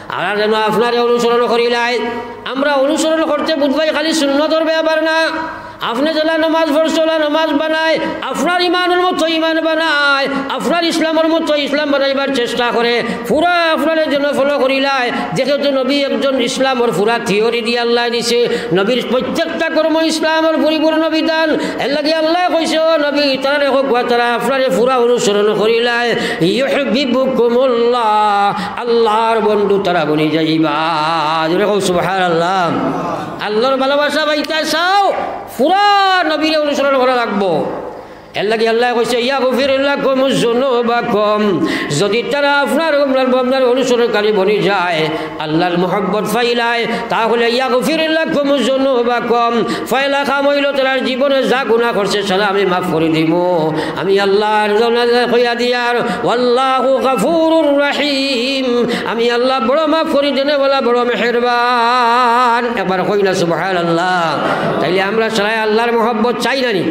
আমরা যেন আপনারে অনুসরণ করিলাই। আমরা অনুসরণ করতে বুঝবাই খালি সুন্নতর ব্যাপার না। আপনে যেলা নমাজ পড়ছইন, ওলা নমাজ বানায়, আপনার ইমানর মতো ইমান বানায়, আপনার ইসলামর মতো ইসলাম বানাইবার চেষ্টা করে, পুরা আপনারে যেন follow করিলায়। যেহেতু নবী একজন ইসলামর পুরা theory দিয়া আল্লায় দিছে, নবীর প্রত্যেকটা কর্ম ইসলামর পরিপূর্ণ বিধান। এর লাগি আল্লায় কইছে, "ও নবী, তারারে কউক্কা, তারা আপনারে পুরা অনুসরণ করিলায়।" ইউহবিবকুমুল্লাহ, আল্লাহর বন্ধু তারা বনি যাইবা। জোরে কও সুবহানাল্লাহ। আল্লাহর ভালোবাসা পাইতা চাও, পুরা নবীরে অনুসরণ করা লাগবো। এর লাগি আল্লায় কইছে, "ইয়াগফির লাকুম যুনুবাকুম।" যদি তারা আপনার, আপনার, আপনার অনুসরণকারী বনি যায়, আল্লাহর মহব্বত পাইলায়, তাহলে ইয়াগফির লাকুম যুনুবাকুম। পয়লা কাম অইলো তারার জীবনে যা গুনাহ করছে সারা আমি মাফ করি দিমু। আমি আল্লাহর জন্য কইয়া দিয়ার, "ওয়াল্লাহু গাফুরুর রাহিম।" আমি আল্লাহ বড় মাফ করি দেনেওয়ালা, বড় মেহেরবান। একবার কই না সুবহানাল্লাহ। তাইলে আমরা সারায় আল্লাহর মহব্বত চাই না নি?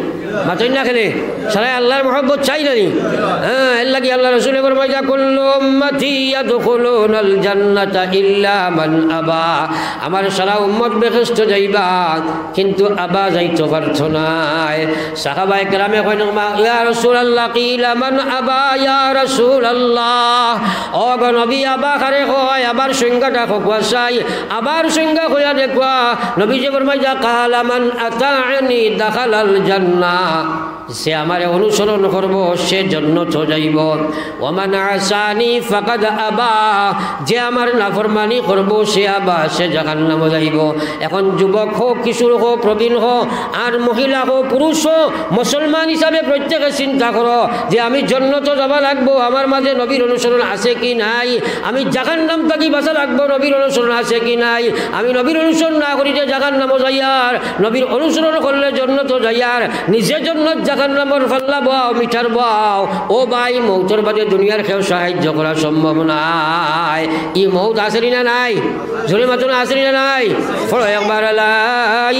মাতইন না কেনে? সারায় আল্লাহর মহব্বত চাই না নি? হ্যাঁ, এর লাগি আল্লাহর রসুলে ফরমাইতা, "কুল্লু উম্মতি ইয়াদখুলুনাল জান্নাতা ইল্লা মান আবা।" আমার সারা উম্মত বেহেশত যাইবা, কিন্তু আবা যাইতো পারতো নায়। সাহাবায়ে কেরামে কইন, "মা, ইয়া রাসূলুল্লাহ, কিলা মান আবা ইয়া রাসূলুল্লাহ?" ও গো নবী, আবা কারে কয়? আবার সংজ্ঞাটা কউক্কা চাই, আবার সংজ্ঞা কইয়া দেখউক্কা। নবীজি ফরমাইতা, "কালা মান আতাআনি দাখালাল জান্নাহ।" যে আমারে অনুসরণ করবো, সে জন্নতো যাইবো। "ওয়া মান আসানি ফাকাদ আবা।" যে আমার নাফরমানি করবো, সে আবা, সে জাহান্নামো যাইবো। এখন যুবক হও, কিশোর হও, প্রবীণ হও, আর মহিলা হও, পুরুষ হও, মুসলমান হিসাবে প্রত্যেকে চিন্তা করো যে আমি জন্নতো যাওয়া লাগবো, আমার মাঝে নবীর অনুসরণ আছে কি নাই? আমি জাহান্নাম থাকি বাঁচা লাগবো, নবীর অনুসরণ আছে কি নাই? আমি নবীর অনুসরণ না করি যে জাহান্নামো যাইয়ার, নবীর অনুসরণ করলে জন্নতো যাইয়ার, নিজে জন্নত জাহান্নামর ফাল্লা বওয়াও, মিটার বওয়াও। ও ভাই, মৌতর বাদে দুনিয়ার কেউ সাহায্য করা সম্ভব নায়। ই মৌত আছে নি না নাই? জোরে মাতো না, আছে নি না নাই? পড়ো একবার, লা